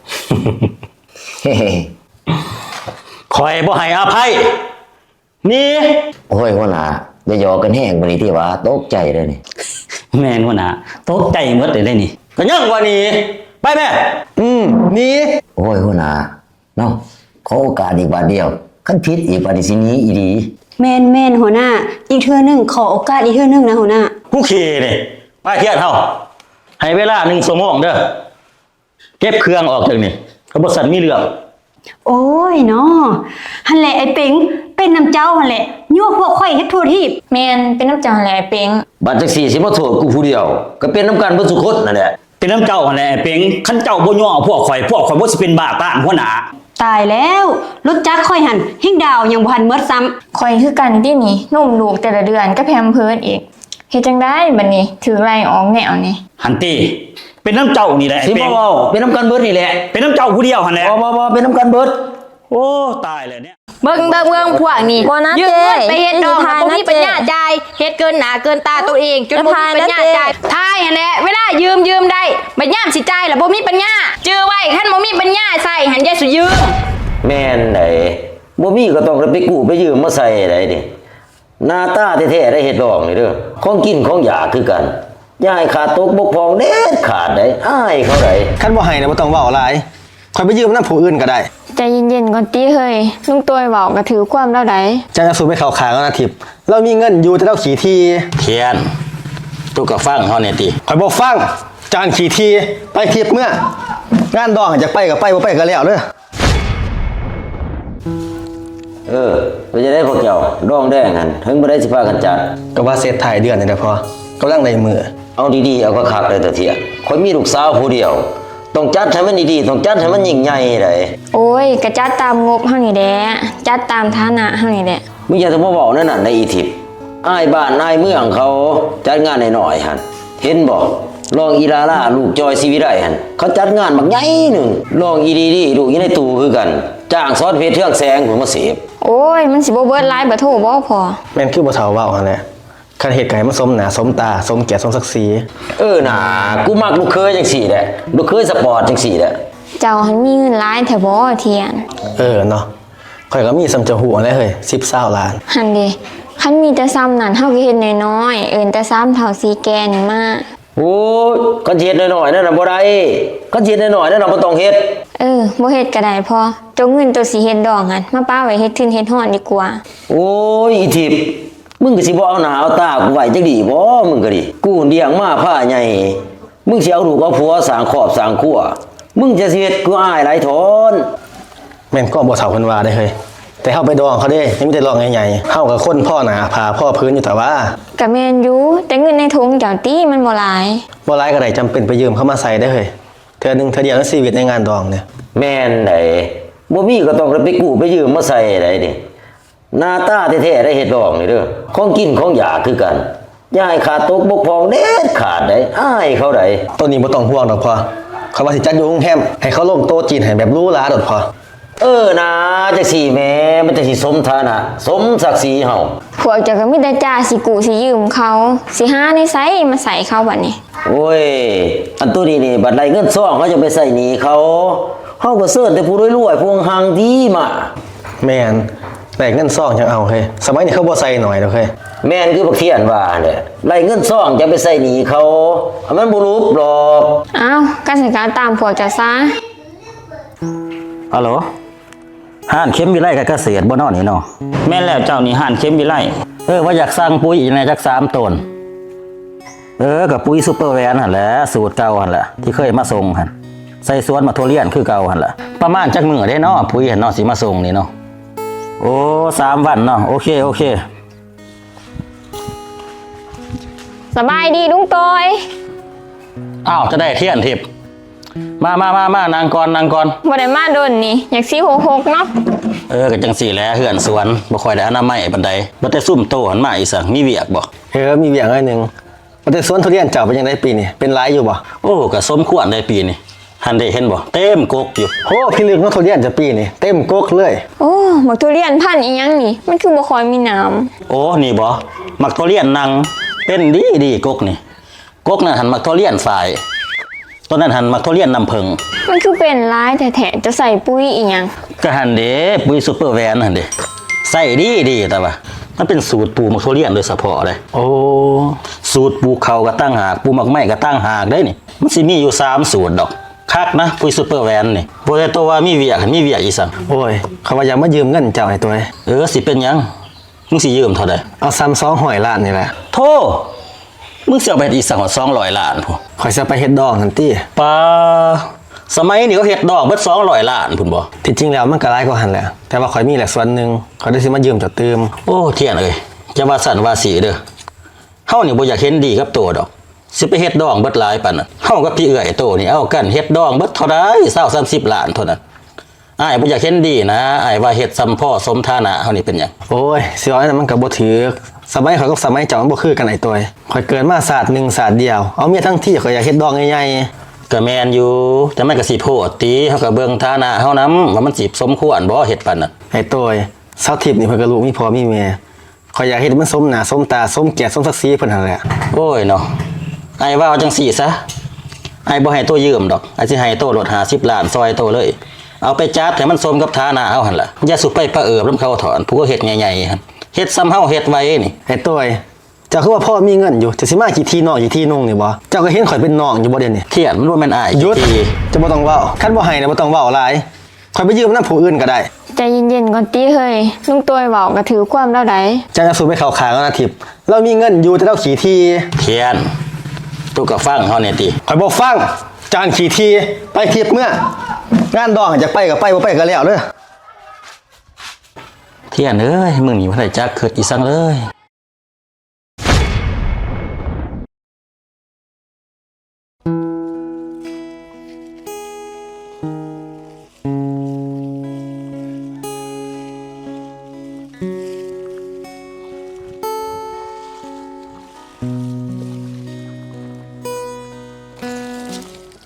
ຂ້ອຍບໍ່ໃຫ້ອະໄພ. ໜີ. ໂອ້ຍ ຫົວໜ້າ, ຢ່າຫຍອກກັນແຮງປານນີ້ຕິວະ, ຕົກໃຈເດີ້ນີ້. ແມ່ນຫົວໜ້າ, ຕົກໃຈໝົດເລີຍນີ້. ກໍຍັງວ່າໜີ, ໄປແມ້. ອືມ, ໜີ. ໂອ້ຍ ຫົວໜ້າເນາະ, ຂໍໂອກາດອີກບາດດຽວ, ຄັນຜິດອີກບາດນີ້ຊິໜີອີ່ຫຼີ. ແມ່ນໆ ຫົວໜ້າ, ອີກເທື່ອໜຶ່ງ, ຂໍໂອກາດອີກເທື່ອໜຶ່ງນະຫົວໜ້າ. ຜູ້ຂີ້ນີ້, ໄປທຽນເຮົາ, ໃຫ້ເວລາໜຶ່ງຊົ່ວໂມງເດີ້. ເກັບເຄື່ອງອອກຈາກນີ້, ກໍບໍ່ຊັ້ນມີເລື່ອງ. ໂອ້ຍເນາະ, ຫັ້ນແຫຼະໄອ້ເປັງ, ເປັນນຳເຈົ້າຫັ້ນແຫຼະ ຍົວກພວກຂ້ອຍເຮັດທົ່ວທີບ. ແມ່ນ, ເປັນນຳເຈົ້າຫັ້ນແຫຼະໄອ້ເປັງ. ບາດຈັ່ງຊີ້ຊິມາໂທດກູຜູ້ດຽວ, ກໍເປັນນຳກັນເບິດສູ່ຄົນຫັ້ນແຫຼະ. ເປັນນຳເຈົ້າຫັ້ນແຫຼະໄອ້ເປັງ, ຄັນເຈົ້າບໍ່ຍົວເອົາພວກຂ້ອຍ, ພວກຂ້ອຍບໍ່ຊິເປັນບ້າຕ້ານຫົວໜ້າ. ຕາຍແລ້ວ, ລົດຈັກຂ້ອຍຫັ້ນ ແຮງດາວຍັງບໍ່ທັນໝົດຊ້ຳ. ຂ້ອຍຄືກັນຕິນີ້, ນົມລູກແຕ່ລະເດືອນກໍແພມເພີດອີກ. ເຮັດຈັ່ງໃດບັດນີ້ ຖືກໄລ່ອອກແນວນີ້? ຫັ້ນຕິ, ເປັນນຳເຈົ້ານີ້ແຫຼະ ຊິມາເວົ້າ ເປັນນຳກັນເບິດນີ້ແຫຼະ. ເປັນນຳເຈົ້າຜູ້ດຽວຫັ້ນແຫຼະ. ບໍ່ໆໆ ເປັນນຳກັນເບິດ. ໂອ້ ຕາຍແລ້ວເນຍ. ເບິ່ງ ເບິ່ງ ເບິ່ງພວກນີ້ ບໍ່ນະ ຢືມເງິນໄປເຮັດດອງ ເຈົ້ ບໍ່ມີປັນຍາຈ່າຍ, ເຮັດເກີນໜ້າເກີນຕາໂຕເອງ ຈົນບໍ່ມີປັນຍາຈ່າຍ. ຖ່າຍຫັ້ນແຫຼະ, ເວລາຢືມ ຢືມໄດ້, ບັດຍາມຊິຈ່າຍລະບໍ່ມີປັນຍາ. ຈື່ໄວ້, ຄັນບໍ່ມີປັນຍາໃຊ້ຫັ້ນ ຢ່າສູ່ຢືມ. ແມ່ນໃດ, ບໍ່ມີກໍຕ້ອງໄດ້ໄປກູ້ໄປຢືມມາໃຊ້ໃດນີ້. ໜ້າຕາແທ້ໆ ໄດ້ເຮັດດອງນີ້ເດີ້, ຂອງກິນຂອງຢາກຄືກັນ. ຢ່າໃຫ້ຂາດຕົກບົກຜ່ອງເດັດຂາດໃດ, ອາຍເຂົາໃດ. ຄັນບໍ່ໃຫ້ນະ ບໍ່ຕ້ອງເວົ້າຫຼາຍ, ຂ້ອຍໄປຢືມນຳຜູ້ອື່ນກໍໄດ້. ໃຈເຢັນໆ ກ່ອນຕິເຮີ້ຍ, ລຸງໂຕຍເວົ້າກໍຖືກຄວາມລາວໃດ. ເຈົ້າຢ່າສູ່ໄປເຂົ້າຂ້າງລາວນະທິບ, ລາວມີເງິນຢູ່ ແຕ່ລາວຂີ້ຖີ່. ທຽນ, ໂຕກໍຟັງເຮົາແດ່ຕິ. ຂ້ອຍບໍ່ຟັງ, ເຈົ້າຫັ້ນຂີ້ຖີ່. ໄປທິບເມືອ, ງານດອງຢາກໄປກໍໄປ, ບໍ່ໄປກໍແລ້ວເດີ້. ເອີ ເປັນຈັ່ງໃດພວກເຈົ້າ ດອງແດງຫັ້ນ ເຖິງມື້ໃດຊິພາກັນຈັດ? ກໍວ່າເສັດທ້າຍເດືອນນີ້ແຫຼະພໍ່, ກຳລັງໄດ້ມື້. ເອົາດີໆ ເອົາຄັກໆ ເດີຕາທຽນ, ຂ້ອຍມີລູກສາວຜູ້ດຽວ, ຕ້ອງຈັດໃຫ້ມັນດີໆ, ຕ້ອງຈັດໃຫ້ມັນຍິ່ງໃຫຍ່ໃດ໋. ໂອ້ຍ ກະຈັດຕາມງົບເຮົານີ້ແຫຼະ, ຈັດຕາມຖານະເຮົານີ້ແຫຼະ. ມຶງຢ່າມາເວົ້າແນວນັ້ນໄດ໋ອີທິບ. ອາຍບ້ານອາຍເມືອງເຂົາ ຈັດງານນ້ອຍໆຫັ້ນ ເຫັນບໍ່? ລອງອີລາລາ ລູກຈອຍ ສີວິໄລຫັ້ນ ເຂົາຈັດງານບັກໃຫຍ່ໜຶ່ງ. ລອງອີດີດີ ລູກອີນາຍຕູ້ຄືກັນ ຈ້າງສອນເພັດ ເຮືອງແສງພຸ້ນມາເສບ. ໂອ້ຍ ມັນຊິບໍ່ເບິດຫຼາຍບາດໂທບໍ່ພໍ່? ແມ່ນຄືພໍ່ເຖົ້າເວົ້າຫັ້ນແຫຼະ, ຄັນເຮັດກໍໃຫ້ມັນສົມໜ້າສົມຕາ ສົມກຽດສົມສັກສີ. ເອີນາ ກູມັກລູກເຂີຍຈັ່ງຊີ້ແຫຼະ, ລູກເຂີຍສະປອດຈັ່ງຊີ້ແຫຼະ. ເຈົ້າຫັ້ນມີເງິນຫຼາຍແທ້ບໍ່ທຽນ? ເອີເນາະ, ຂ້ອຍກໍມີສ່ຳເຈົ້າຮູ້ຫັ້ນແຫຼະເຮີ້ຍ ສິບ ຊາວລ້ານ. ຫັ້ນເດ, ຄັນມີແຕ່ສ່ຳນັ້ນ ເຮົາກໍເຮັດນ້ອຍໆ ເອີ້ນແຕ່ສາມເຖົ້າສີ່ແກ່ນີ້ມາ. ໂອ້ຍ ຄັນຊິເຮັດນ້ອຍໆນັ້ນນະບໍ່ໄດ້, ຄັນຊິເຮັດນ້ອຍໆນັ້ນນະບໍ່ຕ້ອງເຮັດ. ເອີ ບໍ່ເຮັດກໍໄດ້ພໍ່, ໂຕເງິນໂຕຊິເຮັດດອງຫັ້ນ ມາປະໄວ້ເຮັດທຶນເຮັດຮອນດີກວ່າ. ໂອ້ຍ ອີທິບ, ມຶງກໍຊິບໍ່ເອົາໜ້າເອົາຕາກູໄວ້ຈັກດີ້ບໍ່? ມຶງກໍດີ, ກູລ້ຽງມາພາໃຫຍ່, ມຶງຊິເອົາລູກເອົາຜົວ ສ້າງຄອບສ້າງຄົວ, ມຶງຈະຊິເຮັດກູອາຍຫຼາຍຖອນ. ແມ່ນຄວາມພໍ່ເຖົ້າເພິ່ນວ່າເດ້ເຮີ້ຍ, ແຕ່ເຮົາໄປດອງເຂົາເດ້ ຍັງມີແຕ່ດອງໃຫຍ່ໆ, ເຮົາກໍຄົນພໍໜ້າຜາພໍຜືນຢູ່ຕະຫວາ. ກໍແມ່ນຢູ່, ແຕ່ເງິນໃນຖົງເຈົ້າຕິ ມັນບໍ່ຫຼາຍ. ບໍ່ຫຼາຍກໍໄດ້, ຈຳເປັນໄປຢືມເຂົາມາໃຊ້ເດ້ເຮີ້ຍ, ເທື່ອໜຶ່ງເທື່ອດຽວໃນຊີວິດໃນງານດອງນີ້. ແມ່ນໃດ, ບໍ່ມີກໍຕ້ອງໄດ້ໄປກູ້ໄປຢືມມາໃຊ້ໃດນີ້. ໜ້າຕາແທ້ໆ ໄດ້ເຮັດດອງນີ້ເດີ້, ຂອງກິນຂອງຢາກຄືກັນ. ຢ່າໃຫ້ຂາດຕົກບົກຜ່ອງເດັດຂາດໃດ໋, ອາຍເຂົາໃດ໋. ໂຕນີ້ບໍ່ຕ້ອງຫ່ວງດອກພໍ່, ຂ້ອຍວ່າຊິຈັດຢູ່ໂຮງແຮມ ໃຫ້ເຂົາລົງໂຕະຈີນໃຫ້ແບບຫຼູຫຼາໂລດພໍ່. ເອີນາ, ຈັ່ງຊີ້ແໝ່, ມັນຈັ່ງຊິສົມຖານະ ສົມສັກສີເຮົາ. ພວກເຈົ້າກໍມີແຕ່ຈ່າຊິກູ້ຊິຢືມເຂົາ, ຊິຫາແນວໃສມາໃຊ້ເຂົາບັດນີ້? ໂອ້ຍ, ອັນໂຕນີ້ນີ້ ບັດໄດ້ເງິນຊອງ ເຮົາຈະໄປໃຊ້ໜີ້ເຂົາ. ເຮົາກໍເຊີນແຕ່ຜູ້ລວຍໆ ຜູ້ຮັ່ງໆ ດີມາ. ແມ່ນ, ໄດ້ເງິນຊອງຈັ່ງເອົາເຮີ້ຍ, ສະໄໝນີ້ເຂົາບໍ່ໃສ່ໜ້ອຍດອກເຮີ້ຍ. ແມ່ນຄືບັກທຽນວ່າຫັ້ນແຫຼະ, ໄດ້ເງິນຊອງຈັ່ງໄປໃຊ້ໜີ້ເຂົາ, ມັນບໍ່ຫຼຸບດອກ. ອ້າວ, ຄັນຊັ້ນກໍເອົາຕາມພວກເຈົ້າຊະ. ຮັລໂຫຼ, ຮ້ານເຂັມວິໄລການກະເສດບໍ່ນໍນີ້ນໍ? ແມ່ນແລ້ວເຈົ້າ, ນີ້ຮ້ານເຂັມວິໄລ. ເອີ, ວ່າຢາກສັ່ງປຸ໋ຍອີກແດ່ຈັກສາມໂຕນ. ເອີ, ກໍປຸ໋ຍຊຸບເປີແວນຫັ້ນແຫຼະ, ສູດເກົ່າຫັ້ນແຫຼະ, ທີ່ເຄີຍມາສົ່ງຫັ້ນ. ໃສ່ສວນໝາກຖົ່ວລຽນຄືເກົ່າຫັ້ນແຫຼະ. ປະມານຈັກມື້ເດ້ນໍ, ປຸ໋ຍຫັ້ນນໍ, ຊິມາສົ່ງນີ້ນໍ? ໂອ້, ສາມວັນນໍ. ໂອເຄ, ໂອເຄ. ສະບາຍດີລຸງໂຕຍ. ອ້າວ, ຈະໄດ້ທຽນທິບ. ມາ, ມາ, ມາ, ມາ, ນັ່ງກ່ອນ, ນັ່ງກ່ອນ. ບໍ່ໄດ້ມາດົນນີ້, ຢາກຊິຫົກໆເນາະ. ເອີ, ກໍຈັ່ງຊີ້ແຫຼະ, ເຮືອນສວນບໍ່ຄ່ອຍໄດ້ອະນາໄມປານໃດ. ວ່າແຕ່ຊຸມໂຕຫັ້ນມາອີ່ສັງ, ມີວຽກບໍ່? ເອີ, ມີວຽກໜ້ອຍໜຶ່ງ. ວ່າແຕ່ສວນທຸລຽນເຈົ້າເປັນຈັ່ງໃດປີນີ້ ເປັນຫຼາຍຢູ່ບໍ່? ໂອ້ ກໍສົມຄວນໄດ໋ປີນີ້ ຫັ້ນເດ້ ເຫັນບໍ່ ເຕັມກົກຢູ່. ໂອ້ ພິລຶກເນາະ ທຸລຽນເຈົ້າປີນີ້ ເຕັມກົກເລີຍ. ໂອ້ ບັກທຸລຽນພັນອີ່ຫຍັງນີ້ ມັນຄືບໍ່ຄ່ອຍມີໜາມ? ໂອ້ ນີ້ບໍ ໝາກທຸລຽນນັ່ງ ເປັນດີໆ ກົກນີ້. ກົກນັ້ນຫັ້ນໝາກທຸລຽນຝ້າຍ ຕົ້ນນັ້ນຫັ້ນໝາກທຸລຽນນ້ຳເຜິ້ງ. ມັນຄືເປັນຫຼາຍແທ້ໆ ເຈົ້າໃຊ້ປຸຍອີ່ຫຍັງ? ກະຫັ້ນເດ້ ປຸຍຊຸບເປີແວນຫັ້ນເດ້ ໃຊ້ດີໆ ແຕ່ວ່າມັນເປັນສູດປູກໝາກທຸລຽນໂດຍສະເພາະເດ້. ໂອ້ ສູດປູກເຂົ້າກໍຕ່າງຫາກ ປູກໝາກໄມ້ກໍຕ່າງຫາກເດ້ນີ້. ມັນຊິມີຢູ່ສາມສູດດອກ ຄັກນະ ປຸຍຊຸບເປີແວນນີ້. ບໍ່ແຕ່ໂຕວ່າມີວຽກ ມີວຽກອີ່ສັງ? ໂອ້ຍ ຂ້ອຍວ່າຢາກມາຢືມເງິນເຈົ້າໃຫ້ໂຕ. ເອີ ຊິເປັນຫຍັງ? ມຶງຊິຢືມເທົ່າໃດ? ເອົາສ່ຳສອງຮ້ອຍລ້ານນີ້ແຫຼະ. ໂທ້! ມຶງຊິເອົາໄປເຮັດອີ່ສັງຮອດສອງຮ້ອຍລ້ານພຸ້ນ? ຂ້ອຍຊິເອົາໄປເຮັດດອງຫັ້ນຕິ. ປາ ສະໄໝນີ້ເຂົາເຮັດດອງເບິດສອງຮ້ອຍລ້ານພຸ້ນບໍ? ທີ່ຈິງແລ້ວມັນກໍຫຼາຍກວ່າຫັ້ນແຫຼະ ແຕ່ວ່າຂ້ອຍມີແຫຼະສ່ວນໜຶ່ງ ຂ້ອຍເລີຍຊິມາຢືມເຈົ້າຕື່ມ. ໂອ້ ທຽນເອີຍ ຢ່າວ່າຊັ້ນວ່າຊີ້ເດີ ເຮົານີ້ບໍ່ຢາກເຫັນດີກັບໂຕດອກ ຊິໄປເຮັດດອງເບິດຫຼາຍປານນັ້ນ. ເຮົາກັບພີ່ເອື້ອຍໂຕນີ້ເອົາກັນເຮັດດອງເບິດເທົ່າໃດ ຊາວສາມສິບລ້ານເທົ່ານັ້ນ. ອ້າຍບໍ່ຢາກເຫັນດີນະ ອ້າຍວ່າເຮັດສ່ຳພໍສົມຖານະເຮົານີ້ເປັນຫຍັງ? ໂອ້ຍ ຊິເວົ້າແນວນັ້ນມັນກໍບໍ່ຖືກ ສະໄໝຂ້ອຍກັບສະໄໝເຈົ້າມັນບໍ່ຄືກັນອ້າຍໂຕຍ. ຂ້ອຍເກີດມາຊາດໜຶ່ງຊາດດຽວ ເອົາເມຍທັງທີ ຂ້ອຍຢາກເຮັດດອງໃຫຍ່ໆ. ກໍແມ່ນຢູ່ ແຕ່ມັນກໍຊິໂພດຕິ ເຮົາກໍເບິ່ງຖານະເຮົານຳ ວ່າມັນຊິສົມຄວນບໍ່ເຮັດປານນັ້ນ. ອ້າຍໂຕຍ ສາວທິບນີ້ເພິ່ນກໍລູກມີພໍ່ມີແມ່ ຂ້ອຍຢາກເຮັດໃຫ້ມັນສົມໜ້າສົມຕາ ສົມກຽດສົມສັກສີເພິ່ນຫັ້ນແຫຼະ. ໂອ້ຍເນາະ ອ້າຍວ່າເອົາຈັ່ງຊີ້ຊະ ອ້າຍບໍ່ໃຫ້ໂຕຢືມດອກ ອ້າຍຊິໃຫ້ໂຕໂລດຫ້າສິບລ້ານ ຊ່ອຍໂຕເລີຍ. ເອົາໄປຈັດໃຫ້ມັນສົມກັບຖານະເຮົາຫັ້ນລະ ຢ່າສູ່ໄປປະເອີບນຳເຂົາເຖາະ ອັນຜູ້ເຮັດໃຫຍ່ໆຫັ້ນ ເຮັດສ່ຳເຮົາເຮັດໄວ້ນີ້. ອ້າຍໂຕຍ ເຈົ້າຄືວ່າພໍມີເງິນຢູ່ ເຈົ້າຊິມາຂີ້ຖີ່ນ້ອງຂີ້ຖີ່ນຸ່ງນີ້ບໍ? ເຈົ້າກໍເຫັນຂ້ອຍເປັນນ້ອງຢູ່ບໍ່ດຽວນີ້? ທຽນ ມັນບໍ່ແມ່ນອ້າຍ. ຢຸດ ຂີ້ຖີ່ ເຈົ້າບໍ່ຕ້ອງເວົ້າ ຄັນບໍ່ໃຫ້ນະບໍ່ຕ້ອງເວົ້າຫຼາຍ ຂ້ອຍໄປຢືມນຳຜູ້ອື່ນກໍໄດ້. ໃຈເຢັນໆກ່ອນຕິເຮີ້ຍ ລຸງໂຕຍເວົ້າກໍຖືກຄວາມລາວໃດ໋. ເຈົ້າຢ່າສູ່ໄປເຂົ້າຂ້າງລາວນະທິບ ລາວມີເງິນຢູ່ແຕ່ລາວຂີ້ຖີ່. ທຽນ ໂຕກໍຟັງເຮົາແດ່ຕິ. ຂ້ອຍບໍ່ຟັງ ເຈົ້າຫັ້ນຂີ້ຖີ່. ໄປທິບເມືອ ງານດອງ ຢາກໄປກໍໄປ ບໍ່ໄປກໍແລ້ວເດີ. ທຽນເອີຍ ມຶງນີ້ບໍ່ໄດ້ຈັກຄິດອີ່ສັງເລີຍ.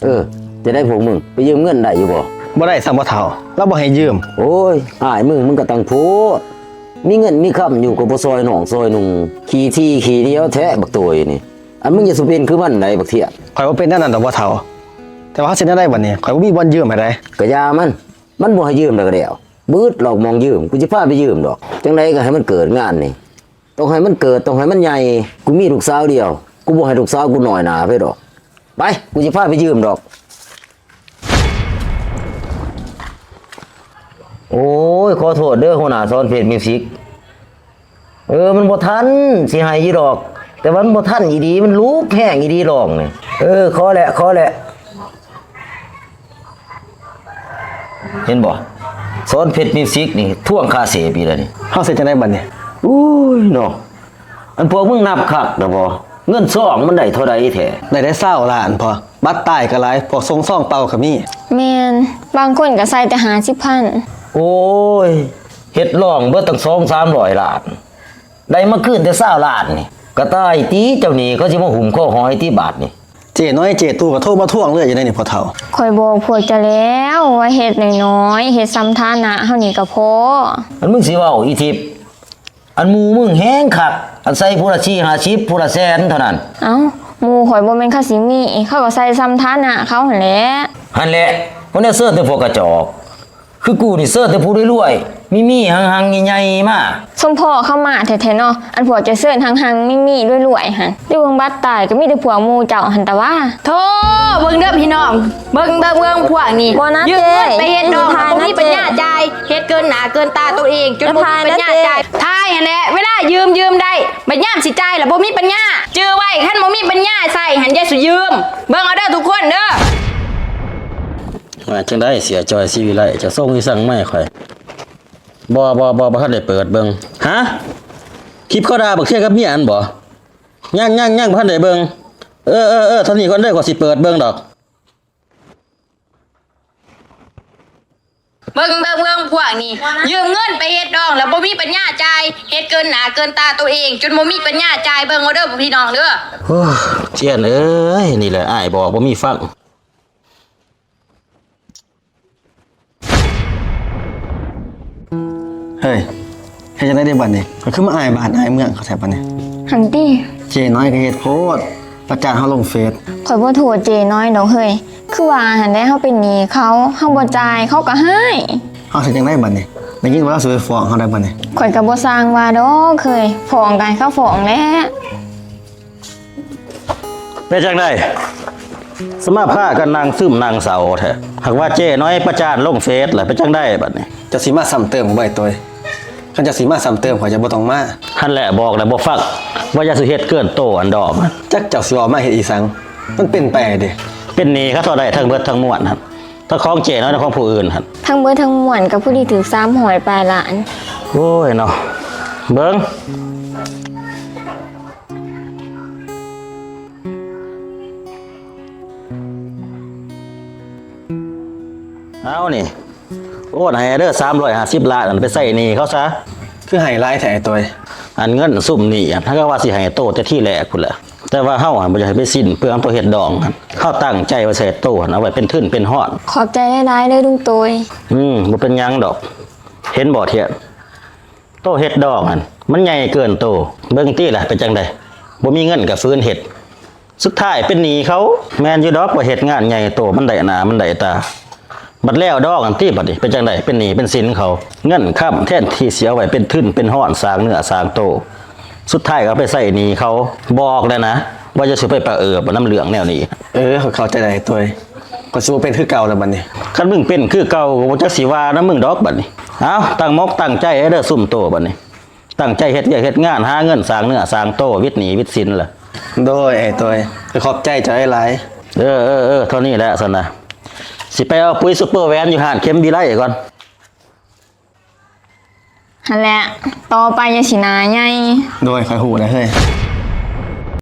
ເອີ ຈັ່ງໃດພວກມຶງ ໄປຢືມເງິນໄດ້ຢູ່ບໍ່? ບໍ່ໄດ້ຊ້ຳພໍ່ເຖົ້າ ລາວບໍ່ໃຫ້ຢືມ. ໂອ້ຍ ອ້າຍມຶງ ມຶງກໍຕັ້ງໂພດ ມີເງິນມີຄຳຢູ່ກໍບໍ່ຊ່ອຍນ້ອງຊ່ອຍນຸ່ງ ຂີ້ຖີ່ຂີ້ໜຽວແທ້ບັກໂຕຍນີ້. ອັນມຶງຢ່າສູ່ເປັນຄືມັນໃດບັກທຽນ. ຂ້ອຍບໍ່ເປັນແນວນັ້ນດອກພໍ່ເຖົ້າ ແຕ່ວ່າເຮົາຊິແນວໃດບັດນີ້ ຂ້ອຍບໍ່ມີບ່ອນຢືມໃຫ້ໃດ. ກະຢ່າມັນ ມັນບໍ່ໃຫ້ຢືມແລ້ວກະແລ້ວ ບຶດຫຼອກໝ່ອງຢືມ ກູຊິພາໄປຢືມດອກ. ຈັ່ງໃດກະໃຫ້ມັນເກີດງານນີ້ ຕ້ອງໃຫ້ມັນເກີດ ຕ້ອງໃຫ້ມັນໃຫຍ່. ກູມີລູກສາວດຽວ ກູບໍ່ໃຫ້ລູກສາວກູນ້ອຍໜ້າໃຜດອກ. ໄປ ກູຊິພາໄປຢືມດອກ. ໂອ້ຍ ຂໍໂທດເດີຫົວໜ້າສອນເພດມິວສິກ. ເອີ ມັນບໍ່ທັນ ຊິໃຫ້ຢູ່ດອກ ແຕ່ວ່າມັນບໍ່ທັນອີ່ຫຼີ ມັນຫຼຸກແຮງອີ່ຫຼີດອກນີ້. ເອີ ຂໍແຫຼະ ຂໍແຫຼະ. ເຫັນບໍ່ ສອນເພດມິວສິກນີ້ທວງຄ່າເສບອີກແລ້ວນີ້. ເຮົາຊິເຮັດຈັ່ງໃດບັດນີ້? ໂອ້ຍເນາະ ອັນພວກມຶງນັບຄັກແລ້ວບໍ່? ເງິນຊອງມັນໄດ້ເທົ່າໃດແທ້? ໄດ້ແຕ່ຊາວລ້ານພໍ ບັດຕາຍກໍຫຼາຍ ພວກສົ່ງຊອງເປົ່າກໍມີ. ແມ່ນ ບາງຄົນກໍໃສ່ແຕ່ຫ້າສິບພັນ. ໂອ້ຍ ເຮັດລອງເບິດຕັ້ງສອງສາມຮ້ອຍລ້ານ ໄດ້ມາຄືນແຕ່ຊາວລ້ານນີ້ ກະຕາຍຕິ ເຈົ້າໜີ້ເຂົາຊິມາຫຸ້ມຄໍຫອຍຕິບາດນີ້. ເຈ້ນ້ອຍເຈ້ຕູ້ກໍໂທມາທວງເລີຍຢູ່ໃດນີ້ພໍ່ເຖົ້າ. ຂ້ອຍບອກພວກເຈົ້າແລ້ວວ່າເຮັດນ້ອຍໆ ເຮັດສ່ຳຖານະເຮົານີ້ກໍພໍ. ອັນມຶງຊິເວົ້າອີ່ທິບ ອັນໝູ່ມຶງແຮງຄັກ ອັນໃສ່ຜູ້ລະສີ່ຫ້າສິບ ຜູ້ລະແສນເທົ່ານັ້ນ. ເອົ້າ ໝູ່ຂ້ອຍບໍ່ແມ່ນເຂົາຊິມີ ເຂົາກໍໃສ່ສ່ຳຖານະເຂົາຫັ້ນແຫຼະ. ຫັ້ນແຫຼະ ບໍ່ແນວເຊີນແຕ່ພວກກະຈອກ ຄືກູນີ້ເຊີນແຕ່ຜູ້ລວຍໆ ມີໆ ຮັ່ງໆ ໃຫຍ່ໆ ມາ. ສົມພໍເຂົາມາແທ້ໆເນາະ ອັນພວກເຈົ້າເຊີນຮັ່ງໆ ມີໆ ລວຍໆ ຫັ້ນ ຢູ່ເບິ່ງບັດຕາຍກໍມີແຕ່ພວກໝູ່ເຈົ້າຫັ້ນຕະຫວາ. ໂທ້ ເບິ່ງເດີພີ່ນ້ອງ ເບິ່ງ ເບິ່ງ ເບິ່ງພວກນີ້ ຢືມເງິນໄປເຮັດດອງ ບໍ່ມີປັນຍາຈ່າຍ ເຮັດເກີນໜ້າເກີນຕາໂຕເອງ ຈົນບໍ່ມີປັນຍາຈ່າຍ. ຖ່າຍຫັ້ນແຫຼະ ເວລາຢືມ ຢືມໄດ້ ບັດຍາມຊິຈ່າຍລະບໍ່ມີປັນຍາ. ຈື່ໄວ້ ຄັນບໍ່ມີປັນຍາໃຊ້ຫັ້ນ ຢ່າສູ່ຢືມ. ເບິ່ງເອົາເດີທຸກຄົນເດີ. ວ່າຈັ່ງໃດເສຍຈ່ອຍ ສີວິໄລ ເຈົ້າສົ່ງອີ່ສັງມາໃຫ້ຂ້ອຍ? ບໍ່ ບໍ່ ບໍ່ ບໍ່ທັນໄດ້ເປີດເບິ່ງ. ຫະ? ຄລິບເຂົາດ່າບັກເທຍກັບເມຍຫັ້ນບໍ? ຍັງ ຍັງ ຍັງບໍ່ທັນໄດ້ເບິ່ງ. ເອີ ເອີ ເອີ ເທົ່ານີ້ກ່ອນເດີ ຂ້ອຍຊິເປີດເບິ່ງດອກ. ໂ ເບິ່ງ ເບິ່ງ ເບິ່ງພວກນີ້ ຢືມເງິນໄປເຮັດດອງ ແລ້ວບໍ່ມີປັນຍາຈ່າຍ ເຮັດເກີນໜ້າເກີນຕາໂຕເອງ ຈົນບໍ່ມີປັນຍາຈ່າຍ ເບິ່ງເອົາເດີພີ່ນ້ອງເດີ. ໂອ້ຍ ເຈນເອີຍ ນີ້ແຫຼະອ້າຍບອກບໍ່ມີຟັງ. ເຮີ້ຍ ເຮັດຈັ່ງໃດເດບັດນີ້ ຂ້ອຍຄືມາອາຍບ້ານອາຍເມືອງເຂົາແທ້ບັດນີ້. ຫັ້ນຕິ ເຈ້ນ້ອຍກໍເຮັດໂພດ ປະຈານເຮົາລົງເຟສ. ຂ້ອຍບໍ່ໂທດເຈ້ນ້ອຍດອກເຮີ້ຍ ຄືວ່າຫັ້ນແຫຼະ ເຮົາເປັນໜີ້ເຂົາ ເຮົາບໍ່ຈ່າຍ ເຂົາກໍຮ້າຍ. ເຮົາຊິຈັ່ງໃດບັດນີ້ ໄດ້ຍິນວ່າລາວຊິໄປຟ້ອງເຮົາໄດ໋ບັດນີ້. ຂ້ອຍກໍບໍ່ຊ່າງວ່າດອກເຮີ້ຍ ຟ້ອງກໍໃຫ້ເຂົາຟ້ອງແຫຼະ. ເປັນຈັ່ງໃດ ສະມາພາກັນນັ່ງຊຶມນັ່ງເສົ້າແທ້ ຫາກວ່າເຈ້ນ້ອຍປະຈານລົງເຟສລະ ເປັນຈັ່ງໃດບັດນີ້. ເຈົ້າຊິມາຊ້ຳເຕີມບໍ່ ອ້າຍໂຕຍ? ຄັນເຈົ້າຊິມາຊ້ຳເຕີມ ຂ້ອຍຈະບໍ່ຕ້ອງມາ. ຫັ້ນແຫຼະ ບອກແລ້ວບໍ່ຟັງ ວ່າຢ່າຊິເຮັດເກີນໂຕອັນດອກ. ຈັກເຈົ້າຊິເວົ້າມາເຮັດອີ່ສັງ ມັນເປັນໄປໄດ້ເດ. ເປັນໜີ້ເຂົາເທົ່າໃດ ທັງເບິດທັງມວນຫັ້ນ ທັງຂອງເຈ້ນ້ອຍ ທັງຂອງຜູ້ອື່ນຫັ້ນ. ທັງເບິດທັງມວນກໍພໍດີຖືກສາມຮ້ອຍປາຍລ້ານ. ໂອ້ຍເນາະ ເບິ່ງ ເອົານີ້ ໂອນໃຫ້ເດີ ສາມຮ້ອຍຫ້າສິບລ້ານ ອັນໄປໃຊ້ໜີ້ເຂົາຊະ. ຄືໃຫ້ຫຼາຍແທ້ອ້າຍໂຕຍ? ອັນເງິນຊຸມນີ້ ຫາກວ່າຊິໃຫ້ໂຕແຕ່ທີແລກພຸ້ນແຫຼະ ແຕ່ວ່າເຮົາຫັ້ນບໍ່ຢາກໃຫ້ໄປສິ້ນເປືອງໂຕເຮັດດອງຫັ້ນ ເຮົາຕັ້ງໃຈວ່າຊິໃຫ້ໂຕຫັ້ນ ເອົາໄວ້ເປັນທຶນເປັນຮອນ. ຂອບໃຈຫຼາຍໆເດີລຸງໂຕຍ. ອືມ ບໍ່ເປັນຫຍັງດອກ. ເຫັນບໍ່ທຽນ ໂຕເຮັດດອງຫັ້ນ ມັນໃຫຍ່ເກີນໂຕ. ເບິ່ງຕິລະ ເປັນຈັ່ງໃດ ບໍ່ມີເງິນກໍຝືນເຮັດ ສຸດທ້າຍເປັນໜີ້ເຂົາ. ແມ່ນຢູ່ດອກ ວ່າເຮັດງານໃຫຍ່ໂຕ ມັນໄດ້ໜ້າມັນໄດ້ຕາ ບັດແລ້ວດອງຫັ້ນຕິ ບັດນີ້ເປັນຈັ່ງໃດ ເປັນໜີ້ເປັນສິນເຂົາ. ເງິນຄຳແທນທີ່ຊິເອົາໄວ້ເປັນທຶນເປັນຮອນ ສ້າງເນື້ອສ້າງໂຕ ສຸດທ້າຍກໍເອົາໄປໃຊ້ໜີ້ເຂົາ. ບອກແລ້ວນະ ວ່າຢ່າຊິໄປປະເອີປະນຳເລື່ອງແນວນີ້. ເອີ ຂ້ອຍເຂົ້າໃຈແລ້ວອ້າຍໂຕຍ ຂ້ອຍຊິບໍ່ເປັນຄືເກົ່າແລ້ວບັດນີ້. ຄັນມຶງເປັນຄືເກົ່າກໍບໍ່ຈັກຊິວ່ານຳມຶງດອກບັດນີ້. ເອົາ ຕັ້ງມົກຕັ້ງໃຈເດີຊຸມໂຕບັດນີ້ ຕັ້ງໃຈເຮັດວຽກເຮັດງານ ຫາເງິນສ້າງເນື້ອສ້າງໂຕ ວິດໜີ້ວິດສິນລະ. ໂດຍ ອ້າຍໂຕຍ ຂ້ອຍຂອບໃຈເຈົ້າຫຼາຍ. ເອີໆໆ ເທົ່ານີ້ແຫຼະຊັ້ນນະ ຊິໄປເອົາປຸ໋ຍຊຸບເປີແວນຢູ່ຮ້ານເຂັມວິໄລກ່ອນ. ຫັ້ນແຫຼະ ຕໍ່ໄປຢ່າຊິໜ້າໃຫຍ່. ໂດຍ ຂ້ອຍຮູ້ແລ້ວເຮີ້ຍ.